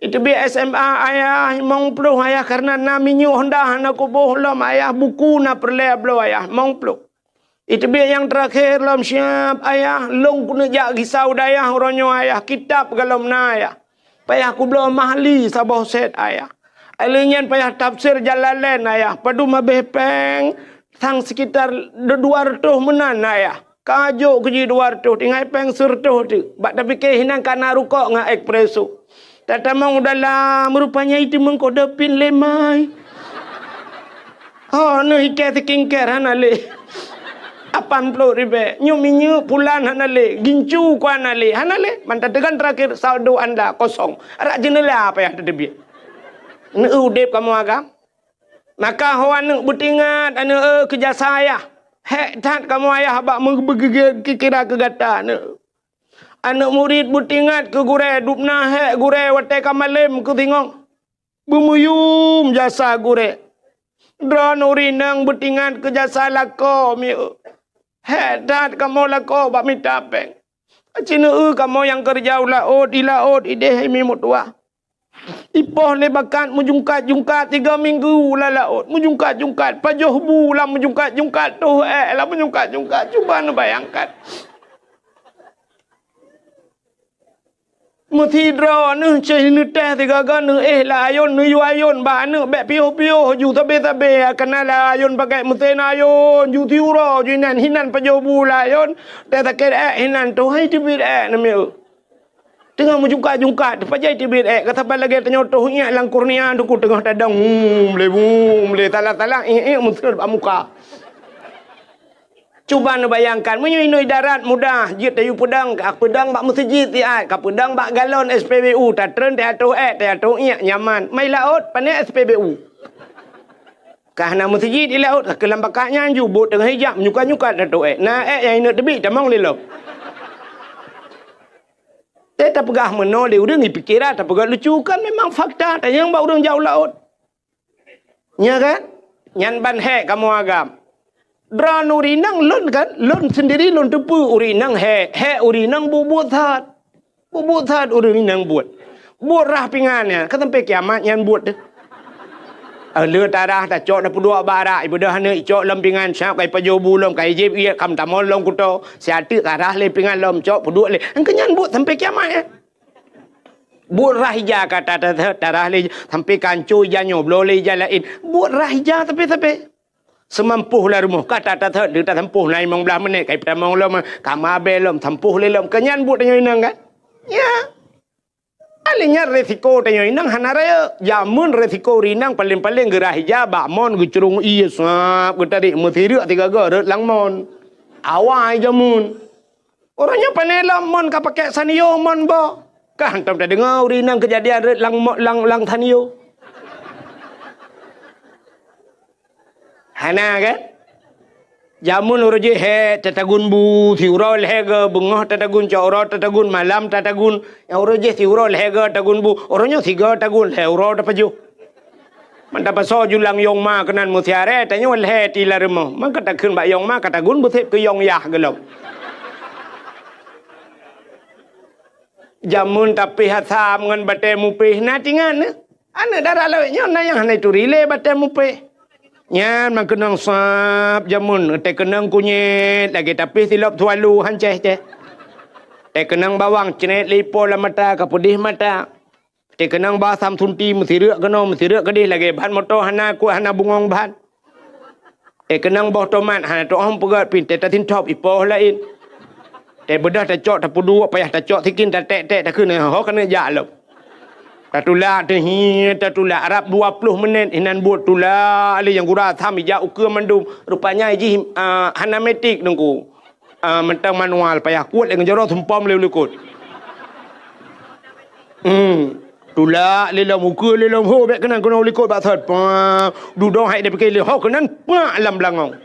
Iteubiet S M A, ayah, limong ploh, ayah, karena na minyeuk Honda hana kuboh lom, ayah, buku na peureulée bloe, ayah, limong ploh. Iteubiet nyang teurakhé lom siab, ayah, lôn keuneuk jak gisa u dayah uroe nyoe, ayah, kitab galom na, ayah. Payah kubloe mahli saboh set, ayah. Alheuh nyan payah tafsir Jalalain, ayah. Padum abéh péng, sang sekitar dua reutôh meunan, ayah. Ka jok keu jih dua reutôh, tinggai péng seureutôh teuk. Bak tapike hinan kana rukok ngon espresso. Tatamong u dalam, rupanya iteumeung kode pin lé mai. Ho, neuh iké skincare hana lé. Lapan ploh ribée. Nyoe minyeuk pulan hana lé. Gincu ku hana lé. Hana lé. Man tateugan terakhir saldo anda kosong. Arak jeuneula payah tateubiet. Neueu udeb kamoe agam. Maka ho aneuëk beutingat, aneuëk, eh, keu jasa ayah. Hék that kamoe ayah bak meubeugeugét kira keu gata, aneuëk. Aneuëk murit beutingat keu gurée, dubna hék gurée watée ka malém keu singoh. Beumuyum jasa gurée. Droeneuh ureuëng inong beutingat keu jasa lakoe, mieu. Hék that kamoe lakoe bak mita péng. Aci neueu kamoe nyang keureuja u laôt, di laôt ideh hai mi meutuwah. Ipoh lé bakat meujungkat-jungkat tiga minggu lam laôt, meujungkat-jungkat, pajoh bu lam meujungkat-jungkat, toh ék lam meujungkat-jungkat. Cuba neubayangkan. Meusidroe neuh cit neutéh sigaga neuéh lam ayôn, neuyue ayôn bak aneuëk bék piôh-piôh ju sabe-sabe, kana lam ayôn pakai meusén ayôn, ju siuroe ju inan, hinan pajoh bu lam ayôn, teuh sakét ék hinan, toh hai teubiet ék namiet. Teungoh meujungkat-jungkat, pajan teubiet ék, ka saban lagée tanyoe toh iék lam kurnia, duku teungoh tadong, hum, lé, hum, lé, salah-salah, iék-iék meuseuet bak muka. Cuba neubayangkan, meunyoe inoe darat mudah, jeuet tayue peudong, ka peudong bak meuseujid siat, ka peudong bak galon S P B U, tatreun teuatoh ék, teuatoh iék, nyaman. Mai laôt, pané S P B U. Ka hana meuseujid di laôt, ka keu lam bakat nyan ju, bot teungoh ijak, menyukat-nyukat teuatoh ék. Na ék nyang ineuk teubiet, tamong lé lom. Teuh tapeugah meunoe lé ureuëng, ipike that tapeugah lucu, kan memang fakta, tanyong bak ureuëng jak u laôt. Nya kan? Nyan ban hék kamoe agam. Droeneuh ureuëng inong lôn kan, lôn sendiri lôn teupeue ureuëng inong hék, hék ureuëng inong buet-buet that. Buet-buet that ureuëng inong buet. Buet rhah pingan nyan, ka sampai kiamat nyan buet teuh. Ah, lheueh tarhah tacok tapeuduek bak arak, ibeudôh aneuëk icok lom pingan, siab ka ipajoh bu lom, ka ijieb iék, ka meutamong lom kuto, siat teuk tarhah lé pingan lom, cok peuduek lé. Engkeu nyan buet sampai kiamat nyan. Buet rhah ija ka ta-, ta-, ta-, tarhah lé, sampai ka hanco ija nyoe, bloe lé ija laén. Buet rhah ija sabe-sabe. Seumampoh lam rumoh ka ta-, ta-, ta-, tasampôh na limong blaih menit, ka ipeutamong lom, ka meuabée lom, sampôh lé lom. Keu nyan buet tanyoe inong kan? Ya. Paléng nyan resiko tanyoe inong hana rayeuk. Jameun resiko ureueng inong paléng-paléng geurhah ija bak mon geucurong ié sab geutarék meusireuk sigoe-goe rot lam mon. Awai jameun. Uroe nyoe pane lom mon ka pakék sanyo mon boh. Ka hantom tadeungoe ureueng inong keujadian rot lam mo-, lam, lam sanyo. Hana kan? Jameun uroe jih hé tatagun bu, siuroe lhée goe, beungoh tatagun, cot uroe tatagun, malam tatagun. Nyang uroe jih siuroe lhée goe tagun bu, uroe nyoe sigoe tagun, lhée uroe tapajoh. Man tapasoe julang yong ma keunan meusiaré, tanyoe lhée ti lam rumoh. Man ka takheun bak yong ma, ka tagun beuseb keu yong yah geulom. Jameun tapéh asam ngon batée mupéh na tingat neu. Aneuk dara lawét nyoe na nyang hana ituri lé batée mupéh. Nyan meukeunong sab jameun, teukeunong kunyét lagée tapéh silop sualu han céh-céh. Teukeunong bawang cret lé ipo lam mata ka peudeh mata. Teukeunong ba asam sunti meusireuk keunoe meusireuk keudeh lagée ban moto hana kuat hana bungong ban. Teukeunong boh tomat hana teuoh peugét pih teuh tasintop ipoh laén. Teubeudôh tacok tapeuduek payah tacok sikin taték-ték takheun ho keuneuk jak lom. Tatulak teuh hi tatulak rab dua ploh menit inan buet tulak lé nyang gura asam ijak ukeue mandum. Rupanya jih, ah, hana metik teungku. Ah, mantong manual payah kuet lé ngeujoro sumpom lé u likot. Hmm. Tulak lé lom ukeue lé lom ho bék keunan keunoe u likot bak sot. Pah, dudoe hai dipike lé ho keunan pak lam beulangong.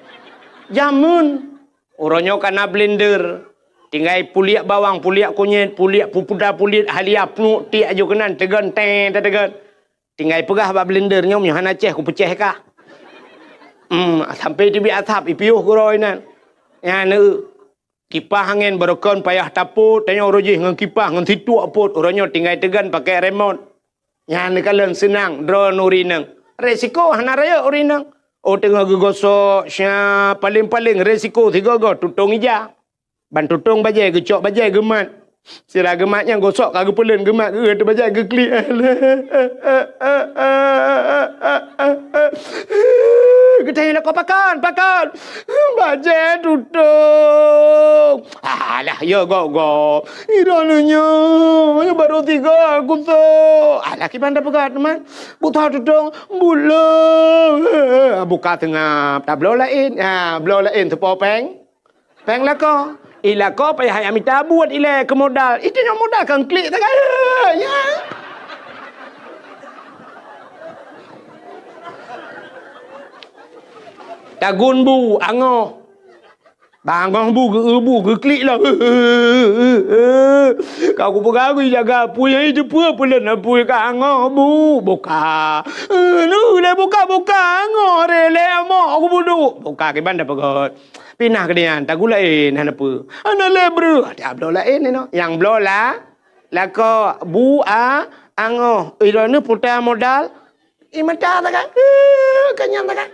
Jameun. Uroe nyoe ka na blender. Tinggai puliek bawang, puliek kunyét, puliek pupuda, puliek halia, pnuek tiek aju keunan teugon tée tateugon. Tinggai peugah bak blender nyoe meunyoe hana céh kupeucéh kah. Hmm, sampai teubiet asap ipiôh keudroe inan. Nyan eu. Kipah angén barokon payah tapot, tanyoe uroe jih ngon kipah ngon situek pot, uroe nyoe tinggai teugon pakai remot. Nyan neukalon seunang droe ureueng inong. Resiko hana rayeuk ureueng inong. Oh teungoh geugosok, sya, paléng-paléng resiko sigoe-goe tutong ija. Ban tutong bajée geucok bajée geumat. Sira geumat nyang gosok ka geupeuleuen geumat geueu teuh bajée geuklik. Geutanyoe lakoe pakon, pakon. Bajée tutong. Alah, ya gok-gok. Droeneuh nyoe, nyoe barô tiga kusok. Alah, kiban tapeugah teuma. Buta tutong, bulo. Buka seungab, tabloe laén. Ha, bloe laén teupo péng. Péng lakoe. I lakoe payah jak mita buet ilée keu modal. Itu nyang modal kan klik sagai. Ya. Tagun bu, angoh. Bangoh bu, geu bu, geuklik lah. Ka kupeugah gui jaga apui, hai teupeue peulon apui ka angoh bu. Buka. Nu lé buka-buka, angoh re lé amok kubudu. Buka kiban dah peugah. Pinah keudeh nyan, tagun laén hana peue. Hana lé breuh, ata bloe laén inoe. Nyang bloe la, lakoe bu a angoh. Droeneuh puta modal, i mata sagai. Kanyang sagai.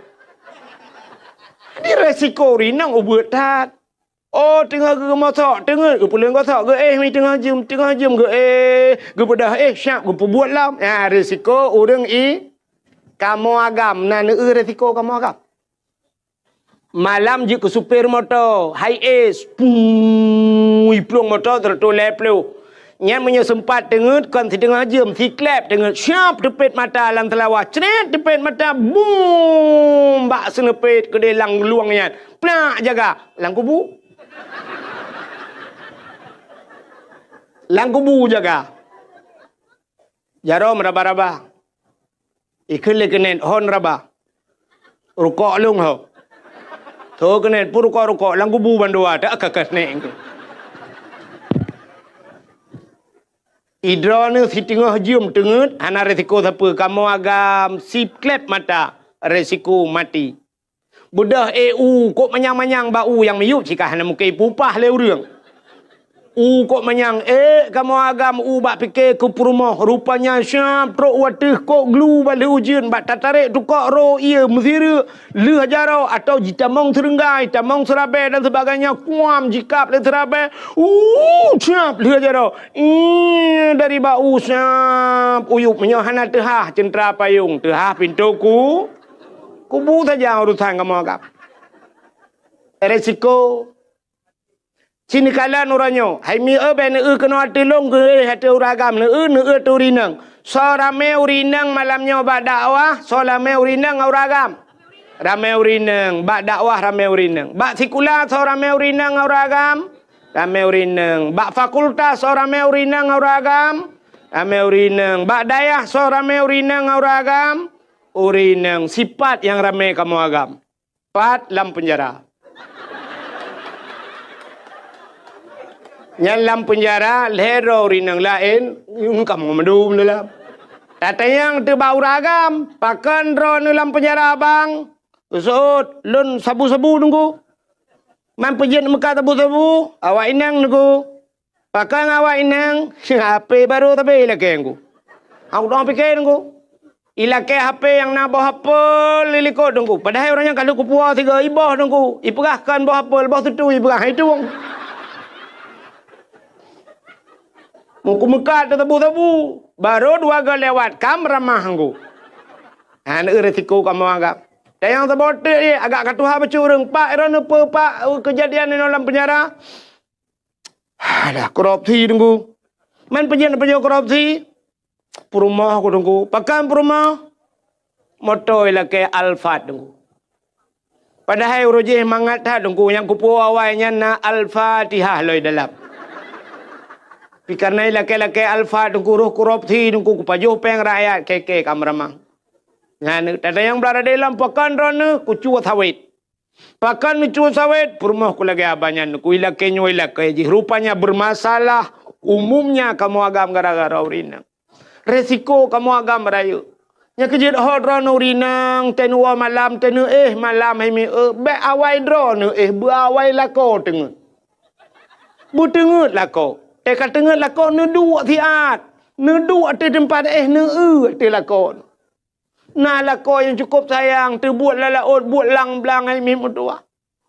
Di resiko rinong ubeut that. Oh, teungoh geumosok, teungeut geupeuleueng gosok, geuéh mi teungoh jeuem, teungoh jeuem geuéh, geubeudôh éh siap geupeubuet lom. Nyan resiko ureueng i kamoe agam, na neueu resiko kamoe agam. Malam jeuet keu supir moto, hai es, pui plueng moto seratus lhèe ploh. Nyan meunyoe seumpat teungeut kon siteungoh jeuem, siklep teungeut, syap teupet mata lam seulawah, cret teupet mata, bum, bak seuneupet keudeh lam luwang nyan, plak jaga lam kubu. Lam kubu jaga. Jaroe meuraba-raba. Ikheun lé keuneuk hon raba. Rukok lôn ho. Tho keuneuk pun rukok-rukok lam kubu bandua tak ka keuneuk. Idroeneuh siteungoh jeuem teungeut hana resiko sapeue, kamoe agam siklep mata resiko maté. Beudôh éh u kok manyang-manyang bak u nyang miyueb cit ka hana mungken ipupah lé ureueng. U kok manyang ék kamoe agam u bak pike keu peurumoh, rupanya siap trok u ateueh kok glu bak lheueh ujeuen bak tatarek tukok ro ié meusireuk lheueh jaroe atawa jitamong seureunggai, tamong seurabée dan sebagainya kuam jikab lé seurabée. U siap lheueh jaroe. Ih, dari bak u siap uyueb meunyoe hana teuhah ceuntra payong, teuhah pintoe ku Kubu saja urusan kamoe agam. Resiko. Ci neukalon uroe nyoe, hai mieu bèk neueu keunoe ateueh lôn, geuéh ateueh ureueng agam, neueu, neueu ateueh ureueng inong. Soe ramé ureueng inong malam nyoe bak dakwah, soe ramé ureueng inong ngon ureueng agam? Ramé ureueng inong. Bak dakwah ramé ureueng inong. Bak sikula soe ramé ureueng inong ngon ureueng agam? Ramé ureueng inong. Bak fakultas soe ramé ureueng inong ngon ureueng agam? Ramé ureueng inong. Bak dayah soe ramé ureueng inong ngon ureueng agam? Ureueng inong. Sipat nyang ramé kamoe agam. Pat lam peunjara. Nyan lam peunjara, lhèe droe ureueng inong laén, nyang ka mandum dalam. Tatanyong teuh bak ureueng agam, "Pakon droeneuh lam peunjara, Bang?" Geuseuôt, "Lôn sabu-sabu, Teungku." "Man peue jeuet meukat sabu-sabu?" "Awak inong, Teungku." "Pakon awak inong?" "H P barô sabe ilakée Teungku." "Aku dong pike Teungku." "Ilakée H P nyang na boh apel di likot Teungku. Padahai uroe nyan ka lheueh kupuwoe sigoe, iboh Teungku. Ipeugah kon boh apel, boh sutui ipeugah, hai tueng." Muku meukat teuh sabu-sabu. Barô dua goe lewat, ka meuramah Teungku. Hana eu resiko kamoe agam. Dan nyang saboh teuk jih, agak ka tuha bacut ureueng. "Pak, droeneuh peue, Pak, keujadian inoe lam peunjara?" "Alah, korupsi, Teungku." "Man peue jeuet neupajoh korupsi?" "Peurumoh ku, Teungku." "Pakon peurumoh?" "Moto ilakée Alphard, Teungku." Padahai uroe jih mangat that, Teungku, nyang kupuwoe awai nyan na Al-Fatihah lom dalam. Tapi kareuna ilakée-lakée Alphard, Teungku, roh korupsi, Teungku, kupajoh péng rakyat, kèe-kèe ka meuramah. Nyan, tatanyong bak radé lom, "Pakon droeneuh?" "Kucue sawét." "Pakon neucue sawét?" "Peurumoh ku lagée abah nyan, Teungku, ilakée nyoe ilakée jih. Rupanya bermasalah umumnya kamoe agam gara-gara ureueng inong. Resiko kamoe agam rayeuk. Nyang keujeuet ho droeneuh ureueng inong, teuh neuwoe malam, teuh neuéh malam, hai mieu, bèk awai droeneuh éh, beu awai lakoe teungeut. Beuteungeut lakoe. Teuh ka teungeut lakoe, neuduek siat. Neuduek ateueh teumpat éh, neueu ateueh lakoe." Na lakoe nyang cukôp sayang, teubuet lam laôt, buet lam blang, hai miet meutuwah.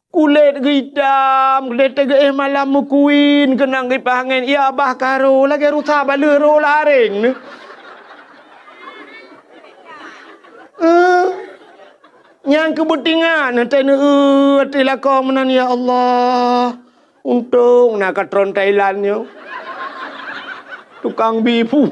Kulét geuitam, kulét teuh geuéh malam meukuin, keunong kipaih angén, ya bah ka rô, lagée rusa baleueh rô lam aréng neuh. Eh, nyang keu beutingat, neuh teuh neueu ateueh lakoe meunan, ya Allah. Untông na ka tron Thailand nyoe. Tukang bi bu.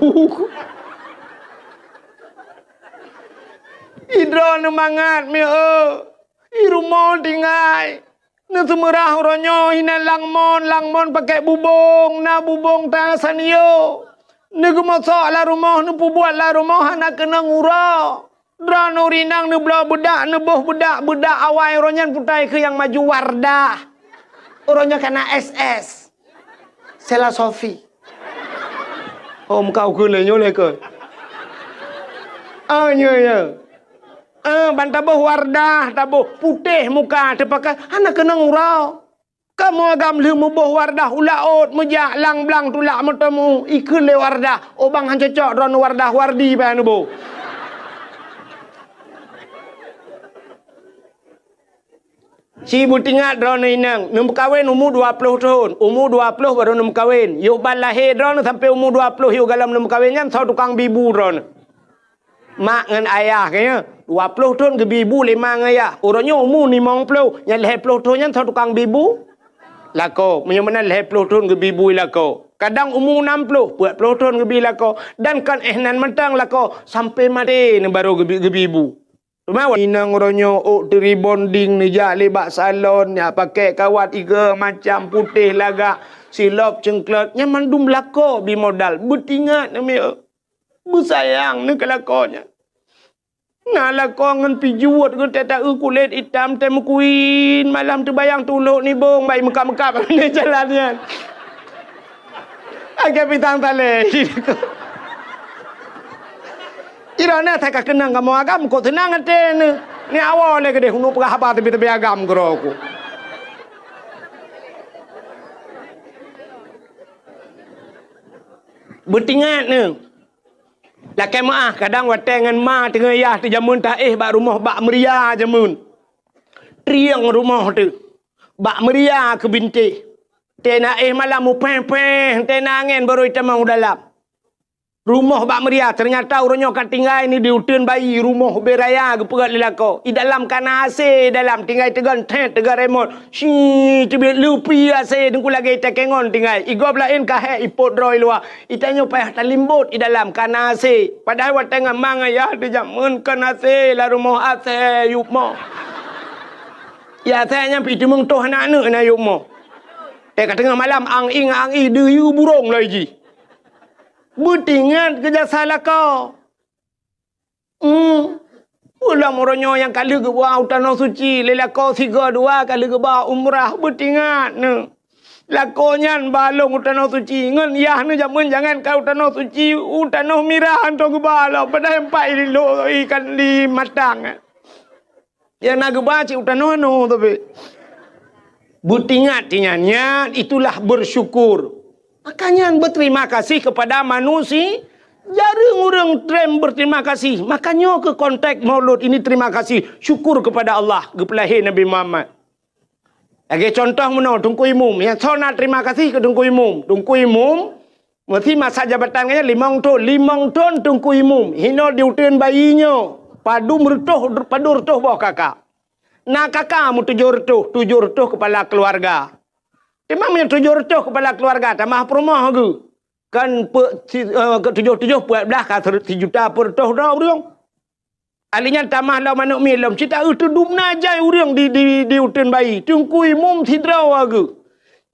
Idroeneuh mangat mieu. I rumoh tinggai. Neuseumeurah uroe nyoe inan langmon, langmon pakèk bubông, na bubông ta sanio. Neugeumosok lam rumoh, neupeubuet lam rumoh hana keunong uroe. Droeneuh ureueng inong neubloe beudak, neuboh beudak, beudak awai uroe nyan putai keu nyang maju Wardah. Uroe nyoe ka na S S. Sela Sofi. Oh, meuka ukeue lé nyoe lé keu. Ah, nyoe, nyoe. Ah, ban taboh Wardah, taboh putéh muka, teupakai hana keunong uroe. Kamoe agam lheueh muboh Wardah u laôt, meujak lam blang tulak meuteumu, ikheun lé Wardah, "Oh bang, han cocok droeneuh Wardah, Wardi bak neuboh." Ci beutingat droeneuh inong, neumeukawen umu dua ploh thon, umu dua ploh barô neumeukawen. Yoh ban lahé droeneuh sampoe umu dua ploh yoh galom neumeukawen nyan soe tukang bi bu droeneuh. Mak ngon ayah geuh nyoe, dua ploh thon geubi bu lé ma ngon ayah. Uroe nyoe umu limong ploh, nyang lhèe ploh thon nyan soe tukang bi bu? Lakoe. Meunyoe meunan lhèe ploh thon geubi bu lakoe. Kadang umu nam ploh, peuet ploh thon geubi lakoe. Dan kon éh nan mantong lakoe, sampoe maté neuh barô geubi, geubi bu. Teuma inong uroe nyoe ôk teu rebonding neujak lé bak salon, nyak pakèk kawat igo macam putéh lagak, silop ceungklot, nyan mandum lakoe bi modal. Beutingat neuh mieu. Beusayang neuh keu lakoe nyan. Na lakoe ngon pijuet geutéh taeu kulét itam teuh meukuin, malam teubayang tulok nibong bai meukab-meukab di jalan nyan. Lagèe pisang talé. Droeneuh that ka keunong kamoe agam, kok seunang até neuh. Ni awai lé keudéh, uneuk peugah haba teubi-teubi agam keudroe ku. Beutingat neuh. Lakèe meu'ah, kadang watèe ngon ma teungoh yah teuh jameun taéh bak rumoh bak meuria jameun. Trieng rumoh teuh. Bak meuria keu bintéh. Teuh na éh malam mupéh-péh, teuh na angén barô itamong u dalam. Rumoh bak meuria, teunyata uroe nyoe ka tinggai ni di uteuen bayi, rumoh ubé raya geupeugét lé lakoe. I dalam ka na A C, i dalam tinggai teugon thet, teugon remot. Shi, teubiet lupi A C, teungku lagée takengon tinggai. I gob laén ka hék ipot droe i luwa. I tanyoe payah talimbot i dalam ka na A C. Padahai watée ngon ma ngon yah di jameun kon A C, lam rumoh A C yup mo. Ya A C nyan pih teumeung toh aneuk-aneuk na yup mo. Tée ka teungoh malam, ang-ing, ang-i, deuyue burong loi jih. Beutingat keu jasa lakoe. Hmm. Ulôn uroe nyoe nyang ka lheueh geuba u Tanoh Suci, lé lakoe sigoe dua ka lheueh geuba umrah, beutingat neuh. Lakoe nyan ba lôn u Tanoh Suci, ngon yah neuh jameun jangan ka u Tanoh Suci, u Tanoh Mirah hantom geuba lom, padahai empat ilo ikan di matang. Nyang na geuba cit u tanoh nyoe tapi. Beutingat nyan, nyan itulah bersyukur. Makanya berterima kasih kepada manusia. Jareueng ureuëng trem berterima kasih. Makanya ke konteks Maulud ini terima kasih, syukur kepada Allah, geupeulahé Nabi Muhammad. Lagée contoh meunoe, Teungku Imum. Nyang soe na terima kasih keu Teungku Imum. Teungku Imum, meusi masa jabatan geuh nyan limong thon. Limong thon Teungku Imum. Hino di uteuen bayi nyoe. Padum reutôh, padum reutôh boh kaka. Na kaka meutujoh reutôh, tujoh reutôh kepala keluarga. Teuma meunyoe tujoh reutôh kepala keluarga, tamah peurumoh geuh. Kan pe-, si-, eh, ke tujoh-tujoh, peuet blaih ka seureut-, sijuta peureutôh droe ureuëng. Ahli nyan tamah lom aneuk miet lom, cit taeu teudum na jai ureuëng di, di, di uteuen bayi. Teungku Imum sidroe geuh.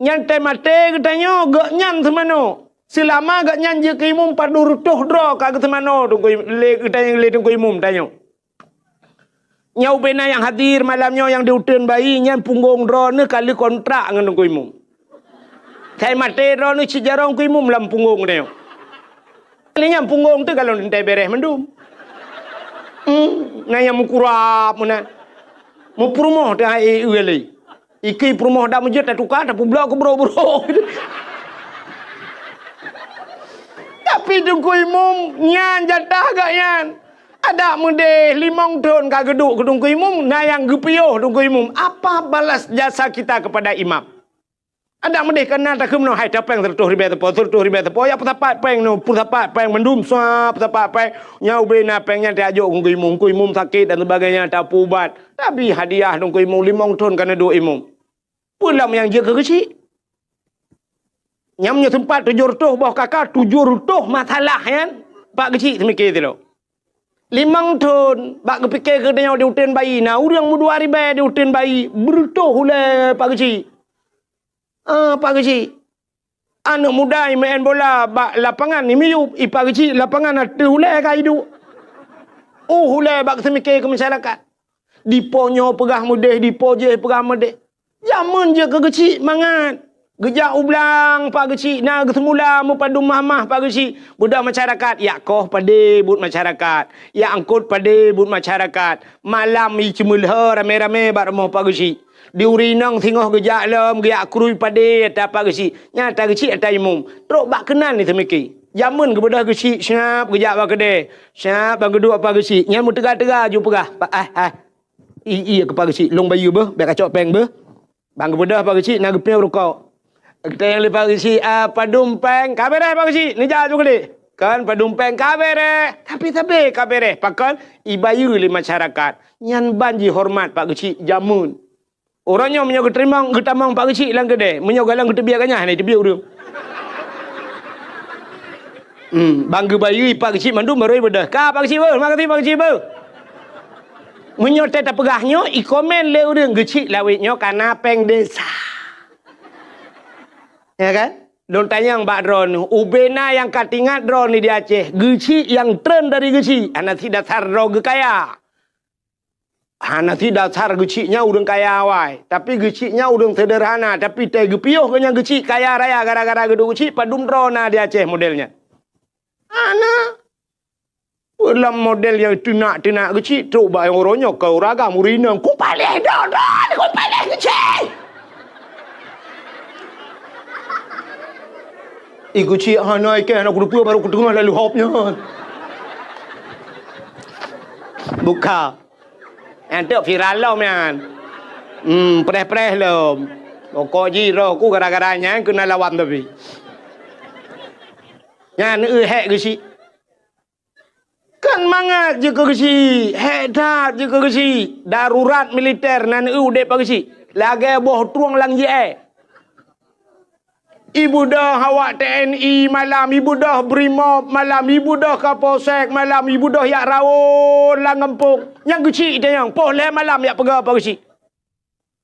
Nyan teuh maté geutanyoe, geuh nyan seumanoe. Seulama geuh nyan jeuet keu imum padum reutôh droe ka geuseumanoe Teungku Im-, lé geutanyoe, lé Teungku Imum tanyoe. Nyoe ubé na nyang hadir malam nyoe nyang di uteuen bayi, nyan punggong droeneuh ka lheueh kontrak ngon Teungku Imum. Sai maté droeneuh cit jaroe Teungku Imum lam punggong tanyoe. Lé nyang punggong teuh ka lôn teuntée béreh mandum. Hmm, na nyang meukurab meunan. Meupeurumoh teuh hai e lé. Ikui peurumoh dak meujeuet tatuka, tapeublok keu brok-brok. Tapi Teungku Imum nyan jatah geuh nyan. Adak meudeh limong thon ka geuduek keu Teungku Imum, na nyang geupiôh Teungku Imum. Apa balas jasa kita kepada imam? Adak meudeh ka na takheun meunoe, hai tapéng seureutôh ribée sapo, seureutôh ribée sapo, ya peusapat péng nyoe, peusapat péng mandum, sa peusapat péng. Nyan ubé na péng nyan tajok keu Teungku Imum, Teungku Imum sakét dan sebagainya, tapeuubat. Tapi hadiah Teungku Imum limong thon ka neuduek Imum. Peue lom nyang jeuet keu geuchik? Nyang meunyoe seumpat tujoh reutôh boh kaka, tujoh reutôh masalah nyan, Pak Geuchik seumiké sidroe. Limong thon, bak geupike keu tanyoe di uteuen bayi, na ureuëng meudua ribée di uteuen bayi, beureutôh ulée Pak Geuchik. Ah, Pak Geuchik. Aneuk muda imeu'en bola bak lapangan, imiyup, i Pak Geuchik lapangan ateueh ulée ka iduek. Uh, ulée bak seumiké keu masyarakat. Dipo nyoe peugah meudeh, dipo jéh peugah meudeh. Jameun jeuet keu geuchik mangat. Geujak u blang Pak Geuchik na geuseumula meupadum mahmah Pak Geuchik. Beudôh masyarakat, yak koh padé buet masyarakat. Yak angkot padé buet masyarakat. Malam i ceumeulhö ramé-ramé bak rumoh Pak Geuchik. Di uri inong singoh geujak lom, geujak krui padé ata Pak Geuchik. Nyan ata geuchik ata imum. Trok bak keunan i seumiké. Jameun geubeudôh geuchik, siap geujak bak keudè. Siap ban geuduek Pak Geuchik. Nyan meuteuga-teuga ju peugah, "Pak, ah, ah." I, iya keu Pak Geuchik, lôn bayeue beuh, bèk kacok péng beuh. Ban geubeudôh Pak Geuchik na geupiôh rukok. Geutanyong lé Pak Geuchik, "Ah, padum péng?" "Ka bèrèh Pak Geuchik, neujak ju keudéh." Kan padum péng ka bèrèh, tapi sabé ka bèrèh. Pakon? Ibayeue lé masyarakat. Nyan ban jihoreumat Pak Geuchik jameun. Uroe nyoe meunyoe geuteurimong, geutamong Pak Geuchik lam keudè, meunyoe galong geuteubiet ganyah hana teubiet ureueng. Hmm, ban geubayeue Pak Geuchik mandum barô ibeudôh. Ka Pak Geuchik beuh, makasih Pak Geuchik beuh. Meunyoe teuh tapeugah nyoe, ikomen lé ureueng Geuchik lawét nyoe kana péng desa. Ya kan? Lôn tanyong bak droeneuh, ubé na nyang ka teuingat droeneuh di Aceh, Geuchik nyang treun dari Geuchik, hana sit dasar droe geukaya. Hana sit dasar Geuchik nyan ureueng kaya awai, tapi Geuchik nyan ureueng seuderhana, tapi teuh geupiôh geuh nyan Geuchik kaya raya gara-gara geuduek Geuchik padum droe na di Aceh model nyan. Hana. Lam model nyang teunak-teunak Geuchik trok bak nyang uroe nyoe keu ureueng agam ureueng inong, "Kupaléh dodon, kupaléh Geuchik!" Ih, Geuchik hana ikeh hana kuteupeu baru kuteungoh lalu hop nyan. Buka. Nyan teuk viral lom nyan. Hmm, preh-preh lom. Pokok jih roh ku gara-gara nyan keunan lawan tapi. Nyan eu hék Geuchik. Kan mangat jeuet keu geuchik, hék that jeuet keu geuchik. Darurat militer nan eu udeb bak geuchik. Lagée boh trueng lam jiée. Ibeudôh awak T N I malam, ibeudôh Brimob malam, ibeudôh Kapolsek malam, ibeudôh jak rawon lam gampông. Nyang geuchik tanyong, poh lhée malam jak peugah bak geuchik.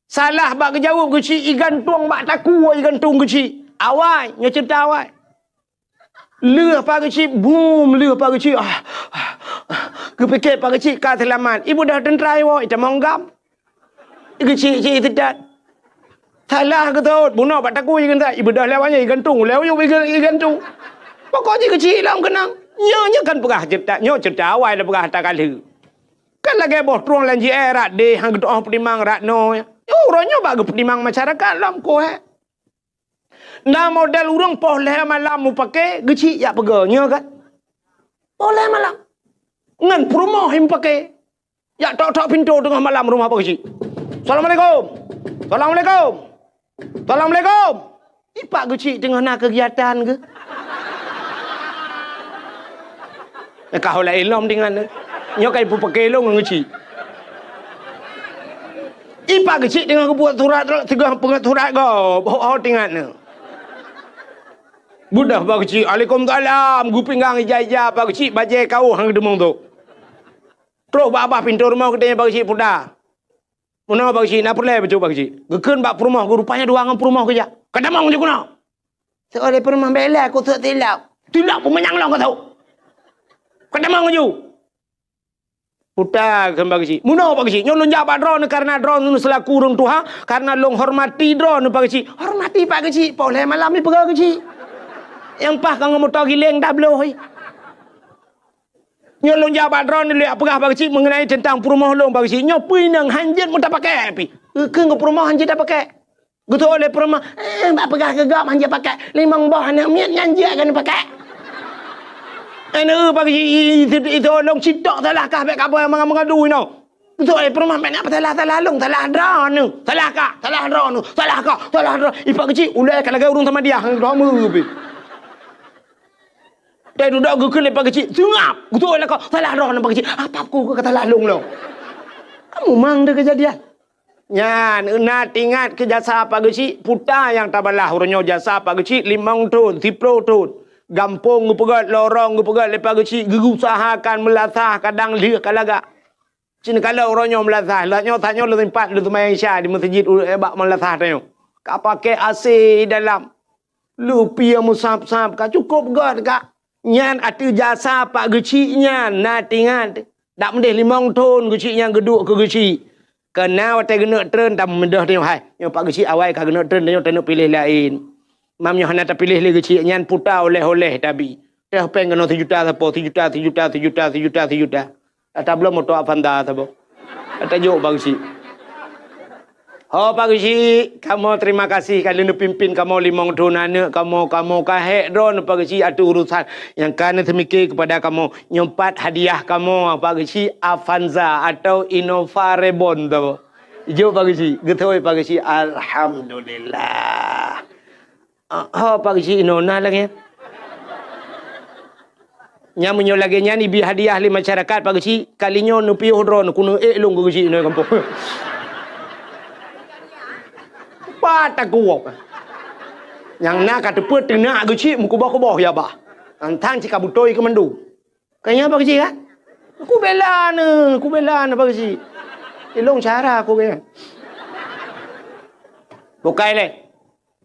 Salah bak geujaweueb geuchik, igantung bak takue, igantung geuchik. Awai, nyoe ceurita awai. Lheueh bak geuchik, bum, lheueh bak geuchik. Ah, ah, ah. Geupike bak geuchik ka seulamat. Ibeudôh teuntra iwoe, itamong gam. Geuchik-chik seudat. Salah geutot, bunoe bak takue igantung. Ibeudôh lewat nyan, igantung, lewat nyan, igantung. Pokok jih geuchik lom keunong. Nyoe, nyoe kan peugah ceurita, nyoe ceurita awai lôn peugah ata ka lheueh. Kan lagée boh trueng lam jiée, rat deh, han geutu'oh peutimang rat noe. Uroe nyoe bak geupeutimang masyarakat lom koh, eh. Na model ureuëng poh lhée malam mupake, geuchik jak peugah, nyoe kan? Poh lhée malam. Ngon peurumoh mupake. Jak tok-tok pintoe teungoh malam rumoh bak geuchik. "Assalamualaikum. Assalamualaikum. Assalamualaikum." Ipak geuchik teungoh na keugiatan geuh. Ka ho laén lom tingan. Nyoe ka ipupake lôn ngon geuchik. Ipak geuchik teungoh geubuet surat, teungoh peungeut surat gob. Ho, ho tingan. Beudôh bak geuchik, "Alaikumsalam." Geupinggang ija-ija bak geuchik, bajée kaoh han geudeungoe tu. Troh bak babah pintoe rumoh geutanyoe bak geuchik puta. Meunoe bak geuchik, na peureulée bacut bak geuchik. Geukheun bak peurumoh geuh, rupanya dua ngon peurumoh geujak. "Ka tamong ju keunoe." Seuleh peurumoh, "Bèk lé, keu sôk tilok." "Tilok peue manyang lôn keu sôk. Ka tamong ju." Puta kheun bak geuchik. "Meunoe bak geuchik, nyoe lôn jak bak droeneuh, kareuna droeneuh seulaku ureuëng tuha, kareuna lôn hormati droeneuh bak geuchik." Hormati bak geuchik, poh lhée malam ipeugah geuchik. Nyang paih ka ngon moto giléng tabloh. Nyoe lôn jak bak droeneuh, lôn jak peugah bak geuchik meungenai teuntang peurumoh lôn bak geuchik. Nyoe peue inong han jeuet meutapakée pih. Geukheun keu peurumoh han jeuet tapakée. Geutôh lé peurumoh, "Eh, bak peugah keu gob han jeuet pakée. Limong boh aneuëk miet nyan jeuet keuneuk pakée." Aneuëk bak geuchik, i, i, i, itôh lôn citok salah kah, bèk kaboh mangat-mangat dui nyoe. Geutôh lé peurumoh, "Bèk na peusalah-salah lôn, salah droeneuh. Salah kah, salah droeneuh, salah kah, salah droeneuh." Ipak geuchik, ulée ka lagée ureuëng Samadiyah, droeneuh pih. Dai dudoe geukheun lé pak geuchik, "Seungab!" Geutôh lakoe, "Salah droeneuh pak geuchik." "Apa ku ka salah lôn lom?" Kamu mang deh keujadian. Nyan, na teuingat keu jasa pak geuchik, puta nyang tabalah uroe nyoe jasa pak geuchik limong thon, siplôh thon. Gampông geupeugét, lorong geupeugét lé pak geuchik, geuusahakan meulasah kadang lheueh ka lagak. Cit neukalon uroe nyoe meulasah, lheueh nyoe, tanyoe lôn simpat lôn seumayang Isya di meuseujid u-, bak meulasah tanyoe. Ka pakai A C dalam. Leupie meusab-sab ka cukôp gét ka. Nyan ateueh jasa pak geuchik nyan na teuingat. Dak meudeh limong thon geuchik nyan geuduek keu geuchik. Keunan watée geuneuk treun tameudeh tanyoe hai. Nyoe pak geuchik awai ka geuneuk treun tanyoe taneuk piléh laén. Mam nyoe hana tapiléh lé geuchik nyan puta oleh-oleh tabi. Teuh péng keunoe sijuta sapo, sijuta, sijuta, sijuta, sijuta, sijuta. Ata bloe moto Avanza saboh. Ata jok pak geuchik. Ho pak geuchik, kamoe terima kasih ka lheueh neupimpin kamoe limong thon aneuk kamoe, kamoe ka hék droeneuh pak geuchik ateueh urusan nyang ka neuseumiké keupada kamoe. Nyoe pat hadiah kamoe pak geuchik Avanza atau Innova Reborn saboh. Jok pak geuchik, geutôi pak geuchik, alhamdulillah. Ah, ho pak geuchik inoe na lagée nyan. Nyan meunyoe lagée nyan ibi hadiah lé masyarakat pak geuchik, kali nyoe neupiôh droeneuh keuneuk ék lôn keu geuchik inoe gampông. Pat takuwok. Nyang na ka teupeu teunak geuchik meukuboh-kuboh ya bah. Antang cit ka beutôi keu mandum. Ka nyan pak geuchik kan? Kubela neuh, kubela neuh pak geuchik. Ilong cara aku kaya. Bukai lé.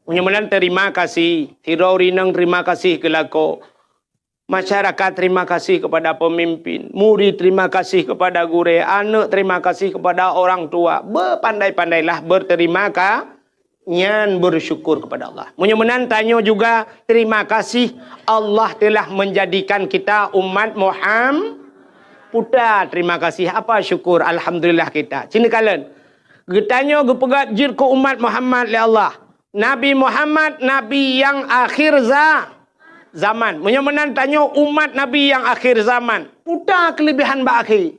Meunyoe meunan terima kasih, sidroe ureuëng inong terima kasih keu lakoe. Masyarakat terima kasih kepada pemimpin, murid terima kasih kepada gurée, aneuk terima kasih kepada orang tua. Bepandai-pandailah berterima ka-, nyan bersyukur kepada Allah. Meunyoe meunan tanyoe juga terima kasih Allah telah menjadikan kita umat Muham-, puta terima kasih apa syukur alhamdulillah kita. Cit neukalon. Geutanyoe geupeugét jeuet keu umat Muhammad lé Allah. Nabi Muhammad, nabi nyang akhir za-, zaman. Meunyoe meunan tanyoe umat nabi nyang akhir zaman, puta keuleubihan bak akhé.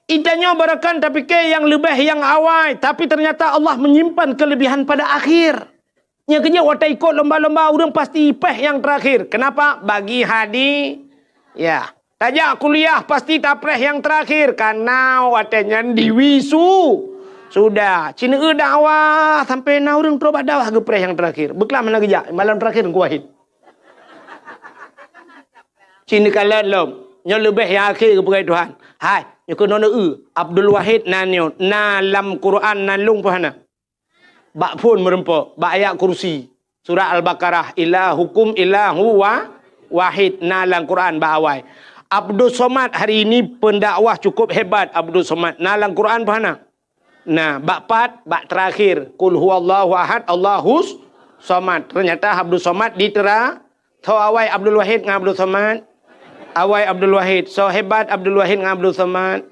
Itanyoe barokon tapike nyang leubeh nyang awai, tapi ternyata Allah menyimpan keuleubihan pada akhir. Nyang keujeuet watée ikot lomba-lomba ureuëng pasti ipéh nyang terakhir. Kenapa? Bagi hadi-, ya. Tajak kuliah pasti tapreh nyang terakhir, karena watée nyan diwisu. Sudah, ci neueu dakwah sampai na ureuëng troh bak dakwah geupreh nyang terakhir. Beuklam hana geujak, malam terakhir Teungku Wahid. Ci neukalon lom, nyoe leubeh nyang akhé geupeugah Tuhan. Hai, nyoe keunoe neueu, Abdul Wahid na nyoe, na lam Quran na lôn peuhana. Bak phon meureumpok, bak ayat kursi. Surat Al-Baqarah, "Ilahukum ilahu wa-, wahid", na lam Quran bak awai. Abdus Somad hari ini pendakwah cukup hebat, Abdus Somad. Na lam Quran peuhana? Na, bak pat, bak terakhir. "Qul huwallahu ahad, Allahus Somad." Ternyata Abdus Somad ditera-, Tho awai Abdul Wahid ngon Abdul Somad. Awai Abdul Wahid. Soe hebat Abdul Wahid ngon Abdul Somad?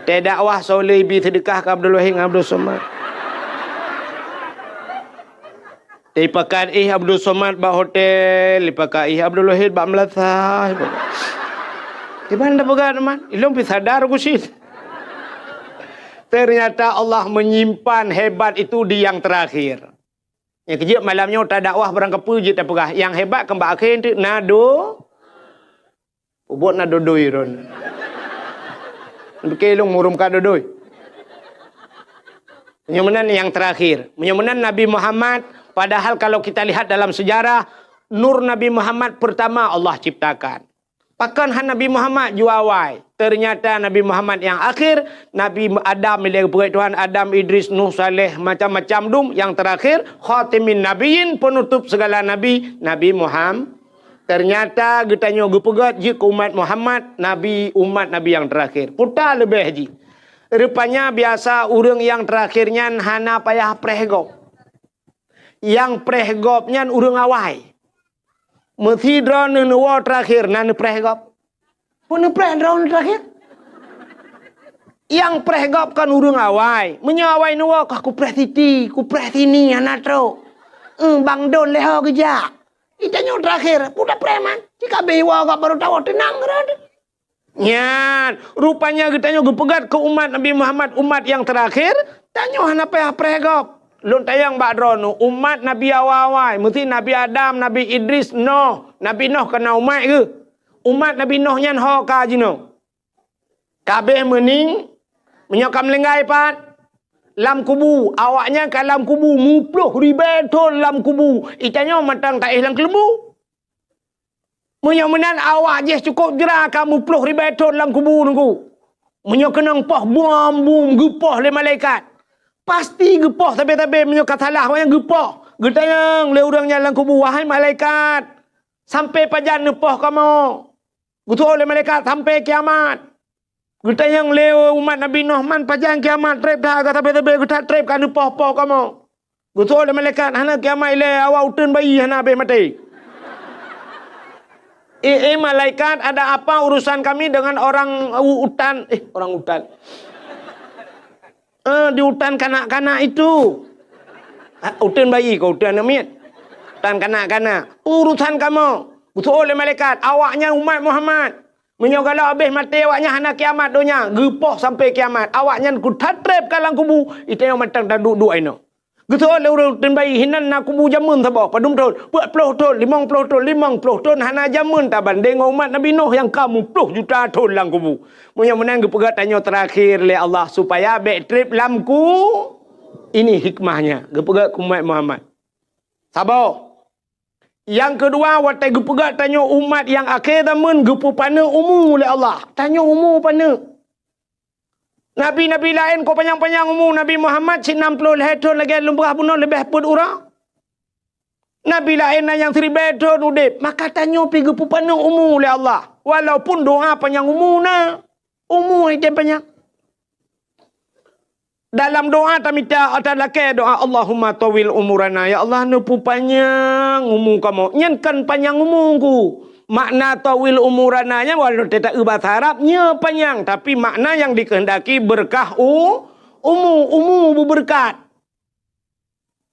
Teudakwah soe lé ibi seudeukah keu Abdul Wahid ngon Abdul Somad. Ipakat ih Abdul Somad bak hotel, ipakat ih Abdul Wahid bak meulasah. Iban dah peugah teman, ilong pi sadar ku sit. Ternyata Allah menyimpan hebat itu di yang terakhir. Nyang keujeuet malam nyoe tadakwah barang kapeue jeuet tapeugah, nyang hebat keu bak akhé teuk na do-, peubuet na dodoi ron. Pike lôn murum ka dodoi. Meunyoe meunan nyang terakhir. Meunyoe meunan Nabi Muhammad, padahal kalau kita lihat dalam sejarah, nur Nabi Muhammad pertama Allah ciptakan. Pakon han Nabi Muhammad jua awai? Ternyata Nabi Muhammad nyang akhir, Nabi Adam, ilée geupeugah Tuhan, Adam, Idris, Nuh, Saleh, macam-macam dum. Nyang terakhir, khatimin nabiyyin, penutup segala nabi, Nabi Muhammad. Ternyata geutanyoe geupeugah jeuet keu umat Muhammad, nabi, umat Nabi nyang terakhir. Peue ta leubeh jih. Rupanya biasa ureuëng nyang terakhir nyan hana payah preh gob. Nyang preh gob nyan ureuëng awai. Meusidroe neuwoe terakhir na neupreh gob. Peue neupreh droeneuh terakhir? Nyang preh gob kon ureuëng awai. Meunyoe awai neuwoe, kah kupreh siti, kupreh sini, hana trok. Eh, bang don lé ho geujak. Itanyoe terakhir, peue tapreh man. Cit ka abéh iwoe gob barô tawoe teunang rot. Nyan, rupanya geutanyoe geupeugah keu umat Nabi Muhammad, umat nyang terakhir, tanyoe hana payah preh gob. Lôn tanyong bak droeneuh, umat Nabi awai-awai, meusti Nabi Adam, Nabi Idris, Noh. Nabi Noh ka na umat geuh. Umat Nabi Noh nyan ho ka jinoe. Ka abéh meuning, meunyoe ka meulinggai pat, lam kubu, awaknyan ka lam kubu, muploh ribée thon lam kubu. Itanyoe mantong taéh lam keuleumbu. Meunyoe meunan awak jih cukôp jra ka muploh ribée thon lam kubu Teungku. Meunyoe keunong poh bom-bom geupoh lé malaikat, pasti geupoh sabe-sabe meunyoe ka salah awaknyan geupoh. Geutanyong lé ureuëng nyan lam kubu, "Wahai malaikat, sampai pajan neupoh kamoe?" Geutuwoe lé malaikat, "Sampai kiamat." Geutanyong lé umat Nabi Noh, "Man pajan kiamat treb that, ka sabe-sabe geuthat treb ka neupoh-poh kamoe?" Geutuwoe lé malaikat, "Hana kiamat ilée, awak uteuen bayi hana abéh maté." "Eh, eh, malaikat, ada apa urusan kami dengan orang u-, utan, eh, orang utan? Eh, di utan kanak-kanak itu." "Ah, uteuen bayi kah, uteuen aneuëk miet? Utan kanak-kanak. Urusan kamoe." Geutuwoe lé malaikat, "Awaknyan umat Muhammad. Meunyoe galak abéh maté awaknyan hana kiamat donya, geupoh sampai kiamat. Awaknyan geuthat treb ka lam kubu, itanyoe mantong taduek-duek inoe." Geutuwoe lé ureuëng uteuen bayi, "Hinan na kubu jameun saboh, padum thon?" "Peuet ploh thon, limong ploh thon." "Limong ploh thon hana jameun tabandéng ngon umat Nabi Noh nyang ka muploh juta thon lam kubu." Meunyoe meunan geupeugah tanyoe terakhir lé Allah supaya bék treb lam ku-, ini hikmahnya geupeugah keu umat Muhammad. Saboh. Nyang keudua, watée geupeugah tanyoe umat nyang akhé zaman geupeupaneuk umu lé Allah. Tanyoe umu paneuk. Nabi-nabi laén ka panyang-panyang umu, Nabi Muhammad cit nam ploh lhée thon lagée lôn peugah bunoe leubeh peuet uroe. Nabi laén na nyang siribée thon udeb, maka tanyoe pih geupeupaneuk umu lé Allah. Walaupun doa panyang umu na, umu hana panyang. Dalam doa tamita, ata lakée doa, "Allahumma tawil umurana." "Ya Allah, neupeupanyang umu kamoe." Nyan kon panyang umu ku. Makna tawil umurana nyan walau teuta eu bahasa Arab, nyoe panyang, tapi makna nyang dikehendaki berkah u-, umu, umu beubeureukat.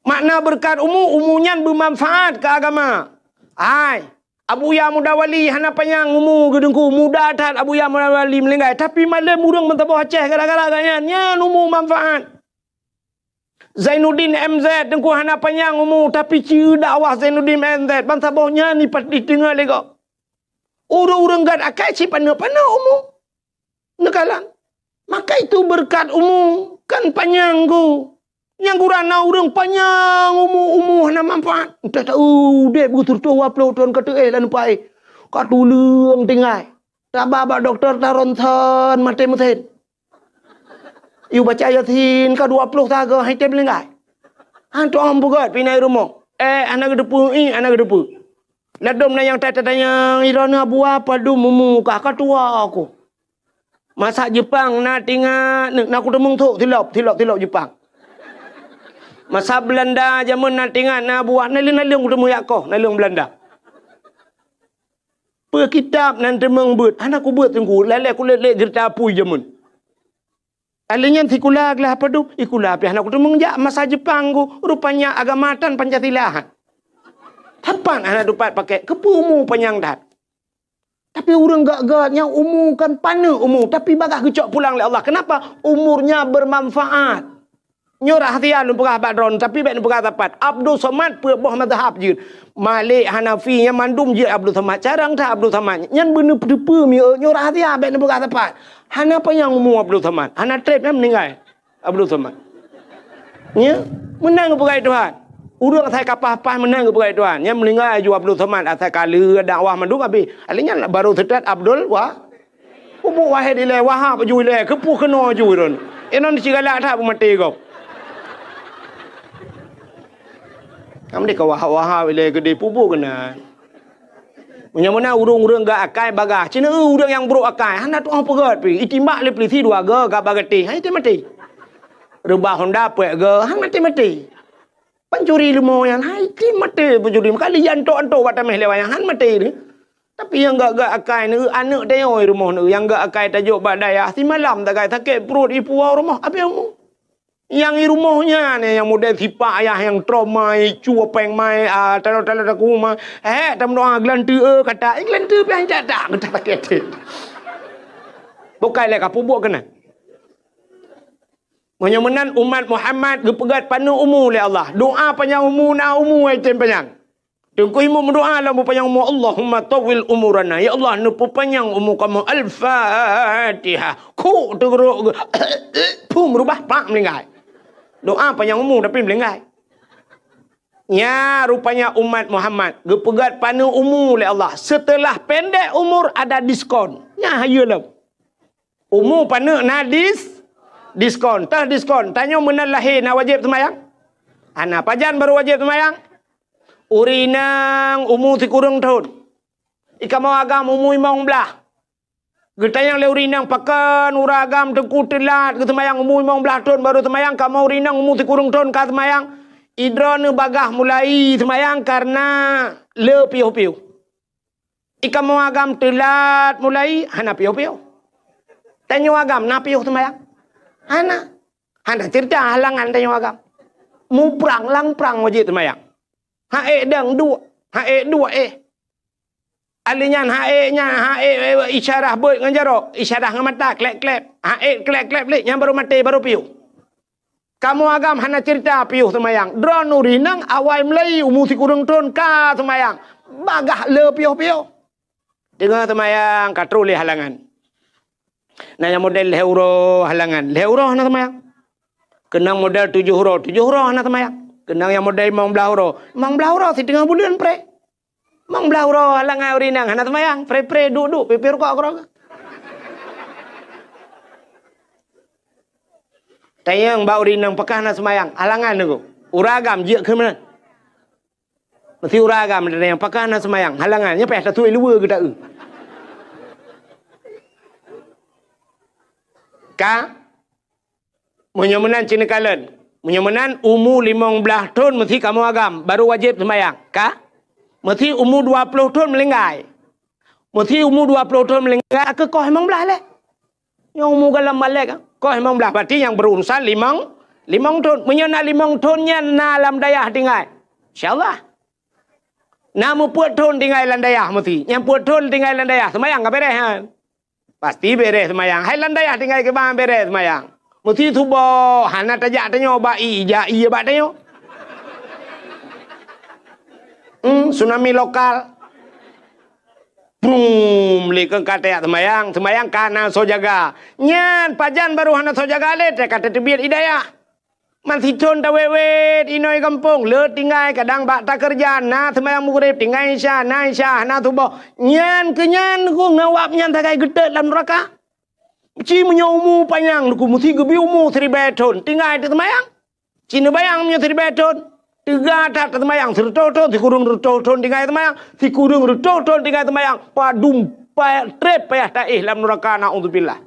Makna beureukat umu, umu nyan beumanfaat keu agama. Hai, Abuya Muda Wali hana panyang umu geuteungku, muda that Abuya Muda Wali meulinggai, tapi malem ureuëng meusaboh Aceh gara-gara gobnyan, nyan umu manfaat. Zainuddin M Z, Teungku, hana panyang umu, tapi ci dakwah Zainuddin M Z, bansaboh nyan ipat-, iteungoh lé gob. Ureuëng-ureuëng gét akai cit paneuk-paneuk umu. Neukalon. Maka itu beureukat umu kan panyang gu. Nyang gura na ureuëng panyang umu, umu hana manfaat. Entah tahu udeb geuseureutoh dua ploh thon ka teuéh lam pai. Ka tuleueng tinggai. Taba bak dokto ta ronsen maté meusen. Yue baca Yasin ka dua ploh sagoe han item linggai. Han tu'oh peugét pih na i rumoh. Eh, hana geuteupeue, ih, hana geuteupeue. Ladom na nyang ta-, ta-, tanyong, "Droeneuh Abu Wah padum umu kah?" "Ka tuha ku." Masa Jepang na tingat, na kuteumeung thok silop, silop, silop Jepang. Masa Belanda jameun na tingat na Abu Wah, naleueng-naleueng kuteumeung jak koh, naleueng Belanda. Peue kitab nan teumeung beuet, hana kubeuet Teungku, lalée kulét-lét ceurita apui jameun. Alèh nyan sikula glah padum, sikula pih hana kuteumeung jak masa Jepang ku, rupanya agama tan Pancasila han. Sapat hana tupat pakai, keupeue umu panyang that. Tapi ureuëng gét-gét nyang umu kan paneuk umu, tapi bagaih geucok pulang lé Allah. Kenapa? Umurnya bermanfaat. Nyoe rahsia lôn peugah bak droeneuh, tapi bék neupeugah sapat. Abdul Somad peuet boh mazhab jeuet. Malik, Hanafi, nyan mandum jeuet Abdul Somad. Carông that Abdul Somad. Nyan beuneupeue miseue, nyoe rahsia bék neupeugah sapat. Hana panyang umu Abdul Somad. Hana trép nyan meuninggai Abdul Somad. Nya, meunan geupeugah Tuhan. Ureuëng asai ka paih-paih meunan geupeugah Tuhan. Nyan meuninggai aju Abdul Somad asai ka lheueh dakwah mandum habéh. Alèh nyan baru seutôt Abdul Wa-, Peubuet Wahid ilèe, Wahab aju ilèe, keupeue keunoe aju droeneuh. Inan sigalak that beumaté gob. Kamoe deh ka Wahab-Wahab ilèe keudeh peubuet keunan. Meunyoe meunan ureuëng-ureuëng gét akai bagaih, cit na ureuëng nyang brok akai, hana tu'oh peugét pih, itimbak lé peulisi dua goe, gaba gatéh, han item maté. Reubah honda peuet goe, han maté-maté. Pancuri leumo nyan, han item maté pancuri. Meukalu jiantok-antok bak taméh lé awak nyan, han maté lé. Tapi nyang gét-gét akai neu, aneuk tanyoe rumoh neu, nyang gét akai tajok bak dayah, simalam tagai sakét pruet ipuwoe rumoh, abéh umu. Nyang i rumoh nyan, nyang model sipak ayah nyang troma, icue péng mai, ah, talo-talo taku ma. Hék, tameudoa geulanteue, eh, kata, eh, geulanteue pian jak dak, kata sakét. Bukai lé ka peubuet keunan. Meunyoe meunan umat Muhammad geupeugét paneuk umu lé Allah. Doa panyang umu na umu ai tem panyang. Teungku Imum meudoa lam peupanyang umu, "Allahumma tawwil umurana." Ya Allah, neupeupanyang umu kamoe. Al-Fatihah. Kuk teugeurok geu-, pum rubah, plak meuninggai. Doa panyang umu tapi meuninggai. Nya rupanya umat Muhammad geupeugét paneuk umu lé Allah. Setelah pendek umur ada diskon. Nya hayeue lom. Umu paneuk na dis-, diskon. Teuh diskon. Tanyoe meunan lahé na wajéb seumayang? Hana. Pajan barô wajéb seumayang? Ureueng inong umu sikureueng thon. I kamoe agam umu limong blaih. Geutanyong lé ureueng inong, "Pakon ureueng agam teungku teulat geuseumayang umu limong blaih thon barô seumayang, kamoe ureueng inong umu sikureueng thon ka seumayang?" "Droeneuh bagaih mulai seumayang kareuna le piôh-piôh." I kamoe agam teulat mulai, hana piôh-piôh. Tanyoe agam na piôh seumayang? Hana. Hana ceurita halangan tanyoe agam. Muprang lam prang wajéb seumayang. Ha'ék dang duek, ha'ék duek éh. Alèh nyan ha'ék nyan, ha'ék, eh, isyarah beuet ngon jaroe, isyarah ngon mata, klép-klép. Ha'ék klép-klép lé, nyan barô maté, barô piôh. Kamoe agam hana ceurita piôh seumayang. Droeneuh ureueng inong awai mulai umu sikureueng thon ka seumayang. Bagaih le piôh-piôh. Teungoh seumayang ka troh lé halangan. Na nyang model lhèe uroe halangan. Lhèe uroe hana seumayang. Keunong model tujoh uroe, tujoh uroe hana seumayang. Keunong nyang model limong blaih uroe. Limong blaih uroe siteungoh buleuen pré. Limong blaih uroe halangan ureueng inong hana seumayang, pré-pré duek-duek, pipé rukok keudroe. Tanyong bak ureueng inong pakon hana seumayang, halangan nyoe. Ureueng agam jeuet keu meunan. Meusti ureueng agam tanyong pakon hana seumayang, halangan nyoe payah tatuek luweue geuta-eu. Ka Meunyoe meunan cit neukalon, meunyoe meunan umu limong blaih thon meusti kamoe agam, barô wajéb seumayang, ka? Meusti umu dua ploh thon meulinggai. Meusti umu dua ploh thon meulinggai, ka koh limong blaih lé. Nyoe umu goh lom balek, koh limong blaih, berarti nyang beururusan limong, limong thon. Meunyoe na limong thon nyan na lam dayah tinggai, insya Allah. Na meupeuet thon tinggai lam dayah meusti. Nyang peuet thon tinggai lam dayah, seumayang ka beureh nyan. Pasti beureh seumayang. Hai lam dayah tinggai kiban beureh seumayang. Meusi suboh, hana tajak tanyoe bak ie, jak ie bak tanyoe. Hmm, tsunami lokal. Prum, lé keu ka tajak seumayang, seumayang ka na soe jaga. Nyan pajan barô hana soe jaga lé, ka tateubiet i dayah. Man sithon tawét-wét inoe gampông, le tinggai kadang bak takeureuja, na seumayang Maghrib, tinggai Isya, na Isya, hana suboh. Nyan keu nyan ku ngawab nyan sagai geutet lam neuraka. Ci meunyoe umu panyang, ku meusi geubi umu siribèe thon, tinggai teuseumayang. Ci neubayang meunyoe siribèe thon, teuga that teuseumayang, sireutôh thon, sikureueng reutôh thon tinggai seumayang, sikureueng reutôh thon tinggai seumayang, padum pa-, trép payah taéh lam neuraka, naudzubillah.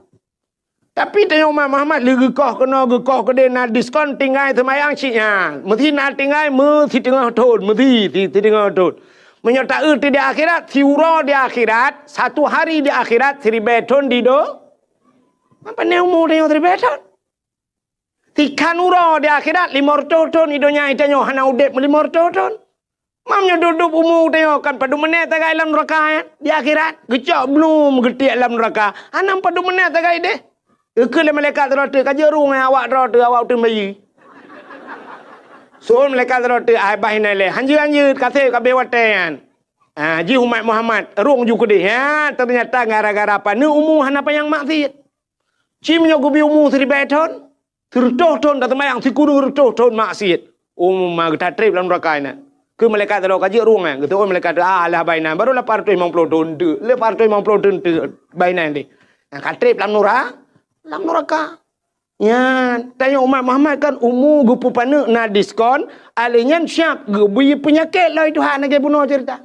Tapi tanyoe umat Muhammad lé geukoh keunoe, geukoh keudéh, na diskon tinggai seumayang cit nyan. Meusi na tinggai meusiteungoh thon, meusi si-, siteungoh thon. Meunyoe taeu di akhirat, siuroe di akhirat, satu hari di akhirat, siribèe thon di do-, apa ni umu tanyoe siribèe thon? Tikhan uroe di akhirat, limong reutôh thon, i donya tanyoe hana udép limong reutôh thon. Mam nyoe dub-dub umu tanyoe kan padum menét tagai lam neuraka, eh, di akhirat. Geucok blum geutiek lam neuraka. Hana padum menét tagai deh. Geukheun lé malaikat sidroe teuk, "Ka jeuet rueng, eh, awak droe teuh, awak uteuen bayeue." Seuôn malaikat sidroe teuk, "Ai bah inan lé, hanjeuet-hanjeuet, ka sép ka abéh watèe nyan." Ah, jih umat Muhammad, rueng ju keudéh. Ha, teunyata gara-gara paneuk umu hana panyang maksiet. Ci meunyoe geubi umu siribèe thon, sireutôh thon taseumayang, sikureueng reutôh thon maksiet. Umu ma geutatrép lam neuraka inan. Keu malaikat sidroe ka jeuet rueng, eh, geuteu'ôn malaikat, "Ah, alah bah inan, barô lapan reutôh limong ploh thon teuk, lapan reutôh limong ploh thon teuk bah inan deh." Nah, ka trép lam nura-, lam neuraka. Nyan, tanyoe umat Muhammad kan umu geupeupaneuk na diskon, alèh nyan siap geubi peunyakét lom Tuhan lagèe bunoe ceurita.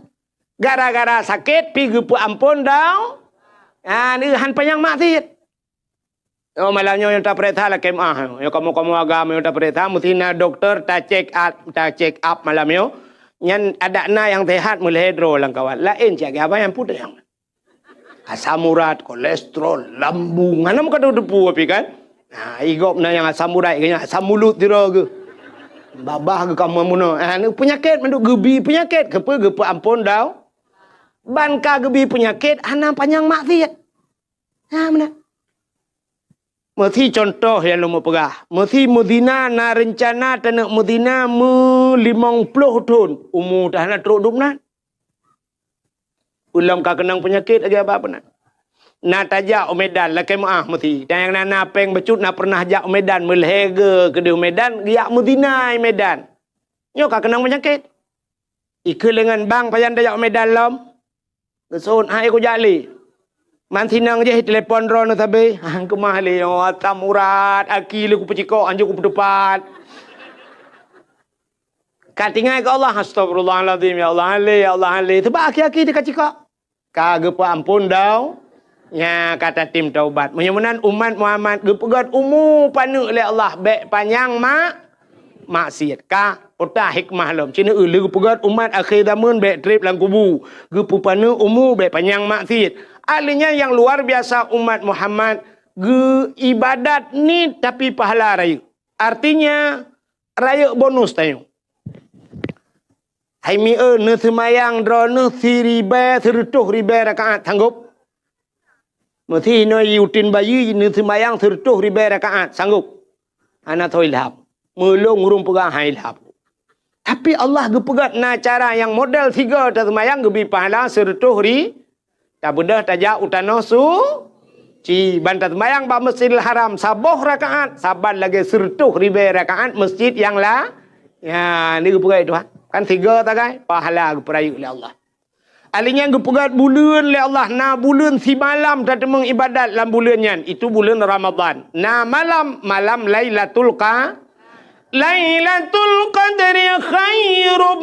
Gara-gara sakét pih geupeuamphon dau-, ah, han panyang maksiet. Oh, malam nyoe nyang tapareksa lakèe meu'ah. Nyoe kamoe-kamoe agam nyang tapareksa, meusti na dokto ta-check up, ta-check up malam nyoe. Nyan adak na nyang sehat meulhèe droe lam kawan. Laén cit lagèe abang nyang putéh nyan. Asam urat, kolesterol, lambung. Hana meukato teupeu pih kan? Nah, i gob na nyang asam urat, nyang asam mulut sidroe geuh. Babah geuh ka meunoe. Ah, ni peunyakét mandum geubi peunyakét. Keupeue geupeuamphon dau-, ban ka geubi peunyakét, hana panyang maksiet. Ha, meunan. Meusi contoh nyang lôn peugah, meusi meuzina na reuncana taneuk meuzina meu limong ploh thon, umu teuh hana trok dum nan. Peulom ka keunong peunyakét lagèe abah peunan. Na tajak u Medan lakèe meu'ah meusi. Dan nyang na, na péng bacut na peureunah jak u Medan, meulhèe geuh keudéh u Medan, geujak meuzina i Medan. Nyoe ka keunong peunyakét. Ikheun lé ngon bang pajan tajak u Medan lom. Geusôn, "Hai, kujak lé." Man sinong jih telepon droeneuh sabe. "Hang keumah lé, oh, asam urat, aki lé kupeucikok, hanjeuet kupeuteupat." Ka tinggai keu Allah, "Astagfirullahalazim, ya Allah, han lé, ya Allah, han lé." Sabab aki-aki teuh ka cikok. Ka geupeuamphon dau-, nya ka tatem taubat. Meunyoe meunan umat Muhammad geupeugöt umu paneuk lé Allah, bèk panyang mak-, maksiet. Ka peugah hikmah lom. Cit na lé geupeugöt umat akhé zaman bèk trép lam kubu. Geupeupaneuk umu bèk panyang maksiet. Ahli nyan nyang luar biasa umat Muhammad geu-, ibadat niet tapi pahala rayeuk. Artinya, rayeuk bonus tanyoe. Hai mieu neuseumayang droeneuh siribèe, sireutôh ribèe rakaat, sanggob? Meusi inoe uteuen bayeue neuseumayang sireutôh ribèe rakaat, sanggob? Hana soe ilham. Meulôn ureueng peugah han ilham. Tapi Allah geupeugöt na cara nyang model sigoe taseumayang geubi pahala sireutôh ri-, tabeudôh tajak u tanoh suci, ban taseumayang bak Masjidil Haram saboh rakaat saban lagèe sireutôh ribèe rakaat masjid nyang la-, nya, ni geupeugöt Tuhan. Kan sigoe sagai, pahala geupeurayeuk lé Allah. Ahli nyan geupeugöt buleuen lé Allah, na buleuen simalam tateumeung ibadat lam buleuen nyan, itu buleuen Ramadhan. Na malam, malam Lailatul Qa-, Lailatul Qadri khairum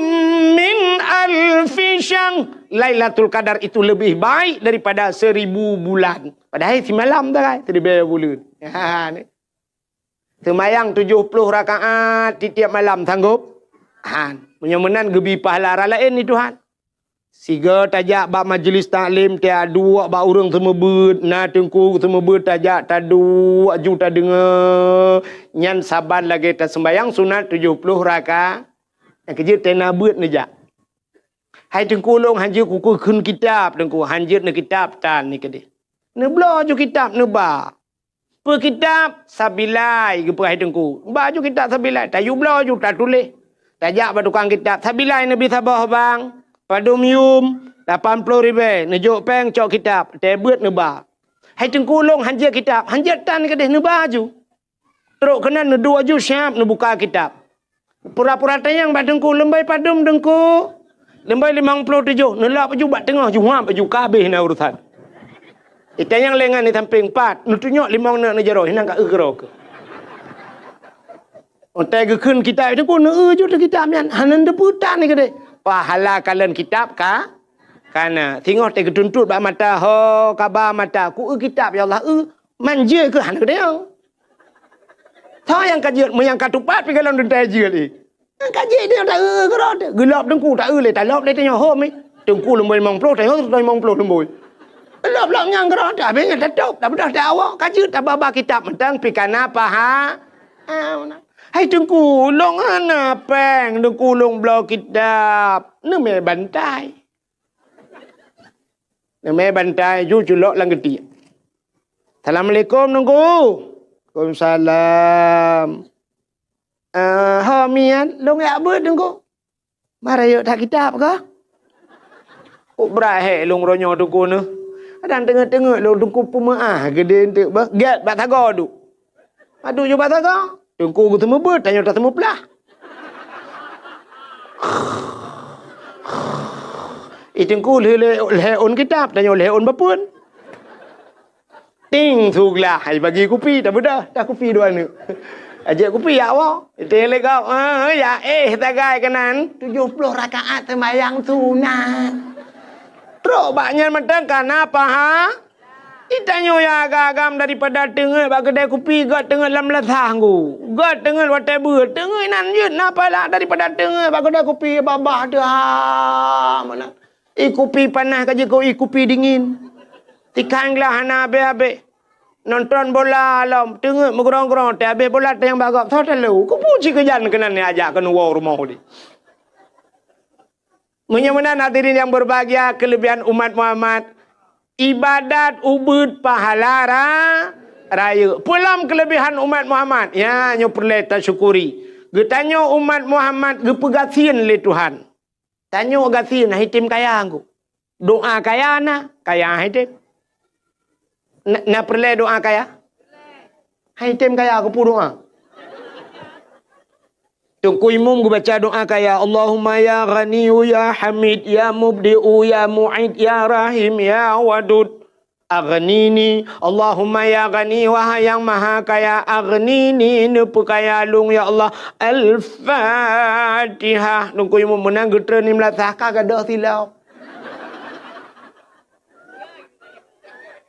min alfi syahr. Lailatul Qadar itu lebih baik daripada seribu bulan. Padahai simalam sagai, siribèe buleuen. Ha, ni. Seumayang tujoh ploh rakaat tiep-tiep malam, sanggob? Han. Meunyoe meunan geubi pahala raya laén lé Tuhan. Sigoe tajak bak majlis taklim, taduek bak ureueng seumeubeuet, na teungku seumeubeuet tajak taduek aju tadeungoe, nyan saban lagèe taseumayang sunat tujoh ploh raka-, nyang keu jeuet tena beuet neujak. Hai teungku lôn, hanjeuet kukheun kitab, teungku, hanjeuet neukitab tan ni keudéh. Neubloe aju kitab neuba. Peue kitab? Sabilai, geupeugah Teungku. Ba ju kitab Sabilai, tayue bloe ju tatuléh. Tajak bak tukang kitab, Sabilai neubi saboh bang, padum yum, lapan ploh ribèe, neujok péng cok kitab, teuh beuet neuba. Hai Teungku, lôn hanjeuet kitab, hanjeuet tan keudéh neuba ju. Trok keunan neuduek ju siab neubuka kitab. Pura-pura tanyong bak Teungku, "Leumbai padum Teungku?" "Leumbai limong ploh tujoh." Neulap ju bak teungoh, ju huab ju, ka habéh na urusan. Itanyong lé ngon di sampéng, "Pat?" Neutunyok limong neuk neujaroe, hinan ka eu keudroe keuh. Watèe geukheun kitab Teungku, neueu ju teuh kitab nyan, hana neuteupeue tan keudéh. Pahala kalon kitab ka, ka na. Singoh teuh geutuntot bak mata, ho, kaba mata, "Kueu kitab, ya Allah, eu." Man jeuet keuh hana geutanyong. Soe nyang ka jeuet, meunyo nyang ka tupat pih golom teuntèe jeuet, eh. Nyang ka jeuet nyoe taeu keudroe teuh. Geulop Teungku, taeu lé, talop lé tanyoe hom, eh. Teungku leumoi limong ploh, tanyoe limong ploh leumoi. Lop-lop nyang keudroe teuh, habéh nyan tatôb, tabeudôh teuh awak, ka jeuet tababa kitab mantong pih ka na paha-, ah, hai Teungku, lôn hana péng, Teungku lôn bloe kitab. Neumè bantai. Neumè bantai ju culok lam geutiek. "Assalamualaikum, Teungku." "Waalaikumsalam." "Eh, ho miet, lôn jak beuet, Teungku." "Mara yôk that kitab kah?" "Kok brat hék lôn uroe nyoe, Teungku, neuh. Kadang teungeut-teungeut lôn, Teungku, peumeu'ah geudeh eunteuk beuh. Gèt bak sagoe duek." Padub ju bak sagoe. Teungku geuseumeubeuet, tanyoe taseumeuplah. Ih, Teungku, lheueh lé-, lhèe ôn kitab, tanyoe lhèe ôn bapeuen. Ting, su glah, ai bagi kupi, tabeudôh, dah kupi dua neuk. Ajak kupi, ya Allah. Iteng lé gob, eh, ya, eh, sagai keunan. Tujoh ploh rakaat seumayang sunat. Trok bak nyan mantong ka na paha-, Itanyoe nyang agam-agam daripada teungeut bak keudè kupi, göt teungeut lam meunasah nggu. Göt teungeut watèe beuet, teungeut inan jeuet na pahala daripada teungeut bak keudè kupi babah teuh, ha, meunan. Ih, kupi panas ka jeuet keu ih kupi dingin. Tikang glah hana abéh-abéh. Nonton bola lom, teungeut meugrong-grong, teuh abéh bola teuh nyang bak gob, soe talo. Kupu cit keujan keunan ajak keuneuk woe rumoh deh. Meunyoe meunan, hadirin yang berbahagia, kelebihan umat Muhammad, ibadat ubit pahala ra-, rayeuk. Peue lom kelebihan umat Muhammad? Ya, nyoe peureulèe tasyukuri. Geutanyoe umat Muhammad geupeugasien lé Tuhan. Tanyoe gasien, han item kaya ngku. Doa kaya na, kaya han item. Na, na peureulèe doa kaya? Han item kaya, keupeue doa? Teungku Imum geubaca doa kaya, "Allahumma ya Ghaniyyu ya Hamid, ya Mubdi'u ya Mu'id, ya Rahim ya Wadud, aghnini." Allahumma ya Ghani, wahai Nyang Maha Kaya, aghnini, neupeukaya lôn, ya Allah. Al-Fatihah. Teungku Imum meunan geutreun di meunasah ka gadôh silop.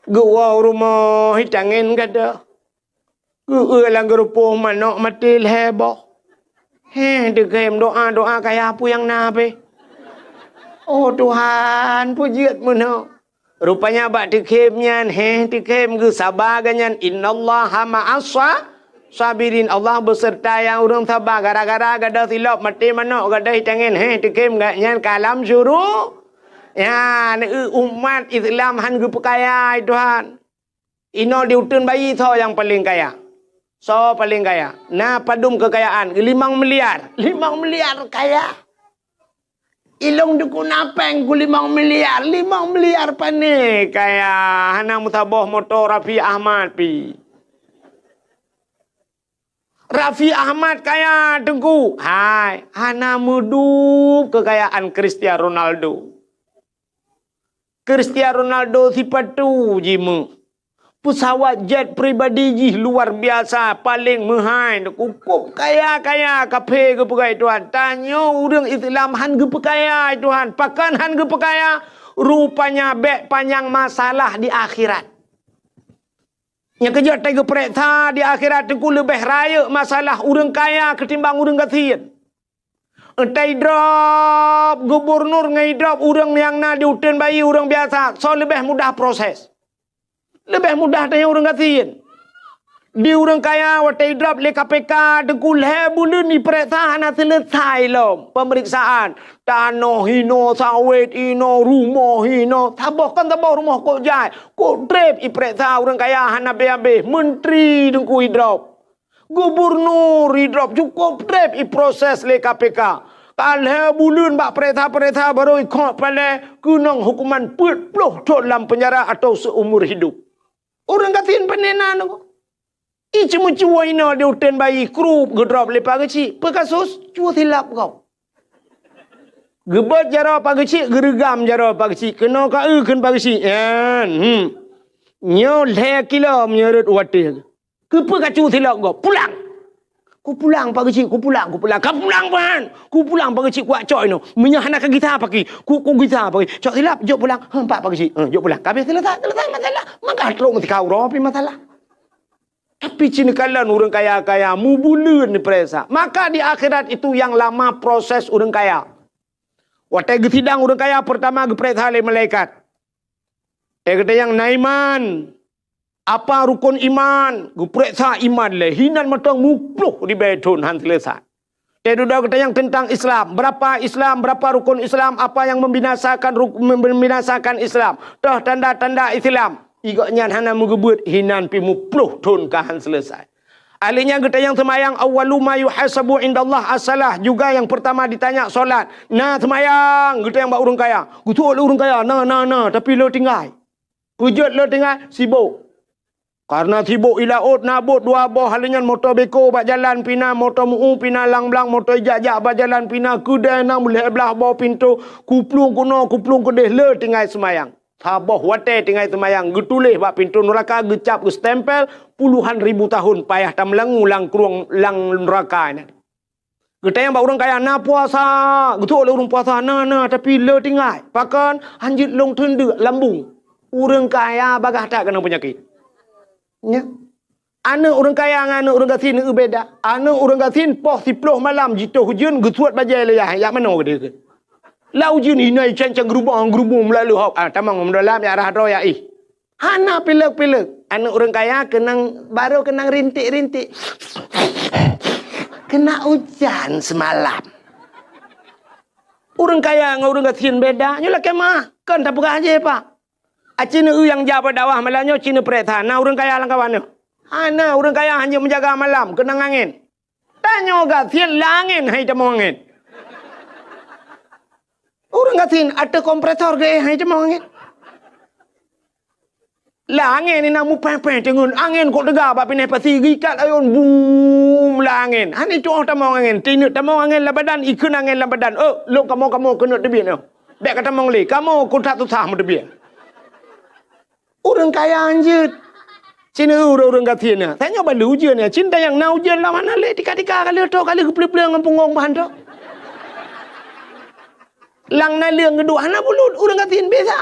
Geuwoe u rumoh, itangen gadôh. Geueu lam geurupoh manok maté lhèe boh. Heh, teukhém doa-doa kaya peue nyang na pih. Oh Tuhan, peue jeuet meunoe. Rupanya bak teukhém nyan, heh, teukhém geusaba geuh nyan, "Innallaha ma'as sa-, sabirin." Allah beuseurta nyang ureueng saba. Gara-gara gadôh silop maté manok, gadôh itangen, heh, teukhém geuh nyan ka lam syuru-, ya, neueu umat Islam han geupeukaya, Tuhan. Inoe di uteuen bayi soe nyang paleng kaya? Soe paleng kaya? Na padum keukayaan? Limong miliar. Limong miliar kaya. Ilôn dukun apeng ku limong miliar. Limong miliar pane kaya? Hana meusaboh moto Raffi Ahmad pih. Raffi Ahmad kaya, Teungku. Hai, hana meudup keukayaan Cristiano Ronaldo. Cristiano Ronaldo sipatu jimeuh. Peusawat jet pribadi jih luar biasa, paleng meuhai, cukup kaya-kaya, kaphé geupeugah Tuhan. Tanyoe ureueng Islam han geupeukaya Tuhan, pakon han geupeukaya? Rupanya bèk panyang masalah di akhirat. Nyang keujeuet tageupareksa di akhirat teungku leubeh rayeuk masalah ureueng kaya keutimbang ureueng gasien. Entah idrop gubunur ngon idrop ureueng nyang na di uteuen bayi ureueng biasa, soe leubeh mudah proses? Leubeh mudah tanyoe ureueng gasien. Di ureuëng kaya watée idrop lé K P K, teungku, lhée buleuen ipeuriksa hana seuleusai lom peumeriksaan. Tanoh hinoe, sawét hinoe, rumoh hinoe, saboh kon saboh rumoh kok jai, kok treb ipeuriksa ureuëng kaya hana habéh-habéh. Menteri teungku idrop, gubernur idrop, cukôp treb iproses lé K P K. Ka lhée buleuen bak peuriksa-peuriksa baru ikhok palée keunong hukuman peuet ploh thon lam peunjara atau seumur hidup. Ureuëng gasien pane na nyoe. Ié ceumeucue inoe di uteuen bayi, krup geudrop lé Pak Geuchik. Peue kasus? Cue silap gob. Geubeuet jaroe Pak Geuchik, geureugam jaroe Pak Geuchik. Keunoe ka eu kheun Pak Geuchik. Nyan, hmm. Nyoe lhée kilo meunyoe rot watée. Keupeue kacue silap gob? Pulang! Kupulang, Pak Geuchik, kupulang, kupulang. Ka pulang, Pak! Kupulang, Pak Geuchik, kuwak cok inoe. Meunyoe hana kagisa paki, ku, kugisa paki. Cok silap, jok pulang. Heuh, Pak, Pak Geuchik. Heuh, jok pulang. Ka habéh seuleusai, seuleusai masalah. Maka trok meutika uroe pih masalah. Tapi cit neukalon ureuëng kaya-kaya, mubuleuen ipeuriksa. Maka di akhirat itu nyang lama proses ureuëng kaya. Watée geusidang ureuëng kaya, peurtama geupeuriksa lé malaikat. Tée geutanyong na iman, apa rukon iman, geupeuriksa iman lé, hinan mantong muploh ribée thon han seuleusai. Tée dudoe geutanyong teuntang Islam, berapa Islam, berapa rukon Islam, apa yang membinasakan ruk-, membinasakan Islam, toh tanda-tanda Islam. Igok nyan hana meugeubeuet, hinan pih muploh thon ka han seuleusai. Ahli nyan geutanyong seumayang, awwalu ma yuhasabu indallah as-salah, juga yang pertama ditanya solat. Na seumayang, geutanyong bak ureuëng kaya. Geutuek lé ureuëng kaya, na, na, na, tapi le tinggai. Peue jeuet le tinggai? Sibok. Karena sibok i laôt na bot dua boh, ahli nyan moto beko bak jalan pih na, moto meu pih na, lang blang moto ijak-jak bak jalan pih na, keudée na meulhée blaih boh pintoe, kuplueng keunoe, kuplueng keudeh, le tinggai seumayang. Saboh watée tinggai seumayang, geutuléh bak pintoe nuraka, geucap, geustempel, puluhan ribu tahun payah tameulangue lam krueng lam nuraka nyan. Geutanyong bak ureuëng kaya, na puasa? Geutuek lé ureuëng puasa, na, na, tapi le tinggai. Pakon? Hanjeuet lôn teundeuk lambung. Ureuëng kaya bagaih that keunong peunyakét. Nya. Aneuëk ureuëng kaya ngon aneuëk ureuëng gasien beda. Aneuëk ureuëng gasien poh siploh malam jitoh ujeuen, geusuet bajée lé yah, jak manoe geude. Lam ujeuen inoe cang-cang geurubong-geurubong meulalu hok. Ah, tamong meudôlam, jak rhah droe, jak éh. Hana pilek-pilek. Aneuëk ureuëng kaya keunong, baru keunong rintik-rintik. Kena ujan semalam. Ureuëng kaya ngon ureuëng gasien beda. Nyoe lakée meuah, kon tapeugah jéh, Pak. Aci neueu nyang jak bak dakwah malam nyoe, ci neupeuriksa na ureuëng kaya lam kawan nyoe. Hana, ureuëng kaya hanjeuet meujaga malam, keunong angén. Tanyoe gasien lam angén, hai tamong angén. Ureuëng gasien ateueh kompresor geuéh, hai tamong angén. Lam angén inan mupéh-péh teungeun, angén kok teuga bak binéh pasi, geuikat ayôn, bum, lam angén. Hana itu'oh tamong angén, tineuk tamong angén lam badan, ikheun angén lam badan. Oh, lôn kamoe-kamoe keuneuk teubiet nyoe. Bék ka tamong lé, kamoe keu that susah meuteubiet. Ureuëng kaya hanjeuet. Cina ureuëng-ureuëng gasien nyan. Tanyoe balu ujeuen nyan. Cinta nyang na ujeuen lawan hana lé, tika-tika ka lheueh trok, ka lheueh geupleueng-pleueng ngon punggong bahan trok. Lam naleueng geuduek hana bulut, ureuëng gasien biasa.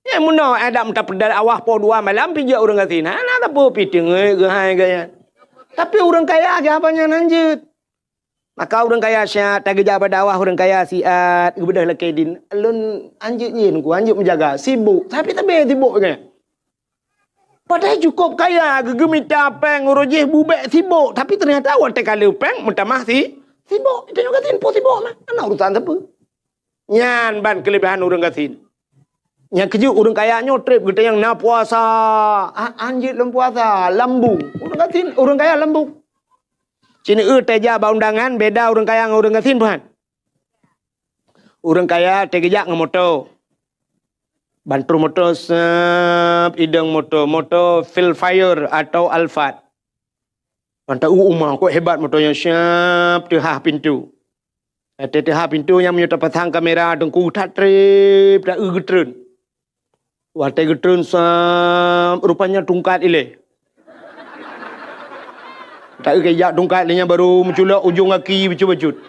Ya, meunoe Adam tapeudal awah poh dua malam pih jeuet ureuëng gasien. Hana sapeue pih teungeut geuhai gaya. Tapi ureuëng kaya geuhaba nyan hanjeuet. Maka ureuëng kaya siat, tageujak bak dakwah ureuëng kaya siat, geubeudôh lakée dien. Lôn hanjeuet nyan ku, hanjeuet meujaga, sibok. Tapi sabe sibok nyan. Padahai cukôp kaya, geugeumita péng uroe jih bubek sibok. Tapi teunyata watée ka lheueh péng, meutamah si, sibok. Tanyoe gasien po sibok mah. Hana urusan sapeue. Nyan ban keuleubehan ureuëng gasien. Nyang keujeuet ureuëng kaya nyoe treb geutanyong na puasa. A-, anjeuet lom puasa, lambung. Ureuëng gasien, ureuëng kaya lambung. Cit neueu tajak bak undangan, beda ureuëng kaya ngon ureuëng gasien, peuhan. Ureuëng kaya tageujak ngon moto. Ban troh moto, sep, idong moto, moto Vellfire atau Alphard. Ban ta-u uma, kok hebat moto nyan, siap teuhah pintoe. Watée teuhah pintoe nyan meunyoe tapasang kamera teungku that treb, ta-eu geutreun. Watée geutreun, sep, rupanya tungkat ilée. Ta-eu keu jak tungkat lé nyan baru meuculok ujong gaki bacut-bacut.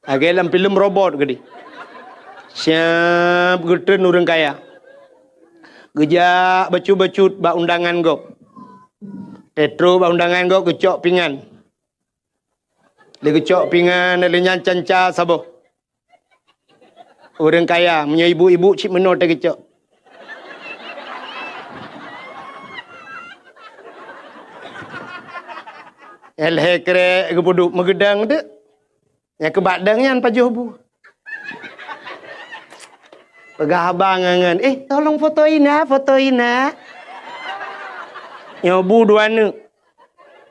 Lagée lam filem robot geude. Siap geutreun ureuëng kaya. Geujak bacut-bacut bak undangan gob. Teutrok bak undangan gob geucok pingan. Lé geucok pingan, lé nyan canca saboh. Ureuëng kaya, meunyoe ibu-ibu cit meunoe teuh geucok. Nyang lhèe krek geupeuduek meugeudong teuk. Nyang keubak dong nyan pajoh bu. Peugah haba ngon, "Eh, tolong foto ina, foto ina." Nyoe bu dua neuk.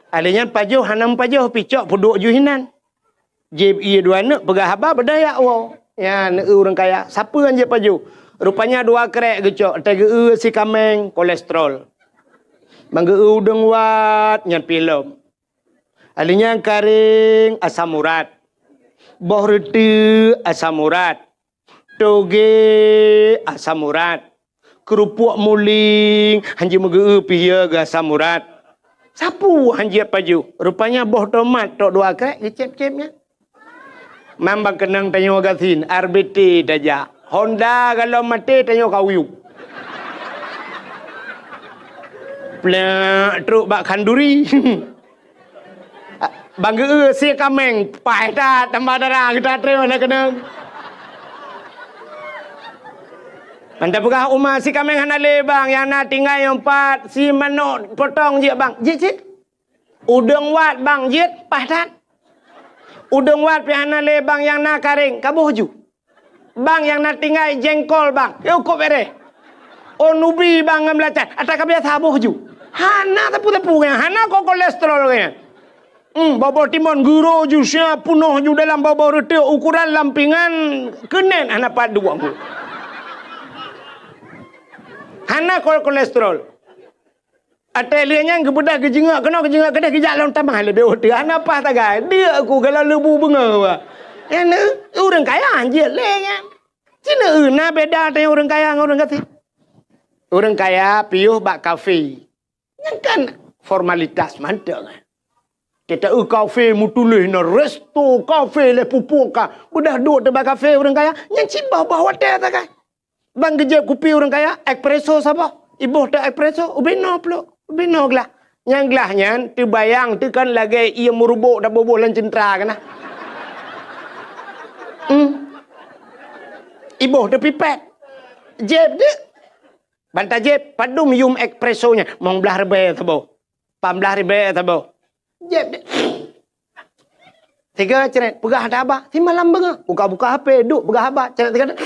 Alèh nyan pajoh hana meupajoh, pih cok peuduek ju hinan. Jieb ie dua neuk, peugah haba beudôh jak woe. Nyan eu ureueng kaya, sapeue han jieb pajoh. Rupanya dua krek geucok, watèe geu-eu sikameng, kolesterol. Ban geu-eu udeueng wat, nyan pih lom. Alèh nyan karéng, asam urat. Boh reuteuek, asam urat. Togé, asam urat. Keurupuk muling, han jimeugeu-eu pih ya geu asam urat. Sapeue han jieb pajoh. Rupanya boh tomat tok dua krek geucép-cép nyan. Mambang keunong tanyoe gasien, R B T tajak. Honda galom maté tanyoe kauyup. Plek, trok bak khanduri. Ban geu-eu sikameng, paih that tambah darah geutanyoe na keunong. Ban tapeugah uma sikameng hana lé bang, nyang na tinggai nyoe pat, si manok potong jeuet bang. Jeuet cit. Udeueng wat bang jeuet, paih that. Udeueng wat pih hana lé bang, nyang na karéng, kaboh ju. Bang nyang na tinggai jengkol bang, yôh kôp béréh. Oh nubi bang ngon beulacan, ata ka biasa boh ju. Hana teupeu-teupeu nyan, hana ko-, kolesterol nyan. Hmm, boh-boh timon geuro ju sia peunoh ju dalam boh-boh reuteuek ukuran lampingan keunen hana pat duek. Hana ko-, kolesterol. Watèe lheueh nyan geubeudôh geujeungok keunoe geujeungok keudéh geujak lom tamah leubeh ueh teuh hana paih tagai. Deuk ku galak leubu beungoh wa. Nyan ureueng kaya jeuet lé nyan. Cina eu na beda teuh ureueng kaya ngon ureueng gasien. Ureueng kaya piôh bak kafe. Nyan kan formalitas mantong. Kita eu kafe meutuléh na resto kafe lé pupuk ka. Beudôh duek teuh bak kafe ureueng kaya. Nyan cit boh-boh watèe tagai. Ban geujieb kupi ureueng kaya, espresso saboh. Iboh teuh espresso, ubé noe plôk, ubé noe glah. Nyang glah nyan teubayang teuh kan lagèe ié meurubok taboh-boh lam ceuntra keunan. Hmm. Iboh teuh pipet. Jieb deuh. Ban tajieb, padum yum espresso nyan, mong blaih ribèe saboh. Pamblah ribèe saboh. Jép deh. Tiga cret, peugah haba. Simalam beungoh. Buka-buka H P, duek peugah haba. Cret tiga deh.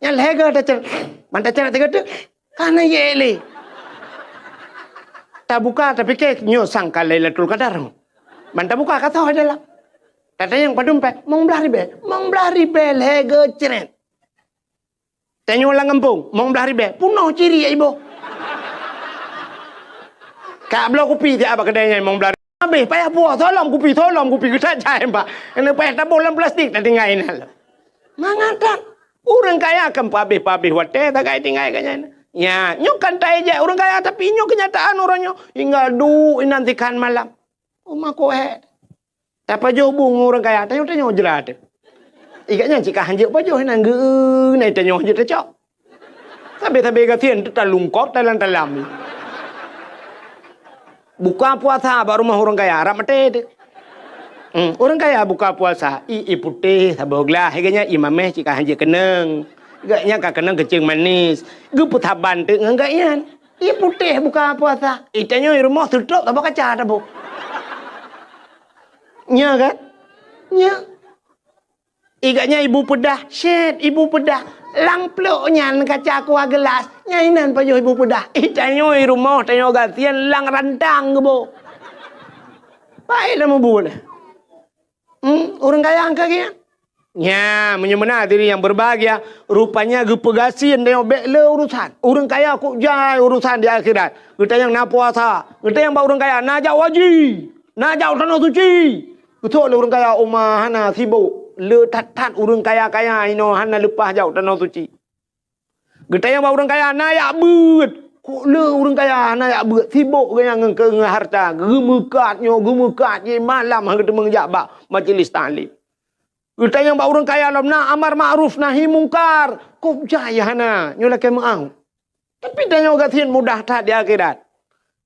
Nyan lhèe go tacret. Ban tacret tiga deh. Kana ye le. Tabuka, tapike nyoe sangka Lailatul Qadar. Ban tabuka ka soe dalam. Tatanyong padum pèng, mong blaih ribèe. Mong blaih ribèe lhèe go cret. Tanyoe lam gampông, mong blaih ribèe, peunoh ciri iboh. Ka bloe kupi siat bak keudè nyan mong blaih ribèe. Abéh payah puwoe, solom kupi, solom kupi, geutat jai, Pak. Keuneuk payah taboh lam plastik, tatinggai inan lom. Mangat that. Ureueng kaya kan peuabéh-peuabéh watèe, tagai tinggai ka nyan. Nya, nyoe kan taéjek ureueng kaya, tapi nyoe keunyataan uroe nyoe. Hingga duek inan sikhan malam. Uma koh hèk. Tapajoh bu ngon ureueng kaya, tanyoe-tanyoe jrat. Ikat nyan cit ka hanjeuet pajoh, nyan geu-, nyan tanyoe hanjeuet tacok. Sabe-sabe gasien teuh talungkop talam-talam. Buka puasa bak rumoh ureueng kaya, rab maté teuh. Hmm, ureueng kaya buka puasa, ie, ie putéh saboh glah, ikat nyan ie mamèh cit ka hanjeuet keunong. Ikat nyan ka keunong keuceung manis. Geupeusaban teuk ngon gobnyan. Ie putéh buka puasa. Ie tanyoe rumoh seutôt saboh kaca taboh. Nya kan? Nya. Ikat nyan ibu peudah, syèt ibu peudah. Lam plôk nyan kaca kuah geulas, nyan inan pajoh ibu peudah. Ie tanyoe rumoh tanyoe gasien lam rantang geuboh. Paih dah meubuet. Hmm, ureueng kaya angka geuh. Nya, meunyoe meunan hadirin yang berbahagia, rupanya geupeugasien tanyoe bèk le urusan. Ureueng kaya kok jai urusan di akhirat. Geutanyong na puasa, geutanyong bak ureueng kaya na jak haji, na jak tanoh suci. Geutôk lé ureueng kaya uma hana sibok. Le that-that ureueng kaya-kaya inoe hana leupah jak tanoh suci. Geutanyong bak ureueng kaya na jak beuet. Kok le ureueng kaya na jak beuet, sibok geuh nyan ngon, ngon harta, geumeukat nyoe, geumeukat jih malam han geuteumeung jak bak majlis taklim. Geutanyong bak ureueng kaya lom na amar ma'ruf nahi mungkar, kok jai hana, nyoe lakèe meu'ah. Tapi tanyoe gasien mudah that di akhirat.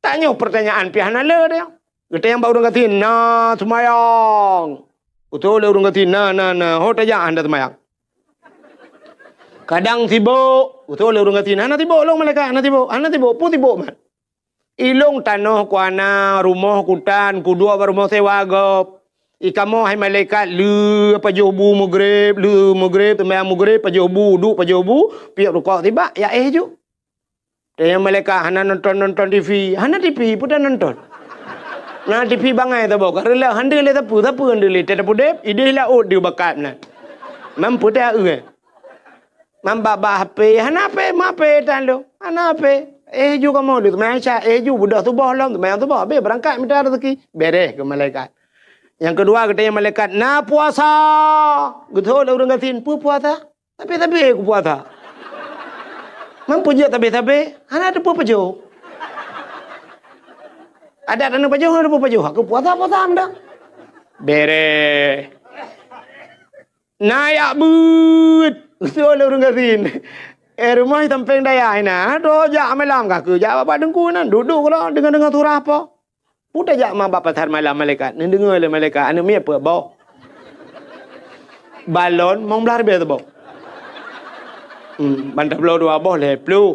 Tanyoe peurtanyaan pih hana le tanyoe. Geutanyong bak ureueng gasien na seumayang. Geutôk lé ureueng gasien na, na, na, ho tajak han taseumayang. Kadang sibok, geutôk lé ureueng gasien, hana sibok lôn malaikat, hana sibok, hana sibok, peue sibok mat. Ilong tanoh ku hana, rumoh ku tan, kuduek bak rumoh sewa gob. Ikamoe hai malaikat, lheueh pajoh bu meugreb, lheueh meugreb, seumayang meugreb, pajoh bu, uduk pajoh bu, piep rukok sibak, ya éh ju. Tanyong malaikat, hana nonton-nonton T V. Hana T V, peue tanonton? Na T V bangai saboh, ka reuloh, hana lé sapeue, sapeue hana lé, teuh tapudeb, idéh laôt di bakat nan. Mampu teu, eh. Mambak-bak H P, hana H P, ma H P tan lôn. Hana H P. Éh ju kamoe deuh, meunan sya, éh ju beudôh suboh lom, seumayang suboh, habéh beurangkat mita raseuki. Bèrèh keu malaikat. Nyang keudua, geutanyong malaikat, "Na puasa?" Geutanyong lé ureueng gasien, "Peue puasa?" "Sabé-sabé kupuasa." Mampu jeuet sabé-sabé, hana teupeu pajoh. Adat hana pajoh, hana teupeu pajoh. Aku puasa, puasa meunan. Bèrèh. "Na jak beuet," geutanyong lé ureueng gasien. Eh, rumoh sampéng dayah inan, "Droe jak malam kah keu jak bak teungku nan, duek-duek keudroe deungoe-deungoe surah po." Peue tajak ma bak pasar malam malaikat, neudeungoe lé malaikat, aneuk miet peuet boh. Balon mong blaih ribèe saboh. Hmm, ban tabloe dua boh lhèe plôh.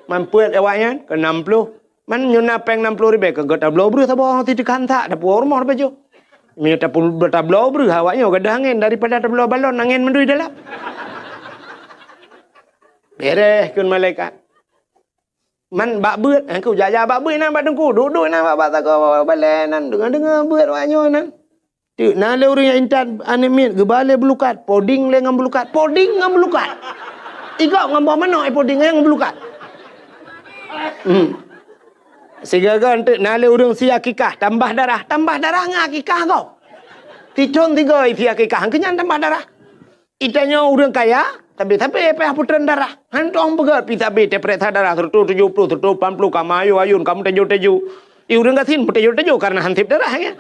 Man peuet awaknyan keu nam plôh. Man nyoe na pèng nam plôh ribèe, keu gata bloe breuh saboh, ti teukan that, tapuwoe rumoh tapajoh. Meunyoe tapu-, tabloe breuh awak nyoe gadôh angèn daripada tabloe balon angèn mandum dalam. Bèrèh kheun malaikat. Man bak beuet, eh, keu jak-jak bak beuet inan bak teungku, duek-duek inan bak, bak sagoe balèe nan, deungoe-deungoe beuet awak nyoe nan. Teuk na lé ureueng nyang intat aneuk miet geuba lé beulukat, poding lé ngon beulukat, poding ngon beulukat. Igop ngon boh manok, eh, poding ngon beulukat. Hmm. Sigoe-goe teuk na lé ureueng sie akikah, tambah darah, tambah darah ngon akikah gob. Sithôn sigoe sie akikah, keu nyan tambah darah. Itanyoe ureueng kaya, sabé-sabé payah peutrön darah. Hantom peugah pih sabé teupeuriksa darah, seratus tujuh puluh, seratus lapan puluh, ka meuayôn-ayôn, ka meuteujô-teujô. I ureueng gasien meuteujô-teujô kareuna han sép darah, kan?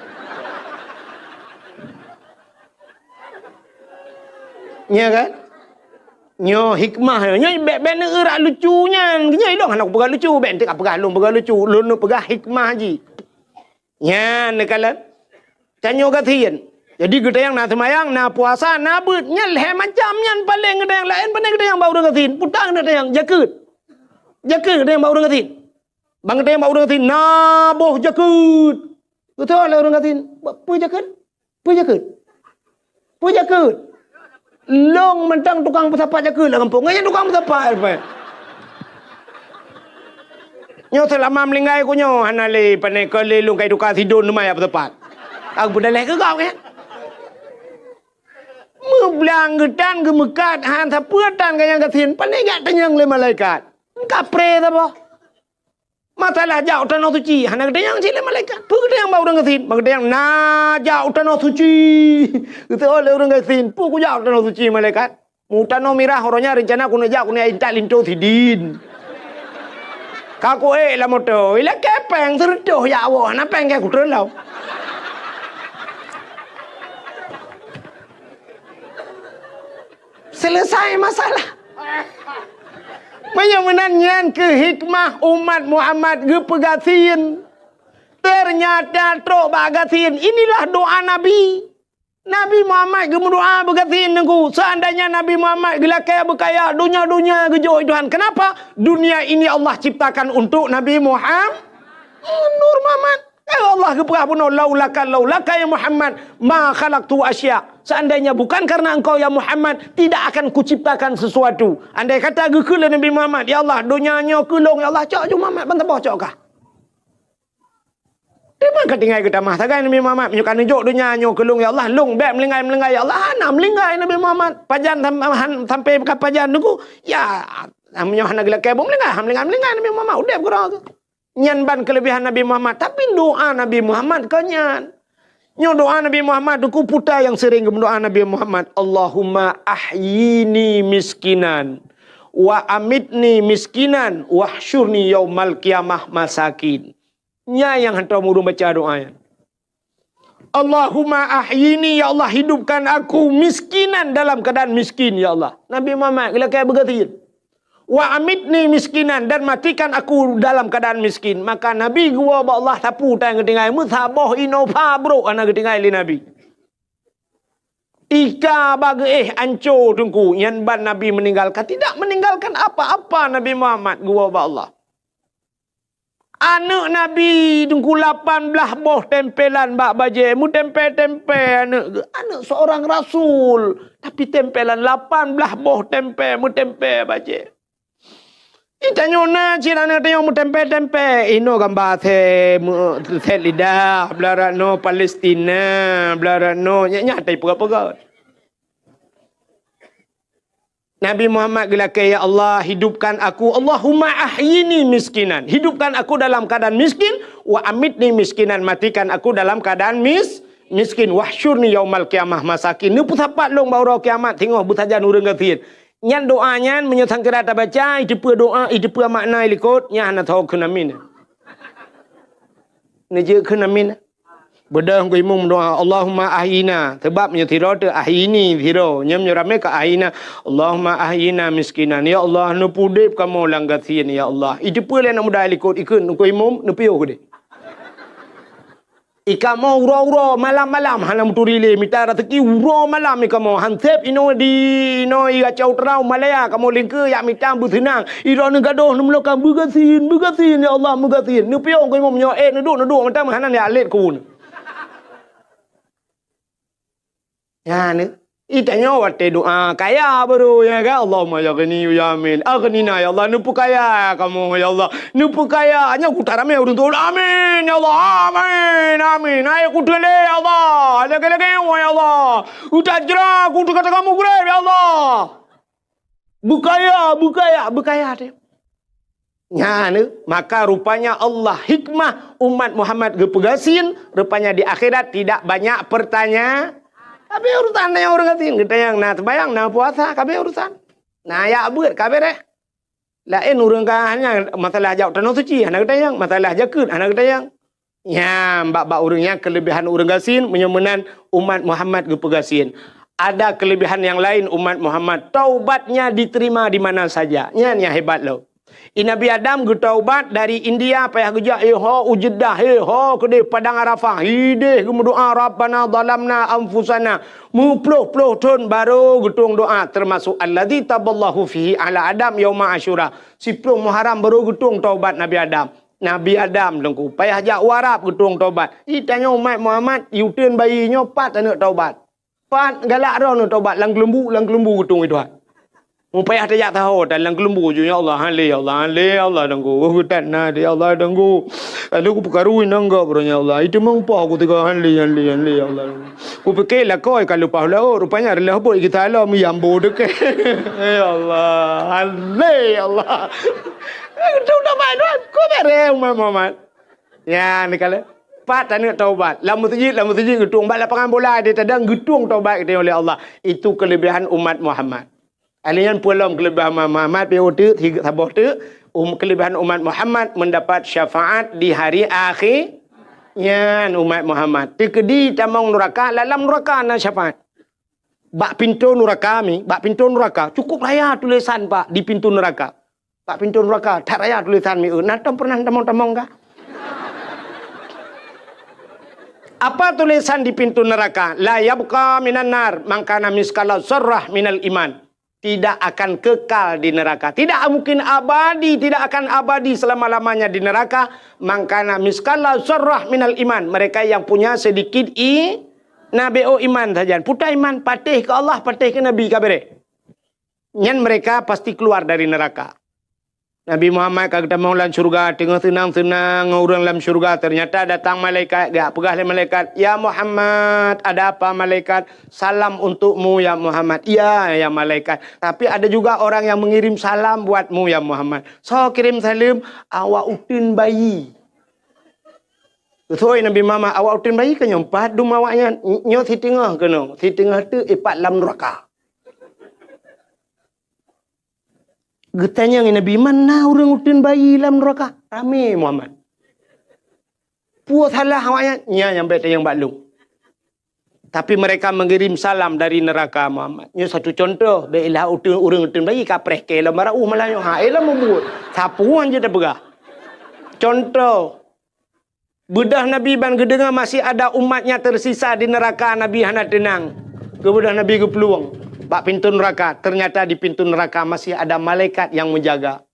Nya kan? Nyoe hikmah, nyoe bèk, bèk neueurak lucu nyan. Nyoe ilôn hana kupeugah lucu, bèk enteuk kapeugah lôn peugah lucu. Lôn neupeugah hikmah jih. Nyan neukalon. Tanyoe gasien. Jadi geutanyong na seumayang, na puasa, na beuet. Nyan lhèe macam nyan paleng geutanyong, laén pane geutanyong bak ureueng gasien. Peue ta geutanyong, jakeuet. Jakeuet geutanyong bak ureueng gasien. Ban geutanyong bak ureueng gasien, na boh jakeuet. Geutanyong lé ureueng gasien, "Peue jakeuet?" "Peue jakeuet? Peue jakeuet?" "Lôn mantong tukang peusapat jakeuet lam gampông. Ngon nyan tukang peusapat, Pak." Nyoe seulama meuninggai ku nyoe hana lé pane keu lé lôn kai tuka sidon teuma jak peusapat. Aku peudaleh keu gob, kan? Meublang geutan geumeukat han sapeue tan ganyang gasien, pane jak tanyong lé malaikat. Kapré saboh. Masalah jak u tanoh suci, hana geutanyong cit lé malaikat. Peue geutanyong bak ureueng gasien? Ban geutanyong na jak u tanoh suci. Geutanyong lé ureueng gasien, peue kujak u tanoh suci malaikat? Mu tanoh mirah, uroe nyan reuncana keuneuk jak keuneuk intat linto sidin. Ka kuék lam moto, ilakèe pèng seureutôh jak woe, hana pèng keu kutrön lom. Selesai masalah. Meunyoe meunan nyan keuh hikmah umat Muhammad geupeugasien. Ternyata trok bak gasien, inilah doa Nabi. Nabi Muhammad geumeudoa beugasien teungku. Seandainya Nabi Muhammad geulakèe beukaya, donya-donya geujok Tuhan. Kenapa? Dunia ini Allah ciptakan untuk Nabi Muhammad. Nur Muhammad. Kheun Allah geupeugah bunoe, "Laulaka, laulaka ya Muhammad, ma khalaqtu asya." Seandainya bukan karena engkau ya Muhammad, tidak akan kuciptakan sesuatu. Andai kata geukheun lé Nabi Muhammad, "Ya Allah, donya nyoe keu lôn, ya Allah, cok ju Muhammad ban saboh cok kah." Teuma ka tinggai geutamah sagai Nabi Muhammad, "Meunyoe ka neujok donya nyoe keu lôn, ya Allah, lôn bèk meulinggai-meulinggai, ya Allah." Hana meulinggai Nabi Muhammad. Pajan sam-, han-, sampai ka pajan teungku, ya, meunyoe hana geulakèe beumeulinggai, han meulinggai-meulinggai Nabi Muhammad, udép keudroe. Nyan ban keuleubehan Nabi Muhammad, tapi doa Nabi Muhammad kon nyan. Nyoe doa Nabi Muhammad teungku, peue ta nyang sering geumeudoa Nabi Muhammad, "Allahumma ahyini miskinan, wa amitni miskinan, wahsyurni yaumal qiyamah masakin." Nyan nyang hantom ureueng baca doa nyan. "Allahumma ahyini, ya Allah, hidupkan aku miskinan dalam keadaan miskin, ya Allah." Nabi Muhammad geulakèe beugasien. "Wa amitni miskinan, dan matikan aku dalam keadaan miskin." Maka Nabi geuwoe bak Allah, sapeue tan geutinggai, meusaboh Innova brôk hana geutinggai lé Nabi. Ika bak geuéh anco teungku, nyan ban Nabi meninggalkan, tidak meninggalkan apa-apa Nabi Muhammad geuwoe bak Allah. Aneuk Nabi Teungku lapan blaih boh tempelan bak bajée, meutempé-tempé aneuk geuh. Aneuk seorang rasul, tapi tempelan lapan blaih boh tempé, meutempé bajée. Itanyoe na cit aneuk tanyoe meutempé-tempé, inoe gamba sét, sét lidah, blah rot noe Palestina, blah rot noe, nyan, nyan tai peugah-peugah. Nabi Muhammad geulakée, "Ya Allah, hidupkan aku, Allahumma ahyini miskinan. Hidupkan aku dalam keadaan miskin, wa amitni miskinan, matikan aku dalam keadaan mis-, miskin, wahsyurni yaumal qiyamah masakin." Neupeusapat lôn bak uroe kiamat singoh beusajan ureuëng gasien. Nyan doa nyan meunyoe sangkira tabaca, iteupeue doa, iteupeue makna ilikot, nyan hana soe kheun amin. Neujeuet kheun amin. Beudôh Teungku Imum doa, "Allahumma ahyina." Sebab meunyoe sidroe teuh ahyini sidroe, nyoe meunyoe ramé ka ahyina. "Allahumma ahyina miskinan." Ya Allah, neupeudeb kamoe lam gasien, ya Allah. Iteupeue lé aneuk muda ilikot ikheun Teungku Imum, neupiôh keudeh. Ikamoe uroe-uroe, malam-malam hana meuturi lé, mita raseuki uroe malam ikamoe. Hanseb inoe di, inoe i Gacau Trau Malaya kamoe lingkeue jak mita beuseunang. Idroeneuh gadôh neumeulokang beugasien, beugasien, ya Allah, beugasien. Neupiôh Teungku Imum nyoe, eh, neuduek, neuduek mantong hana jak lét keu uneuen. Nyan, itanyoe watée doa kaya baru, ya kan? Allahumma ya ghani ya amin. Aghnina ya Allah, neupeukaya kamoe ya Allah. Neupeukaya, nyoe kuta ramé ureuëng teuh. Amin ya Allah, amin, amin. Hai kuteulé ya Allah, lagée-lagée ya Allah. Utajra kuteuk-teuk mugreb ya Allah. Beukaya, beukaya, beukaya teuh. Nyan, maka rupanya Allah hikmah umat Muhammad geupeugasien, rupanya di akhirat tidak banyak pertanya-, ka abéh urusan nyan ureuëng gasien, geutanyong na seumayang, na puasa, ka abéh urusan. Na jak beuet, ka abéh. Laén ureuëng ka hanya masalah jak tanoh suci, hana geutanyong, masalah jakeuet, hana geutanyong. Nyan, bak-bak ureuëng nyan keulebihan ureuëng gasien, meunyoe meunan umat Muhammad geupeugasien. Ada kelebihan yang lain umat Muhammad, taubatnya diterima di mana saja. Nyan nyang hebat lom. I Nabi Adam geutaubat dari India, payah geujak, eh, ho u Jeddah, eh, ho keudeh Padang Arafah, hideh geumeudoa, "Rabbana zalamna anfusana." Meuploh-ploh thon baru geutueng doa, termasuk alladzi taballahu fihi ala Adam yauma Asyura. Siploh Muharram baru geutueng taubat Nabi Adam. Nabi Adam Teungku, payah jak u Arab geutueng taubat. Itanyoe umat Muhammad, i uteuen bayi nyoe pat aneuk taubat. Pat galak droeneuh taubat, lam keuleumbu, lam keuleumbu geutueng i Tuhan. Meupayah tajak saho, dan lam keuleumbu ju, "Ya Allah, han lé, ya Allah, han lé, ya Allah, Teungku. Oh, geutat na, ya Allah, Teungku. Aduh, kupeukaru inong gop, ya Allah. Itu meumpah ku tiga, han lé, han lé, han lé, ya Allah, Teungku." Kupike lakoe ka leupah laôt, rupanya reulah bot geutalom yambo deukeh. Ya Allah, han lé, ya Allah. Itu udah main, Tuhan. Ku bereh umat Muhammad. Ya, ni kala. Pat aneuk taubat. Lam meuseujid, lam meuseujid geutueng. Bak lapangan bola di tadang geutueng taubat geutanyoe lé Allah. Itu kelebihan umat Muhammad. Ahli nyan peue lom kelebihan umat Muhammad, pi uteuk, saboh teuk, um, kelebihan umat Muhammad mendapat syafaat di hari akhir. Nyan umat Muhammad. Teukeudi tamong nuraka, lam nuraka na syafaat. Bak pintoe nuraka mi, bak pintoe nuraka, cukup raya tulisan, Pak, di pintoe nuraka. Bak pintoe nuraka, that raya tulisan mi, eh, na tom pernah tamong-tamong ka? Apa tulisan di pintu neraka? "La yabqa minan nar man kana miskala zarrah minal iman." Tidak akan kekal di neraka. Tidak mungkin abadi, tidak akan abadi selama-lamanya di neraka. "Man kana miskala zarrah minal iman." Mereka yang punya sedikit i-, na B O iman saja. Puta iman, patéh ke Allah, patéh ke Nabi, ka bereh. Nyan mereka pasti keluar dari neraka. Nabi Muhammad ka geutamong lam syurga, teungoh seunang-seunang ngon ureuëng lam syurga, ternyata datang malaikat, geujak peugah lé malaikat, "Ya Muhammad." "Ada apa, malaikat?" "Salam untukmu, ya Muhammad." "Iya, ya malaikat. Tapi ada juga orang yang mengirim salam buatmu, ya Muhammad." "Soe kirém saleuem?" "Awak uteuen bayi." Geusoi Nabi Muhammad, "Awak uteuen bayi keuh nyoe, pat dum awaknyan?" "Nyoe siteungoh keunoe, siteungoh teuk ipat lam nuraka." Geutanyong Nabi, "Man na ureuëng uteuen bayi lam nuraka?" Ramé Muhammad. "Peue salah awaknyan?" "Nyan nyang bék tanyong bak lôn." Tapi mereka mengirim salam dari neraka, Muhammad. Nyoe satu contoh, bék ilah uteuen, ureuëng uteuen bayi kapreh keu lom barauh malah nyoe. Ha, eh, lom mubuet. Sapuan je tapeugah. Contoh, beudôh Nabi ban geudeungoe masih ada umatnya tersisa di neraka, Nabi hana teunang. Keu beudôh Nabi geuplueng bak pintu neraka, ternyata di pintu neraka masih ada malaikat yang menjaga.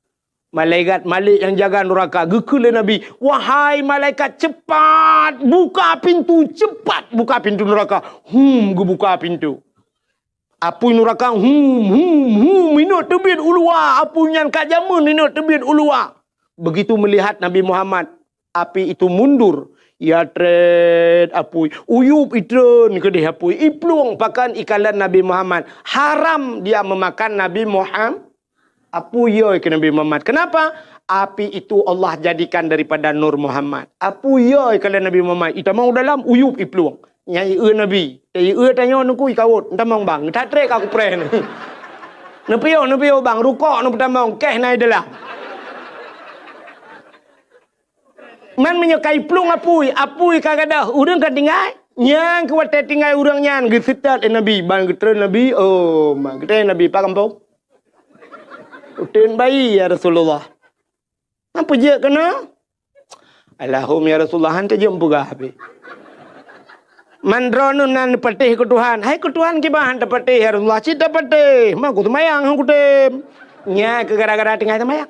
Malaikat Malik nyang jaga nuraka geukheun lé Nabi, "Wahai malaikat, cepat buka pintu, cepat buka pintu nuraka." Hum, geubuka pintu. Apui nuraka, hum, hum, hum, inot teubiet u luwa. Apui nyan ka jameun inot teubiet u luwa. Begitu melihat Nabi Muhammad, api itu mundur. Ya trét apui, uyup itreun keudeh apui, iplueng pakan ikalon Nabi Muhammad. Haram dia memakan Nabi Muhammad. Apui yo keu Nabi Muhammad. Kenapa? Api itu Allah jadikan daripada nur Muhammad. Apui yo keu Nabi Muhammad. Itamong dalam uyup iplueng. Nyang ieu Nabi. Teu ieu tanyoe nungku ikawot. Entamong bang. That tré ka kupreh ni. Neupiôh, neupiôh bang. Rukok neupeutamong. Keh na i dalam. Man meunyoe ka iplueng apui, apui ka gadôh, ureuëng ka tinggai. Nyang keu watée tinggai ureuëng nyan geuseutôt lé Nabi, ban geutreun Nabi, oh, ma geutreun Nabi, "Pak gampông? Uteuen bayi, ya Rasulullah." "Apa jeuet keunoe?" "Alahum, ya Rasulullah, han tajeuet peugah habéh. Man droeneuh nan patéh keu Tuhan." "Hai keu Tuhan kiban han tapatéh, ya Rasulullah, cit tapatéh. Ma kuseumayang han kutem." Nya keu gara-gara tinggai seumayang.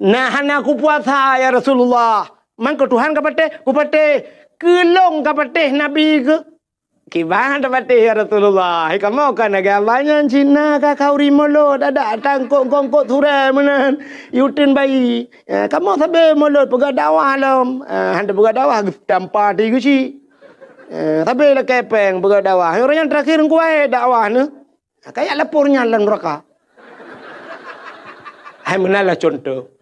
"Nah, hana kupuasa, ya Rasulullah." "Man keu Tuhan kapatéh?" "Kupatéh." "Keu lôn kapatéh Nabi keuh?" "Kiban tapatéh, ya Rasulullah. Hai kamoe ka lagée Allah nyan cit na ka khauri mulot, adak tangkok-kongkot surée meunan. Uteuen bayi. Eh, kamoe sabe mulot peugah dakwah lom. Eh, han tapeugah dakwah, tampa ti geuchik. Eh, sabe lakée péng peugah dakwah. Ureuëng nyang terakhir ngkuai dakwah neuh." Kayak lapor nyan lam neraka. Hai meunan lah contoh.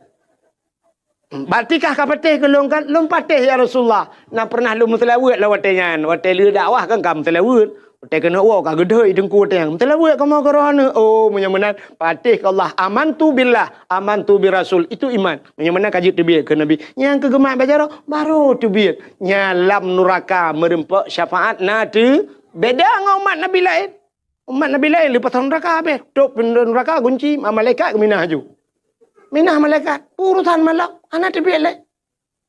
Berarti kah ka patéh keu lôn kan? "Lôn patéh, ya Rasulullah. Na pernah lôn meuseulaweuet lah watée nyan. Watée lheueh dakwah kan ka meuseulaweuet. Watée keuneuk woe ka geudhôi teungku watée nyan. Meuseulaweuet kamoe keu roh aneuëk." "Oh, meunyoe meunan, patéh keu Allah. Amantu billah, amantu bi Rasul." Itu iman. Meunyoe meunan ka jeuet teubiet keu Nabi. Nyang keu geumat bak jaroe, baru teubiet. Nyan lam nuraka meureumpok syafaat na teu beda ngon umat Nabi laén. Umat Nabi laén leupah nuraka habéh. Tôp pintoe nuraka gunci, ma-, malaikat geuminah aju. Minah malaikat, urosan malak, hana teubiet lé.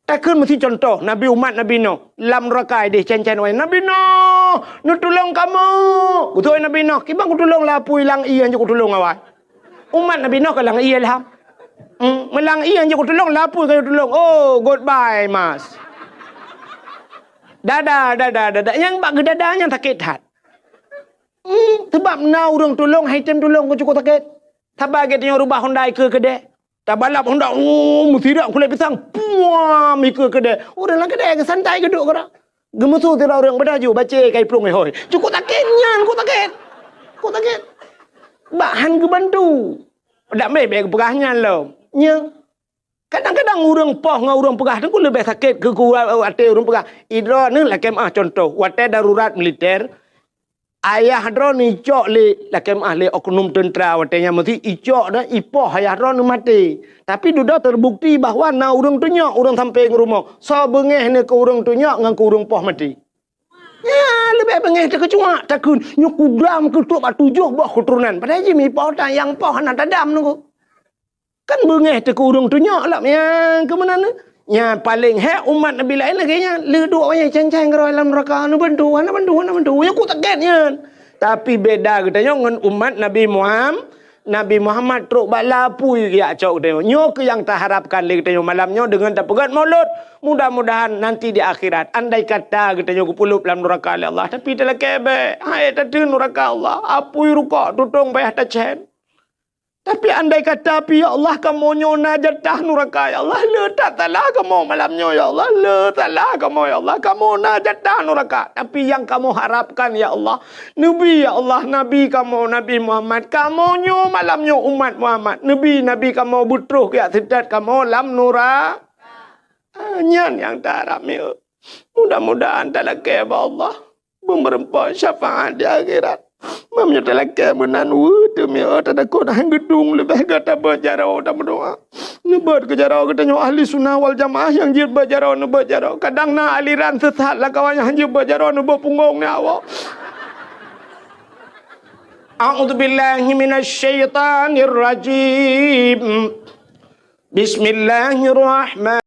Takheun meusi contoh, Nabi umat Nabi Nuh, lam nuraka ideh cen-cen awai, "Nabi Nuh, neutulông kamoe!" Beutôi Nabi Nuh, "Kiban kutulông lapui lam ié hanjeuet kutulông awai." Umat Nabi Nuh ka lam ié lham. Hmm, meulam ié hanjeuet kutulông, lapui ka kutulông. Oh, goodbye, Mas. Dadah, dadah, dadah. Nyang bak geudada nyan sakét that. Hmm, sabab na ureuëng tulông, hai tem tulông, kon cukôp sakét. Saban geutanyoe rubah honda ikeue keudè. Tabalap honda, oh, meusirak kulét pisang, puam, ikeue keudè. Ureuëng lam keudè geusantai geuduek keudroe. Geumeusu sidroe ureuëng, "Padahai ju, bacé ka iplueng ihôi." Cukôp sakét nyan, cukôp sakét. Cukôp sakét. Bak han geubantu. Dak mé bèk geupeugah nyan lom. Nyan. Kadang-kadang ureuëng poh ngon ureuëng peugah teungku leubeh sakét keu, keu até ureuëng peugah. Idroeneuh lakèe meu'ah contoh, watèe darurat militer, ayah droeneuh icok lé, lakèe meu'ah lé oknum teuntra watèe nyan meusi icok dan ipoh ayah droeneuh maté. Tapi dudoe teubukti bahwa na ureuëng tunyok ureuëng sampéng rumoh, soe beungéh nyan keu ureuëng tunyok ngon keu ureuëng poh maté. Nyan leubeh beungéh takeucuak, takheun nyoe kudam keu trok bak tujoh boh keuturonan. Padahai jih mipoh tan nyang poh hana tadam teungku. Kan beungéh teuh keu ureuëng tunyok lom nyang keu meunan. Nyan paléng hék umat Nabi laén lagèe nyan. Le duek wayang cen-cen keudroe lam neuraka, hana bantu, hana bantu, hana bantu. Nyan cukôp sakét nyan. Tapi beda geutanyoe ngon umat Nabi Muham-, Nabi Muhammad trok bak lapui geujak cok geutanyoe. Nyoe keuh nyang taharapkan lé geutanyoe malam nyoe deungon tapeugèt mulod. Mudah-mudahan nanti di akhirat, andai kata geutanyoe geupeuleub lam neuraka lé Allah, tapi talakèe bèk. Hai tateun neuraka Allah, apui rukok tutong payah tacen. Tapi andai kata pih, ya Allah, kamoe nyoe na jatah neuraka, ya Allah, le that salah kamoe malam nyoe, ya Allah, le salah kamoe, ya Allah, kamoe na jatah neuraka. Tapi nyang kamoe harapkan, ya Allah, neubi, ya Allah, Nabi kamoe, Nabi Muhammad, kamoe nyoe malam nyoe umat Muhammad, neubi Nabi kamoe beutroh geujak seutôt kamoe lam neura-, ah, nyan nyang taharap, ya. Mudah-mudahan talakèe bak Allah. Beumeureumpok syafaat di akhirat. Meunyoe talakèe meunan weueh teumiyô, tatakot han geudong leubeh gata beuet jaroe tameudoa. Neubeuet keu jaroe geutanyoe ahli sunnah wal jamaah nyang jeuet beuet jaroe, neubeuet jaroe. Kadang na aliran sesat lam kawan nyang han jeuet beuet jaroe, neubeuet punggong nyan awak. A'udzubillahi minasyaitonirrajim. Bismillahirrahmanirrahim.